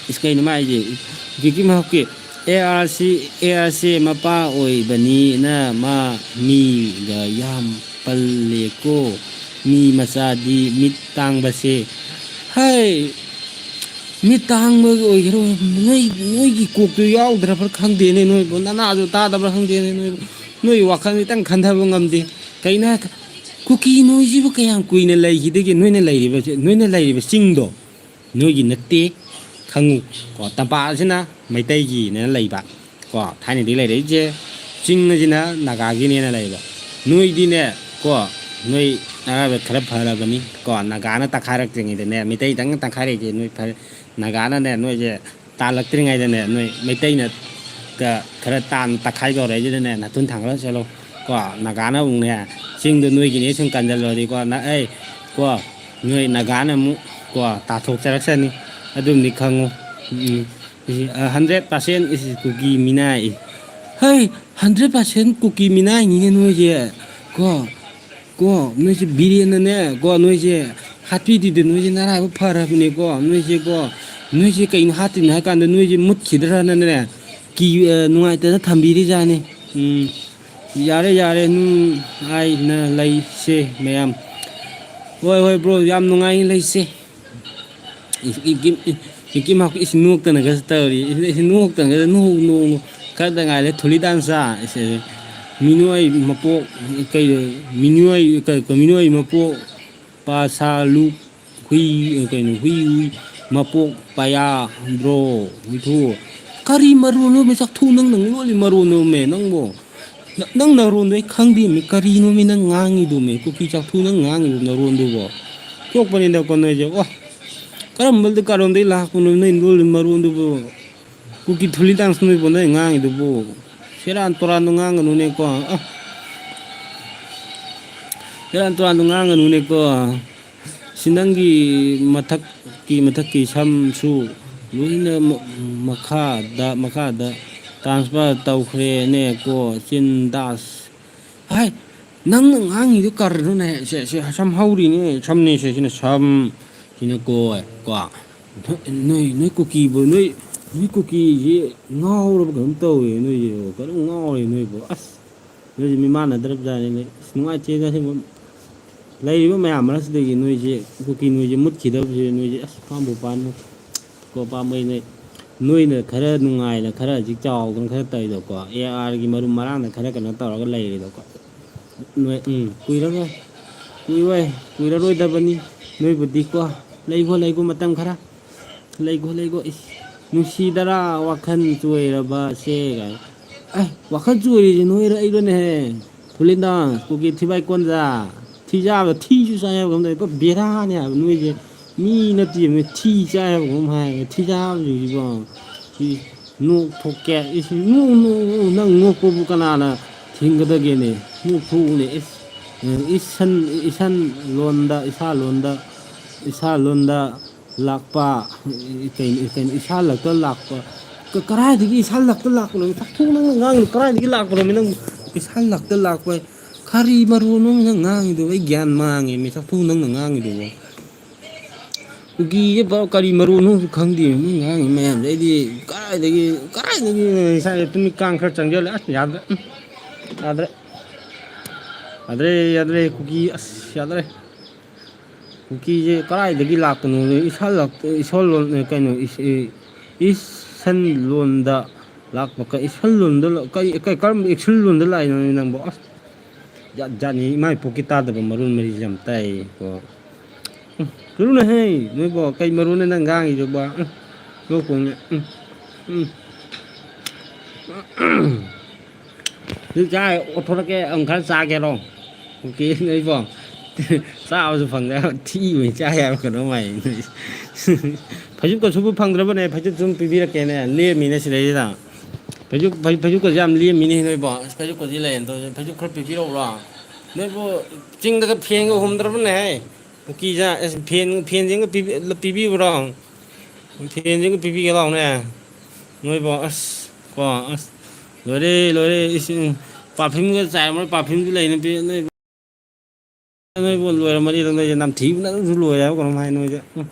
ꯏꯁ, ꯀꯩꯅꯣ ꯃꯥ ꯍꯥꯏꯁꯦ? ꯀꯤꯀꯤ ꯃꯍꯥꯛꯀꯤ A R C, A R C ꯃꯄꯥ ꯑꯣꯏꯕꯅꯤꯅ ꯃꯥ ꯃꯤꯒ ꯌꯥꯝ ꯄꯜꯂꯦꯀꯣ꯫ ꯃꯤ ꯃꯆꯥꯗꯤ ꯃꯤꯠ ꯇꯥꯡꯕꯁꯦ꯫ ꯍꯩ, ꯃꯤꯠ ꯇꯥꯡꯕꯒꯤ ꯑꯣꯏꯒꯦꯔꯣ, ꯅꯣꯏ, ꯅꯣꯏꯒꯤ ꯀꯣꯛꯇꯨ ꯌꯥꯎꯗ꯭ꯔꯕ꯭ꯔꯥ ꯈꯪꯗꯦꯅꯦ ꯅꯣꯏꯕꯨ, ꯅꯅꯥꯗꯨ ꯇꯥꯗꯕ꯭ꯔꯥ ꯈꯪꯗꯦꯅꯦ ꯅꯣꯏꯕꯨ꯫ ꯅꯣꯏ ꯋꯥꯈꯜ ꯈꯤꯇꯪ ꯈꯟꯊꯕ ꯉꯝꯗꯦ꯫ ꯀꯩꯅꯣ ꯍꯥꯏ ꯀꯨꯀꯤ ꯅꯣꯏꯁꯤꯕꯨ ꯀꯌꯥꯝ ꯀꯨꯏꯅ ꯂꯩꯈꯤꯗꯒꯦ? ꯅꯣꯏꯅ ꯂꯩꯔꯤꯕꯁꯦ, ꯅꯣꯏꯅ ꯂꯩꯔꯤꯕ ꯆꯤꯡꯗꯣ ꯅꯣꯏꯒꯤ ꯅꯠꯇꯦ, ꯈꯪꯉꯨ꯫ ꯀꯣ, ꯇꯝꯄꯥꯛ ꯑꯁꯤꯅ ꯃꯩꯇꯩꯒꯤꯅꯦꯅ ꯂꯩꯕ꯫ ꯀꯣ, ꯊꯥꯏꯅꯗꯤ ꯂꯩꯔꯛꯏꯁꯦ ꯆꯤꯡ ꯑꯁꯤꯅ ꯅꯥꯒꯥꯒꯤꯅꯦꯅ ꯂꯩꯕ꯫ ꯅꯣꯏꯗꯤꯅꯦ, ꯀꯣ, ꯅꯣꯏ ꯑꯔꯥꯏꯕ ꯈꯔ ꯐꯔꯕꯅꯤ꯫ ꯀꯣ, ꯅꯥꯒꯥꯅ ꯇꯛꯈꯥꯏꯔꯛꯇ꯭ꯔꯤꯉꯩꯗꯅꯦ, ꯃꯩꯇꯩꯗꯪꯅ ꯇꯛꯈꯥꯏꯔꯛꯏꯁꯦ ꯅꯣꯏ ꯐꯔꯦ꯫ ꯅꯥꯒꯥꯅꯅꯦ ꯅꯣꯏꯁꯦ ꯇꯥꯜꯂꯛꯇ꯭ꯔꯤꯉꯩꯗꯅꯦ, ꯅꯣꯏ ꯃꯩꯇꯩꯅ ꯀ-, ꯈꯔ ꯇꯥꯟ ꯇꯛꯈꯥꯏ ꯇꯧꯔꯛꯏꯁꯤꯗꯅꯦ, ꯅꯥꯊꯨꯟ ꯊꯥꯡꯒꯠꯂ ꯆꯠꯂꯣ꯫ ꯀꯣ, ꯅꯥꯒꯥꯅ ꯑꯃꯨꯛꯅꯦ, ꯆꯤꯡꯗꯣ ꯅꯣꯏꯒꯤꯅꯦ ꯁꯨꯝ ꯀꯟꯖꯜꯂꯨꯔꯗꯤꯀꯣ, ꯅ-, ꯑꯩ, ꯀꯣ, ꯅꯣꯏ ꯅꯥꯒꯥꯅ ꯑꯃꯨꯛ, ꯀꯣ, ꯇꯥꯊꯣꯛꯆꯔꯛꯁꯅꯤ꯫ ꯑꯗꯨꯝꯗꯤ ꯈꯪꯉꯨ꯫ ꯎꯝ, ꯎꯝ꯫ ꯏꯁ, ꯑ, ꯍꯟꯗ꯭ꯔꯦꯠ ꯄꯥꯔꯁꯦꯟ ꯏꯁ ꯀꯨꯀꯤ ꯃꯤꯅꯥꯏ꯫ ꯍꯩ, ꯍꯟꯗ꯭ꯔꯦꯠ ꯄꯥꯔꯁꯦꯟ ꯀꯨꯀꯤ ꯃꯤꯅꯥꯏꯅꯤꯅꯦ ꯅꯣꯏꯁꯦ꯫ ꯀꯣ, ꯀꯣ, ꯅꯣꯏꯁꯦ ꯕꯤꯔꯦꯟꯅꯅꯦ, ꯀꯣ, ꯅꯣꯏꯁꯦ ꯍꯥꯠꯄꯤꯗ꯭ꯔꯤꯗꯣ ꯅꯣꯏꯁꯦ ꯅꯔꯥꯏꯕꯛ ꯐꯔꯕꯅꯦꯀꯣ, ꯅꯣꯏꯁꯦꯀꯣ, ꯅꯣꯏꯁꯦ ꯀꯩꯅꯣ ꯍꯥꯠꯇ꯭ꯔꯤꯅꯣ ꯍꯥꯏ ꯀꯥꯟꯗ ꯅꯣꯏꯁꯦ ꯃꯨꯠꯈꯤꯗ꯭ꯔꯅꯅꯦ, ꯀꯤ-, ꯑ, ꯅꯨꯡꯉꯥꯏꯇꯅ ꯊꯝꯕꯤꯔꯤꯖꯥꯠꯅꯤ꯫ ꯎꯝ, ꯌꯥꯔꯦ, ꯌꯥꯔꯦ, ꯅꯨꯡꯉꯥꯏꯅ ꯂꯩꯁꯦ ꯃꯌꯥꯝ꯫ ꯍꯣꯏ, ꯍꯣꯏ, ꯕ꯭ꯔꯣ, ꯌꯥꯝ ꯅꯨꯡꯉꯥꯏꯅ ꯂꯩꯁꯦ꯫ ꯏꯁ, ꯏ-, ꯀꯤꯝ-, ꯏ-, ꯏ-, ꯀꯤꯝ ꯍꯥꯞ-, ꯏꯁ, ꯅꯣꯛꯇꯅꯒꯁꯨ ꯇꯧꯔꯤ꯫ ꯏꯁ, ꯏꯁ, ꯅꯣꯛꯇꯅꯒꯁꯨ ꯅꯣꯛ, ꯅꯣꯛ, ꯅꯣꯛ꯫ ꯈꯔꯗ ꯉꯥꯏꯔꯦ ꯊꯨꯂꯤ ꯗꯥꯟꯁ꯫ ꯏꯁ, ꯏꯁ, ꯃꯤꯅꯣꯏ ꯃꯄꯣꯛ, ꯀꯩ, ꯃꯤꯅꯣꯏ, ꯀ-, ꯀ-, ꯃꯤꯅꯣꯏ ꯃꯄꯣꯛ, ꯄꯥ ꯁꯥ ꯂꯨ ꯍꯨꯏ, ꯀꯩꯅꯣ, ꯍꯨꯏ, ꯍꯨꯏ ꯃꯄꯣꯛ ꯄꯌꯥ ꯗ꯭ꯔꯣ ꯍꯨꯏꯊꯨ꯫ ꯀꯔꯤ ꯃꯔꯣꯟꯅꯣꯃꯦ, ꯆꯥꯛꯊꯨ, ꯅꯪ, ꯅꯪ ꯂꯣꯜꯂꯤ ꯃꯔꯣꯟꯅꯣꯃꯦ ꯅꯪꯕꯣ? ꯅ-, ꯅꯪ ꯅꯔꯣꯟꯗꯣ ꯑꯩ ꯈꯪꯗꯦꯃꯤ, ꯀꯔꯤꯅꯣꯃꯤ ꯅꯪ ꯉꯥꯡꯉꯤꯗꯨꯃꯤ? ꯀꯨꯀꯤ ꯆꯥꯛꯊꯨ, ꯅꯪ ꯉꯥꯡꯉꯤꯗꯨ ꯅꯔꯣꯟꯗꯨꯕꯣ? ꯆꯣꯛꯄꯅꯤꯗꯀꯣ ꯅꯣꯏꯁꯦ꯫ ꯋꯥ, ꯀꯔꯝꯕ ꯀꯥꯔꯣꯟꯗꯒꯤ ꯂꯥꯛꯄꯅꯣ ꯅꯣꯏ ꯂꯣꯜꯂꯤ ꯃꯔꯣꯟꯗꯨꯕꯨ? ꯀꯨꯀꯤ ꯊꯨꯂꯤ ꯗꯥꯟꯁ ꯅꯣꯏꯕꯨ ꯅꯣꯏ ꯉꯥꯡꯉꯤꯗꯨꯕꯨ? ꯁꯦꯔꯥꯟ ꯇꯨꯔꯥꯟꯗꯣ ꯉꯥꯡꯒꯅꯨꯅꯦꯀꯣ꯫ ꯑ, ꯁꯦꯔꯥꯟ ꯇꯨꯔꯥꯟꯗꯣ ꯉꯥꯡꯒꯅꯨꯅꯦꯀꯣ꯫ ꯁꯤ ꯅꯪꯒꯤ ꯃꯊꯛꯀꯤ, ꯃꯊꯛꯀꯤ ꯁꯝꯁꯨ ꯂꯣꯏꯅ ꯃ-, ꯃꯈꯥꯗ, ꯃꯈꯥꯗ transfer ꯇꯧꯈ꯭ꯔꯦꯅꯦꯀꯣ, ꯆꯤꯟ ꯗꯥꯁ꯫ ꯍꯥꯏ, ꯅꯪꯅ ꯉꯥꯡꯉꯤꯗꯣ ꯀꯔꯤꯅꯣꯅꯦ? ꯁꯦ, ꯁꯦ, ꯁꯝ ꯍꯧꯔꯤꯅꯦ, ꯁꯝꯅꯦ, ꯁꯦ, ꯁꯤꯅ ꯁꯝ, ꯁꯤꯅ ꯀꯣꯏ, ꯀꯣ꯫ ꯅꯣꯏ, ꯅꯣꯏ ꯀꯨꯀꯤꯕꯨ, ꯅꯣꯏ, ꯅꯣꯏ ꯀꯨꯀꯤꯁꯤ ꯉꯥꯎꯔꯕ ꯀꯩꯅꯣꯝ ꯇꯧꯋꯦ, ꯅꯣꯏꯁꯦ ꯀꯩꯅꯣꯝ ꯉꯥꯎꯔꯦ, ꯅꯣꯏꯕꯨ꯫ ꯑꯁ, ꯅꯣꯏꯁꯦ ꯃꯤꯃꯥꯟꯅꯗ꯭ꯔꯕꯖꯥꯠꯅꯤ, ꯅꯣꯏ꯫ ꯑꯁ, ꯅꯨꯡꯉꯥꯏꯇꯦꯗ, ꯑꯁꯦꯡꯕ꯫ ꯂꯩꯔꯤꯕ ꯃꯌꯥꯝ ꯃꯔꯛꯁꯤꯗꯒꯤ ꯅꯣꯏꯁꯦ, ꯀꯨꯀꯤ ꯅꯣꯏꯁꯦ ꯃꯨꯠꯈꯤꯗꯕꯁꯦ, ꯅꯣꯏꯁꯦ, ꯑꯁ, ꯄꯥꯝꯕꯨ ꯄꯥꯝꯃꯨ꯫ ꯀꯣ, ꯄꯥꯝꯕꯩ ꯅꯣꯏ, ꯅꯣꯏꯅ ꯈꯔ ꯅꯨꯡꯉꯥꯏꯅ, ꯈꯔ ꯍꯧꯖꯤꯛ ꯆꯥꯎꯗꯅ ꯈꯔ ꯇꯧꯔꯤꯗꯣꯀꯣ, ꯑꯦ ꯑꯥꯔꯒꯤ ꯃꯔꯨꯝ ꯃꯔꯥꯡꯅ ꯈꯔ ꯀꯩꯅꯣ ꯇꯧꯔꯒ ꯂꯩꯔꯤꯗꯣꯀꯣ꯫ ꯅꯣꯏ, ꯎꯝ, ꯀꯨꯏꯔꯔꯣꯏ, ꯀꯨꯏꯔꯣꯏ, ꯀꯨꯏꯔꯔꯣꯏꯗꯕꯅꯤ ꯅꯣꯏꯕꯨꯗꯤꯀꯣ꯫ ꯂꯩꯈꯣ, ꯂꯩꯈꯣ, ꯃꯇꯝ ꯈꯔ꯫ ꯂꯩꯈꯣ, ꯂꯩꯈꯣ꯫ ꯏꯁ, ꯅꯨꯡꯁꯤꯗꯔꯥ ꯋꯥꯈꯜ ꯆꯣꯏꯔꯕꯁꯦ ꯀꯥꯏꯅ꯫ ꯑꯦ, ꯋꯥꯈꯜ ꯆꯣꯏꯔꯤꯁꯦ ꯅꯣꯏꯔ ꯑꯩꯔꯣꯅꯦꯍꯦ? ꯐꯨꯂꯤꯟꯗꯥ, ꯀꯨꯀꯤ ꯊꯤꯕꯥꯏ ꯀꯣꯟꯖꯥ꯫ ꯊꯤ ꯆꯥꯕ, ꯊꯤꯁꯨ ꯆꯥꯏ ꯍꯥꯏꯕ ꯀꯩꯅꯣꯝ ꯇꯧꯋꯦ꯫ ꯄꯨꯔꯥ ꯕꯦꯔꯥꯅꯦ ꯍꯥꯏꯕ ꯅꯣꯏꯁꯦ꯫ ꯃꯤ ꯅꯠꯇꯦ, ꯃꯤ ꯊꯤ ꯆꯥꯏ ꯍꯥꯏꯕ ꯀꯩꯅꯣꯝ ꯍꯥꯏ꯫ ꯊꯤ ꯆꯥꯕꯁꯤꯡꯁꯤꯕꯣ꯫ ꯁꯤ ꯅꯣꯛ ꯊꯣꯛꯀꯦ꯫ ꯏꯁ, ꯅꯣꯛ, ꯅꯣꯛ, ꯅꯣꯛ, ꯅꯪ ꯅꯣꯛꯄꯕꯨ ꯀꯅꯥꯅ ꯊꯤꯡꯒꯗꯒꯦꯅꯦ? ꯅꯣꯛ ꯊꯣꯛꯎꯅꯦ꯫ ꯏꯁ, ꯏꯁꯟ, ꯏꯁꯟ ꯂꯣꯟꯗ, ꯏꯁꯥ ꯂꯣꯟꯗ, ꯏꯁꯥ ꯂꯣꯟꯗ ꯂꯥꯛꯄ, ꯀꯩꯅꯣ, ꯀꯩꯅꯣ, ꯏꯁꯥ ꯂꯛꯇ ꯂꯥꯛꯄ꯫ ꯀ-, ꯀꯔꯥꯏꯗꯒꯤ ꯏꯁꯥ ꯂꯛꯇ ꯂꯥꯛꯄꯅꯣ? ꯆꯥꯛꯊꯣꯡ ꯅꯪꯅ ꯉꯥꯡꯉꯤꯗꯣ ꯀꯔꯥꯏꯗꯒꯤ ꯂꯥꯛꯄꯅꯣ? ꯅꯪ ꯏꯁꯥ ꯂꯛꯇ ꯂꯥꯛꯄ꯫ ꯀꯔꯤ ꯃꯔꯣꯟꯅꯣ ꯅꯪ ꯉꯥꯡꯉꯤꯗꯣ? ꯑꯩ ꯒ꯭ꯌꯥꯟ ꯃꯥꯡꯉꯦ ꯃꯤ꯫ ꯆꯥꯛꯊꯣꯡ ꯅꯪꯅ ꯉꯥꯡꯉꯤꯗꯨꯕꯣ꯫ ꯀꯨꯀꯤꯁꯦ ꯄꯨꯔꯥ ꯀꯔꯤ ꯃꯔꯣꯟꯅꯣꯁꯨ ꯈꯪꯗꯦ ꯃꯣꯏ ꯉꯥꯡꯉꯤ ꯃꯌꯥꯝꯁꯦ꯫ ꯑꯩꯗꯤ ꯀꯔꯥꯏꯗꯒꯤ, ꯀꯔꯥꯏꯗꯒꯤ ꯉꯁꯥꯏ ꯇꯨꯃꯤꯠ ꯀꯥꯡ ꯈꯔ ꯆꯪꯁꯤꯜꯂꯦ꯫ ꯑꯁ, ꯌꯥꯗ꯭ꯔꯦ꯫ ꯎꯝ, ꯌꯥꯗ꯭ꯔꯦ꯫ ꯌꯥꯗ꯭ꯔꯦ, ꯌꯥꯗ꯭ꯔꯦ, ꯀꯨꯀꯤ, ꯑꯁ, ꯌꯥꯗ꯭ꯔꯦ꯫ ꯀꯨꯀꯤꯁꯦ ꯀꯗꯥꯏꯗꯒꯤ ꯂꯥꯛꯄꯅꯣ? ꯏꯁꯥ ꯂꯥꯛ-, ꯏꯁꯣꯔ ꯂꯣꯟ-, ꯀꯩꯅꯣ, ꯏꯁ-, ꯏ-, ꯏꯁꯟ ꯂꯣꯟꯗ ꯂꯥꯛꯄ ꯀ-, ꯏꯁꯟ ꯂꯣꯟꯗ ꯂ-, ꯀꯔꯤ, ꯀ-, ꯀꯔꯝꯕ ꯏꯁꯟ ꯂꯣꯟꯗ ꯂꯥꯛꯏꯅꯣ ꯅꯪꯕꯣ? ꯑꯁ, ꯖꯥꯠ ꯖꯥꯠꯅꯤ, ꯏꯃꯥ ꯏꯄꯣꯛꯀꯤ ꯇꯥꯗꯕ ꯃꯔꯣꯟ ꯃꯔꯤꯁꯦ ꯌꯥꯝ ꯇꯥꯏꯀꯣ꯫ ꯎꯝ, ꯀꯩꯅꯣꯅꯦꯍꯦ, ꯅꯣꯏꯕꯣ, ꯀꯩ ꯃꯔꯣꯟꯅꯣ ꯅꯪ ꯉꯥꯡꯉꯤꯗꯨꯕꯣ? ꯎꯝ, ꯂꯣꯛ ꯀꯨꯝꯃꯦ꯫ ꯎꯝ, ꯎꯝ꯫ ꯍꯧꯖꯤꯛ ꯆꯥ ꯑꯣꯠꯊꯣꯔꯛꯀꯦ, ꯑꯃꯨꯛ ꯈꯔ ꯆꯥꯒꯦꯔꯣ? ꯑꯣꯀꯦ, ꯅꯣꯏꯕꯣ꯫ ꯆꯥꯕꯁꯨ ꯐꯪꯗꯦ, ꯊꯤ ꯑꯣꯏꯅ ꯆꯥꯏ ꯍꯥꯏꯕ ꯀꯩꯅꯣꯝ ꯍꯥꯏ꯫ ꯐꯩꯖꯨꯞꯀ ꯁꯨꯕ ꯐꯪꯗ꯭ꯔꯕꯅꯦ, ꯐꯩꯖꯨꯞ ꯁꯨꯝ ꯄꯤꯕꯤꯔꯛꯀꯦꯅꯦ, ꯂꯦꯝꯃꯤꯅꯦ ꯁꯤꯗꯩꯁꯤꯗ꯫ ꯐꯩꯖꯨꯞ, ꯐꯩ-, ꯐꯩꯖꯨꯞꯀꯁꯦ ꯌꯥꯝ ꯂꯦꯝꯃꯤꯅꯦ ꯅꯣꯏꯕꯣ꯫ ꯑꯁ, ꯐꯩꯖꯨꯞꯀꯁꯦ ꯂꯩꯔꯝꯗꯕꯁꯦ, ꯐꯩꯖꯨꯞ ꯈꯔ ꯄꯤꯕꯤꯔꯛꯎꯔꯣ? ꯅꯣꯏꯕꯨ ꯆꯤꯡꯗꯒ ꯐꯦꯟꯒ ꯍꯨꯝꯗ꯭ꯔꯕꯅꯦꯍꯦ꯫ ꯀꯨꯀꯤꯁꯦ, ꯑꯁ, ꯐꯦꯟ, ꯐꯦꯟꯁꯤꯒ ꯄꯤꯕꯤ-, ꯄꯤꯕꯤꯌꯨꯔꯣ? ꯐꯦꯟꯁꯤꯒ ꯄꯤꯕꯤꯒꯦ ꯂꯥꯎꯅꯦ꯫ ꯅꯣꯏꯕꯨ, ꯑꯁ, ꯀꯣ, ꯑꯁ, ꯂꯣꯏꯔꯦ, ꯂꯣꯏꯔꯦ, ꯏꯁ, ꯄꯥꯔꯐ꯭ꯌꯨꯝꯒ ꯆꯥꯏꯔꯝꯃꯣꯏ, ꯄꯥꯔꯐ꯭ꯌꯨꯝꯁꯨ ꯂꯩꯅ ꯄꯤ-, ꯅꯣꯏ, ꯅꯣꯏꯕꯨ ꯂꯣꯏꯔꯝꯃꯅꯤꯗ, ꯅꯣꯏꯁꯦ ꯅꯝꯊꯤꯕꯅꯁꯨ ꯂꯣꯏꯔꯦ ꯍꯥꯏꯕ ꯀꯩꯅꯣꯝ ꯍꯥꯏ ꯅꯣꯏꯁꯦ꯫ ꯎꯝ꯫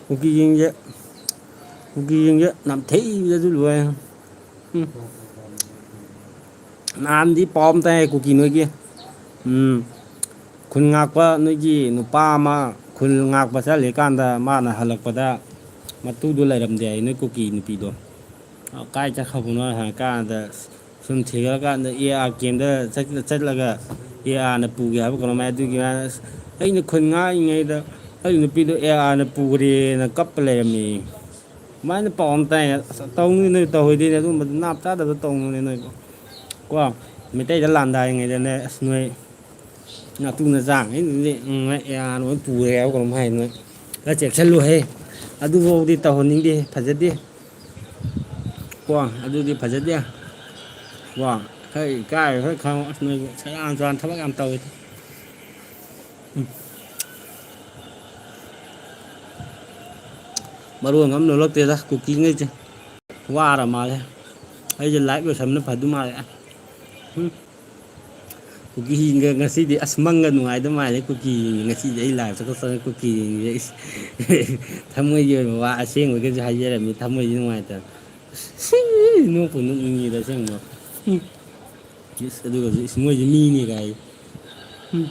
ꯀꯨꯀꯤꯁꯤꯡꯁꯦ, ꯀꯨꯀꯤꯁꯤꯡꯁꯦ ꯅꯝꯊꯤꯕꯗꯁꯨ ꯂꯣꯏꯔꯦ꯫ ꯎꯝ꯫ ꯅꯍꯥꯟꯗꯤ ꯄꯥꯎ ꯑꯃ ꯇꯥꯏ ꯀꯨꯀꯤ ꯅꯣꯏꯒꯤ, ꯎꯝ, ꯈꯨꯟ ꯉꯥꯛꯄ ꯅꯣꯏꯒꯤ ꯅꯨꯄꯥ ꯑꯃ ꯈꯨꯟ ꯉꯥꯛꯄ ꯆꯠꯂꯤꯀꯥꯟꯗ ꯃꯥꯅ ꯍꯜꯂꯛꯄꯗ ꯃꯇꯨꯗꯣ ꯂꯩꯔꯝꯗꯦ ꯍꯥꯏ, ꯅꯣꯏ ꯀꯨꯀꯤ ꯅꯨꯄꯤꯗꯣ꯫ ꯀꯥꯏ ꯆꯠꯈ꯭ꯔꯕꯅꯣ ꯍꯪꯉꯀꯥꯟꯗ ꯁꯨꯝ ꯊꯤꯒꯠꯂꯀꯥꯟꯗ ꯑꯦ ꯑꯥꯔ ꯀꯦꯝꯗ ꯆꯠ-, ꯆꯠꯂꯒ ꯑꯦ ꯑꯥꯔꯅ ꯄꯨꯒꯦ ꯍꯥꯏꯕ ꯀꯩꯅꯣꯝ ꯍꯥꯏ꯫ ꯑꯗꯨꯒꯤ ꯃꯥꯅ, "ꯑꯁ, ꯑꯩꯅ ꯈꯨꯟ ꯉꯥꯛꯏꯉꯩꯗ ꯑꯩ ꯅꯨꯄꯤꯗꯣ ꯑꯦ ꯑꯥꯔꯅ ꯄꯨꯈ꯭ꯔꯦꯅ" ꯀꯞꯄ ꯂꯩꯔꯝꯃꯤ꯫ ꯑꯗꯨꯃꯥꯏꯅ ꯄꯥꯎ ꯑꯃ ꯇꯥꯏ꯫ ꯑꯁ, ꯇꯧꯅꯨ ꯅꯣꯏ, ꯇꯧꯍꯣꯏꯗꯣꯏꯅꯦ ꯑꯗꯨꯒꯨꯝꯕꯗꯨ, ꯅꯥꯞ ꯆꯥꯗꯕ ꯇꯧꯅꯨꯅꯦ ꯅꯣꯏ꯫ ꯀꯣ, ꯃꯩꯇꯩꯗ ꯂꯥꯟꯗꯥꯔꯤꯉꯩꯗꯅꯦ, ꯑꯁ, ꯅꯣꯏ ꯅꯇꯨ ꯅꯆꯥꯉꯩꯗꯨꯗꯤ, ꯎꯝ, ꯑꯦ ꯑꯥꯔ ꯂꯣꯏ ꯄꯨꯔꯦ ꯍꯥꯏꯕ ꯀꯩꯅꯣꯝ ꯍꯥꯏ ꯅꯣꯏ꯫ ꯈꯔ ꯆꯦꯛꯁꯤꯜꯂꯨꯍꯦ꯫ ꯑꯗꯨꯐꯥꯎꯗꯤ ꯇꯧꯍꯟꯅꯤꯡꯗꯦ, ꯐꯖꯗꯦ꯫ ꯀꯣ, ꯑꯗꯨꯗꯤ ꯐꯖꯗꯦ꯫ ꯀꯣ, ꯈꯔ ꯏꯀꯥꯏꯕ ꯈꯔ ꯈꯪꯉꯣ꯫ ꯑꯁ, ꯅꯣꯏ ꯁꯦꯔꯥꯟ ꯇꯨꯔꯥꯟ ꯊꯕꯛ ꯌꯥꯝ ꯇꯧꯋꯤ꯫ ꯎꯝ꯫ ꯃꯔꯣꯟ ꯑꯃ ꯂꯣꯜꯂꯛꯇꯦꯗ ꯀꯨꯀꯤꯉꯩꯁꯦ꯫ ꯋꯥꯔ ꯃꯥꯜꯂꯦ꯫ ꯑꯩꯁꯦ ꯂꯥꯏꯚ ꯂꯣꯏꯁꯟꯕꯅ ꯐꯗꯧ ꯃꯥꯜꯂꯦ꯫ ꯎꯝ꯫ ꯀꯨꯀꯤꯁꯤꯡꯒ ꯉꯁꯤꯗꯤ ꯑꯁ ꯃꯪꯒ ꯅꯨꯡꯉꯥꯏꯗꯧ ꯃꯥꯜꯂꯦ꯫ ꯀꯨꯀꯤꯁꯤꯡꯁꯦ ꯉꯁꯤꯗꯤ ꯑꯩ ꯂꯥꯏꯚ ꯆꯠꯊꯣꯛ ꯆꯠꯂ ꯀꯨꯀꯤꯁꯤꯡꯁꯦ ꯏꯁ ꯊꯃꯣꯏꯒꯤ ꯑꯣꯏꯕ ꯋꯥ ꯑꯁꯦꯡꯕꯒꯁꯨ ꯍꯥꯏꯖꯔꯝꯃꯤ꯫ ꯊꯃꯣꯏꯗꯤ ꯅꯨꯡꯉꯥꯏꯇꯕ꯫ ꯁꯤ ꯅꯣꯛꯄꯨ ꯅꯣꯛꯅꯤꯡꯉꯤꯗ ꯑꯁꯦꯡꯕ꯫ ꯎꯝ꯫ ꯏꯁ, ꯑꯗꯨꯒꯁꯨ, ꯏꯁ, ꯃꯣꯏꯁꯦ ꯃꯤꯅꯦ ꯀꯥꯏ꯫ ꯎꯝ꯫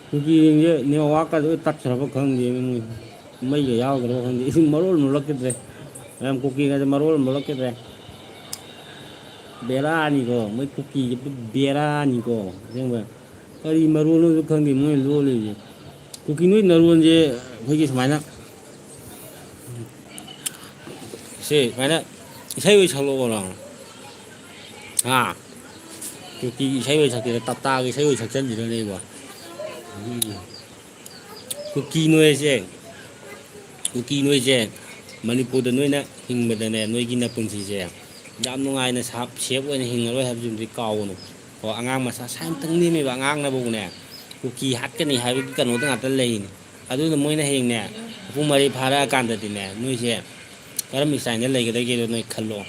ꯀꯨꯀꯤꯁꯤꯡꯁꯦ ꯅꯦꯠꯋꯥꯛꯀꯁꯦ ꯂꯣꯏ ꯇꯠꯈ꯭ꯔꯕ ꯈꯪꯗꯦ ꯃꯣꯏ꯫ ꯃꯩꯒ ꯌꯥꯎꯗ꯭ꯔꯕ ꯈꯪꯗꯦ꯫ ꯏꯁꯤꯡ ꯃꯔꯣꯜ ꯑꯃ ꯂꯣꯜꯂꯛꯈꯤꯗ꯭ꯔꯦ꯫ ꯃꯌꯥꯝ ꯀꯨꯀꯤꯒꯁꯦ ꯃꯔꯣꯜ ꯑꯃ ꯂꯣꯜꯂꯛꯈꯤꯗ꯭ꯔꯦ꯫ ꯕꯦꯔꯥꯅꯤꯀꯣ, ꯃꯣꯏ ꯀꯨꯀꯤꯁꯦ ꯕꯦꯔꯥꯅꯤꯀꯣ꯫ ꯑꯁꯦꯡꯕ ꯀꯔꯤ ꯃꯔꯣꯜꯅꯣꯁꯨ ꯈꯪꯗꯦ ꯃꯣꯏꯅ ꯂꯣꯜꯂꯤꯁꯦ꯫ ꯀꯨꯀꯤ ꯅꯣꯏ ꯅꯔꯣꯟꯁꯦ ꯑꯩꯈꯣꯏꯒꯤ ꯁꯨꯃꯥꯏꯅ, ꯁꯦ ꯁꯨꯃꯥꯏꯅ ꯏꯁꯩ ꯑꯣꯏ ꯁꯛꯂꯛꯑꯣꯔꯣ? ꯍꯥ? ꯀꯨꯀꯤꯒꯤ ꯏꯁꯩ ꯑꯣꯏ ꯁꯛꯀꯦꯔꯥ, ꯇꯞꯇꯥꯒꯤ ꯏꯁꯩ ꯑꯣꯏ ꯁꯛꯆꯟꯁꯤꯔꯅꯦ ꯑꯩꯕꯣ? ꯎꯝ꯫ ꯀꯨꯀꯤ ꯅꯣꯏꯁꯦ, ꯀꯨꯀꯤ ꯅꯣꯏꯁꯦ, ꯃꯅꯤꯄꯨꯔꯗ ꯅꯣꯏꯅ ꯍꯤꯡꯕꯗꯅꯦ, ꯅꯣꯏꯒꯤ ꯅꯄꯨꯟꯁꯤꯁꯦ ꯌꯥꯝ ꯅꯨꯡꯉꯥꯏꯅ ꯁꯥꯞ-, ꯁꯦꯞ ꯑꯣꯏꯅ ꯍꯤꯡꯉꯔꯣꯏ ꯍꯥꯏꯕꯁꯤꯃꯗꯤ ꯀꯥꯎꯒꯅꯨ꯫ ꯀꯣ, ꯑꯉꯥꯡ ꯃꯆꯥ ꯁꯥꯏꯃꯇꯪ ꯅꯦꯝꯃꯤꯕ ꯑꯉꯥꯡꯅꯐꯥꯎꯅꯦ, ꯀꯨꯀꯤ ꯍꯥꯠꯀꯅꯤ ꯍꯥꯏꯕꯒꯤ ꯀꯩꯅꯣꯗ ꯉꯥꯛꯇ ꯂꯩꯔꯤꯅꯤ꯫ ꯑꯗꯨꯅ ꯃꯣꯏꯅ ꯍꯌꯦꯡꯅꯦ, ꯃꯄꯨꯡ ꯃꯔꯩ ꯐꯥꯔꯛꯑꯀꯥꯟꯗꯗꯤꯅꯦ, ꯅꯣꯏꯁꯦ ꯀꯔꯝꯕ ꯏꯁꯇꯥꯏꯜꯗ ꯂꯩꯒꯗꯒꯦꯗꯣ ꯅꯣꯏ ꯈꯜꯂꯣ꯫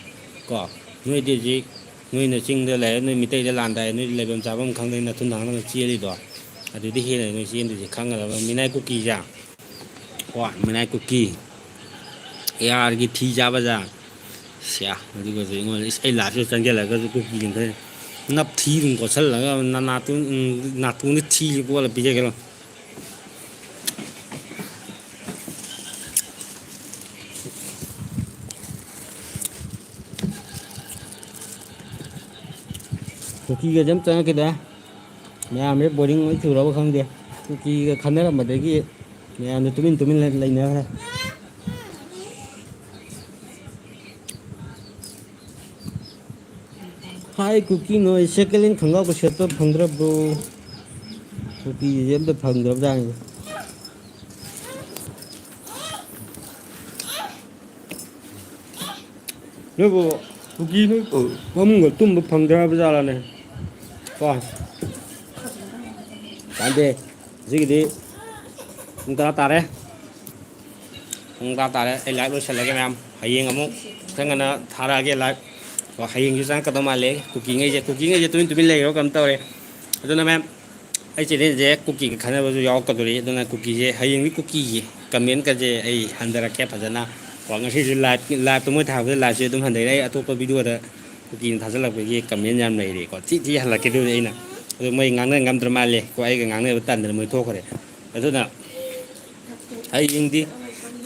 ꯀꯣ, ꯅꯣꯏꯗꯤ ꯍꯧꯖꯤꯛ ꯅꯣꯏꯅ ꯆꯤꯡꯗ ꯂꯩꯔꯦ, ꯅꯣꯏ ꯃꯤꯇꯩꯗ ꯂꯥꯟꯗꯥꯏ, ꯅꯣꯏ ꯂꯩꯐꯝ ꯆꯥꯐꯝ ꯈꯪꯗꯦ, ꯅꯊꯨꯟ ꯊꯥꯡꯗꯅ ꯆꯦꯜꯂꯤꯗꯣ꯫ ꯑꯗꯨꯗꯤ ꯍꯦꯟꯅ ꯅꯣꯏ ꯆꯦꯟꯗꯣꯏꯁꯦ ꯈꯪꯒꯗꯕ꯫ ꯃꯤꯅꯥꯏ ꯀꯨꯀꯤꯁꯦ, ꯀꯣ, ꯃꯤꯅꯥꯏ ꯀꯨꯀꯤ, ꯑꯦ ꯑꯥꯔꯒꯤ ꯊꯤ ꯆꯥꯕ ꯖꯥꯠ꯫ ꯁ꯭ꯌꯥ, ꯑꯗꯨꯒꯁꯨ ꯑꯩꯉꯣꯟꯗ, ꯏꯁ, ꯑꯩ ꯂꯥꯏꯐꯁꯤꯗ ꯆꯪꯁꯤꯜꯂꯒꯁꯨ ꯀꯨꯀꯤ ꯑꯃ ꯅꯞ ꯊꯤ ꯑꯗꯨꯝ ꯀꯣꯠꯁꯜꯂꯒ ꯅꯅꯥꯇꯣꯟ-, ꯅꯥꯇꯣꯟꯗ ꯊꯤꯁꯤ ꯀꯣꯠꯂ ꯄꯤꯖꯒꯦ ꯂꯥꯎ꯫ ꯀꯨꯀꯤꯒꯁꯦ ꯑꯝ ꯆꯪꯉꯛꯈꯤꯗ꯭ꯔꯦ꯫ ꯃꯌꯥꯝꯁꯦ ꯕꯣꯔꯤꯡ ꯂꯣꯏ ꯆꯨꯔꯕ ꯈꯪꯗꯦ꯫ ꯀꯨꯀꯤꯒ ꯈꯟꯅꯔꯝꯕꯗꯒꯤ ꯃꯌꯥꯝꯁꯦ ꯇꯨꯃꯤꯟ ꯇꯨꯃꯤꯟ ꯂꯩ-, ꯂꯩꯅꯈ꯭ꯔꯦ꯫ ꯍꯥꯏ ꯀꯨꯀꯤ ꯅꯣꯏ ꯁꯦꯀꯦꯟ ꯍꯦꯟ ꯈꯣꯡꯒ꯭ꯔꯥꯎꯒ ꯁꯦꯠꯄ ꯐꯪꯗ꯭ꯔꯕ꯭ꯔꯣ? ꯀꯨꯀꯤꯁꯦ ꯑꯝꯇ ꯐꯪꯗ꯭ꯔꯕꯖꯥꯠꯅꯤ꯫ ꯅꯣꯏꯕꯨ ꯀꯨꯀꯤ ꯅꯣꯏ ꯐꯃꯨꯡꯒ ꯇꯨꯝꯕ ꯐꯪꯗ꯭ꯔꯕ ꯖꯥꯠꯂꯅꯦ? ꯀꯣ꯫ ꯀꯥꯟꯗꯦ꯫ ꯉꯁꯤꯒꯤꯗꯤ ꯄꯨꯡ ꯇꯔꯥ ꯇꯥꯔꯦ꯫ ꯄꯨꯡ ꯇꯔꯥ ꯇꯥꯔꯦ꯫ ꯑꯩ ꯂꯥꯏꯚ ꯂꯣꯏꯁꯤꯜꯂꯒꯦ ꯃꯌꯥꯝ꯫ ꯍꯌꯦꯡ ꯑꯃꯨꯛ ꯈꯤꯇꯪ ꯉꯟꯅ ꯊꯥꯔꯛꯑꯒꯦ ꯂꯥꯏꯚ꯫ ꯀꯣ, ꯍꯌꯦꯡꯁꯨ ꯆꯪꯉꯛꯀꯗꯧ ꯃꯥꯜꯂꯦ꯫ ꯀꯨꯀꯤꯉꯩꯁꯦ, ꯀꯨꯀꯤꯉꯩꯁꯦ ꯇꯨꯃꯤꯟ ꯇꯨꯃꯤꯟ ꯂꯩꯈ꯭ꯔꯣ ꯀꯩꯅꯣ ꯇꯧꯔꯦ꯫ ꯑꯗꯨꯅ ꯃꯌꯥꯝ, ꯑꯩ ꯆꯦꯅꯦꯜꯁꯦ ꯀꯨꯀꯤꯒ ꯈꯟꯅꯕꯁꯨ ꯌꯥꯎꯔꯛꯀꯗꯣꯔꯤ꯫ ꯑꯗꯨꯅ ꯀꯨꯀꯤꯁꯦ ꯍꯌꯦꯡꯗꯤ ꯀꯨꯀꯤꯒꯤ ꯀꯃꯦꯟꯀꯁꯦ ꯑꯩ ꯍꯟꯊꯔꯛꯀꯦ ꯐꯖꯅ꯫ ꯀꯣ, ꯉꯁꯤꯁꯨ ꯂꯥꯏꯚ, ꯂꯥꯏꯚꯇ ꯃꯣꯏ ꯊꯥꯔꯛꯄꯗ ꯂꯥꯏꯚꯁꯦ ꯑꯗꯨꯝ ꯍꯟꯊꯩꯔꯦ꯫ ꯑꯩ ꯑꯇꯣꯞꯄ ꯚꯤꯗꯤꯑꯣꯗ ꯀꯨꯀꯤꯅ ꯊꯥꯖꯤꯜꯂꯛꯄꯒꯤ ꯀꯃꯦꯟ ꯌꯥꯝ ꯂꯩꯔꯦꯀꯣ꯫ ꯊꯤ ꯊꯤ ꯍꯜꯂꯛꯀꯦ ꯑꯗꯨꯕꯨꯗꯤ ꯑꯩꯅ꯫ ꯑꯗꯣ ꯃꯣꯏ ꯉꯥꯡꯅ ꯉꯝꯗ꯭ꯔ ꯃꯥꯜꯂꯦ꯫ ꯀꯣ, ꯑꯩꯒ ꯉꯥꯡꯅꯕ ꯇꯟꯗꯅ ꯃꯣꯏ ꯊꯣꯛꯈ꯭ꯔꯦ꯫ ꯑꯗꯨꯅ ꯍꯌꯦꯡꯗꯤ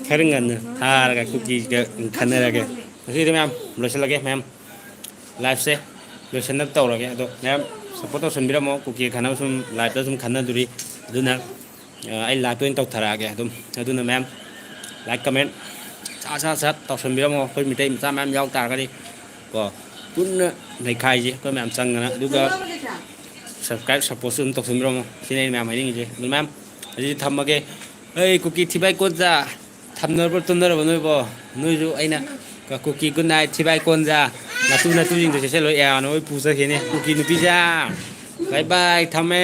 ꯈꯔ ꯉꯟꯅ ꯊꯥꯔꯒ ꯀꯨꯀꯤꯒ ꯈꯟꯅꯔꯒꯦ꯫ ꯉꯁꯤꯗꯤ ꯃꯌꯥꯝ ꯂꯣꯏꯁꯤꯜꯂꯒꯦ ꯃꯌꯥꯝ꯫ ꯂꯥꯏꯐꯁꯦ ꯂꯣꯏꯁꯤꯟꯅꯕ ꯇꯧꯔꯒꯦ꯫ ꯑꯗꯣ ꯃꯌꯥꯝ ꯁꯞꯄꯣꯔꯠ ꯇꯧꯁꯟꯕꯤꯔꯝꯃꯣ꯫ ꯀꯨꯀꯤ ꯈꯟꯅꯕ ꯁꯨꯝ ꯂꯥꯏꯐꯇ ꯁꯨꯝ ꯈꯟꯅꯗꯣꯔꯤ꯫ ꯑꯗꯨꯅ ꯑ, ꯑꯩ ꯂꯥꯏꯐꯇ ꯑꯣꯏꯅ ꯇꯧꯊꯔꯛꯑꯒꯦ꯫ ꯑꯗꯨꯝ ꯑꯗꯨꯅ ꯃꯌꯥꯝ ꯂꯥꯏꯛ ꯀꯃꯦꯟ ꯁꯠ ꯁꯠ ꯁꯠ ꯇꯧꯁꯟꯕꯤꯔꯝꯃꯣ꯫ ꯑꯩꯈꯣꯏ ꯃꯤꯇꯩ ꯃꯆꯥ ꯃꯌꯥꯝ ꯌꯥꯎ ꯇꯥꯔꯒꯗꯤ ꯀꯣ, ꯄꯨꯟꯅ ꯅꯩꯈꯥꯏꯁꯤ ꯑꯩꯈꯣꯏ ꯃꯌꯥꯝ ꯆꯪꯗꯅ꯫ ꯑꯗꯨꯒ ꯁꯕꯁꯀ꯭ꯔꯥꯏꯕ ꯁꯞꯄꯣꯔꯠꯁꯨ ꯑꯗꯨꯝ ꯇꯧꯁꯟꯕꯤꯔꯝꯃꯣ꯫ ꯁꯤꯅꯤ ꯑꯩꯅ ꯃꯌꯥꯝ ꯍꯥꯏꯅꯤꯡꯉꯤꯁꯦ꯫ ꯑꯗꯨ ꯃꯌꯥꯝ ꯑꯁꯤꯗꯤ ꯊꯝꯃꯒꯦ꯫ ꯑꯩ ꯀꯨꯀꯤ ꯊꯤꯕꯥꯏ ꯀꯣꯟꯖꯥ ꯊꯝꯅꯔꯕ꯭ꯔꯣ, ꯇꯨꯝꯅꯔꯕꯣ ꯅꯣꯏꯕꯣ? ꯅꯣꯏꯁꯨ ꯑꯩꯅ ꯀꯨꯀꯤ ꯒꯨꯗ ꯅꯥꯏꯠ ꯊꯤꯕꯥꯏ ꯀꯣꯟꯖꯥ ꯅꯥꯇꯨ ꯅꯥꯇꯨꯁꯤꯡꯗꯣ ꯁꯦꯠꯆꯜꯂꯣ꯫ ꯑꯦ, ꯅꯣꯏ ꯄꯨꯖꯈꯤꯅꯤ ꯀꯨꯀꯤ ꯅꯨꯄꯤꯖꯥ꯫ ꯕꯥꯏ ꯕꯥꯏ, ꯊꯝꯃꯦ꯫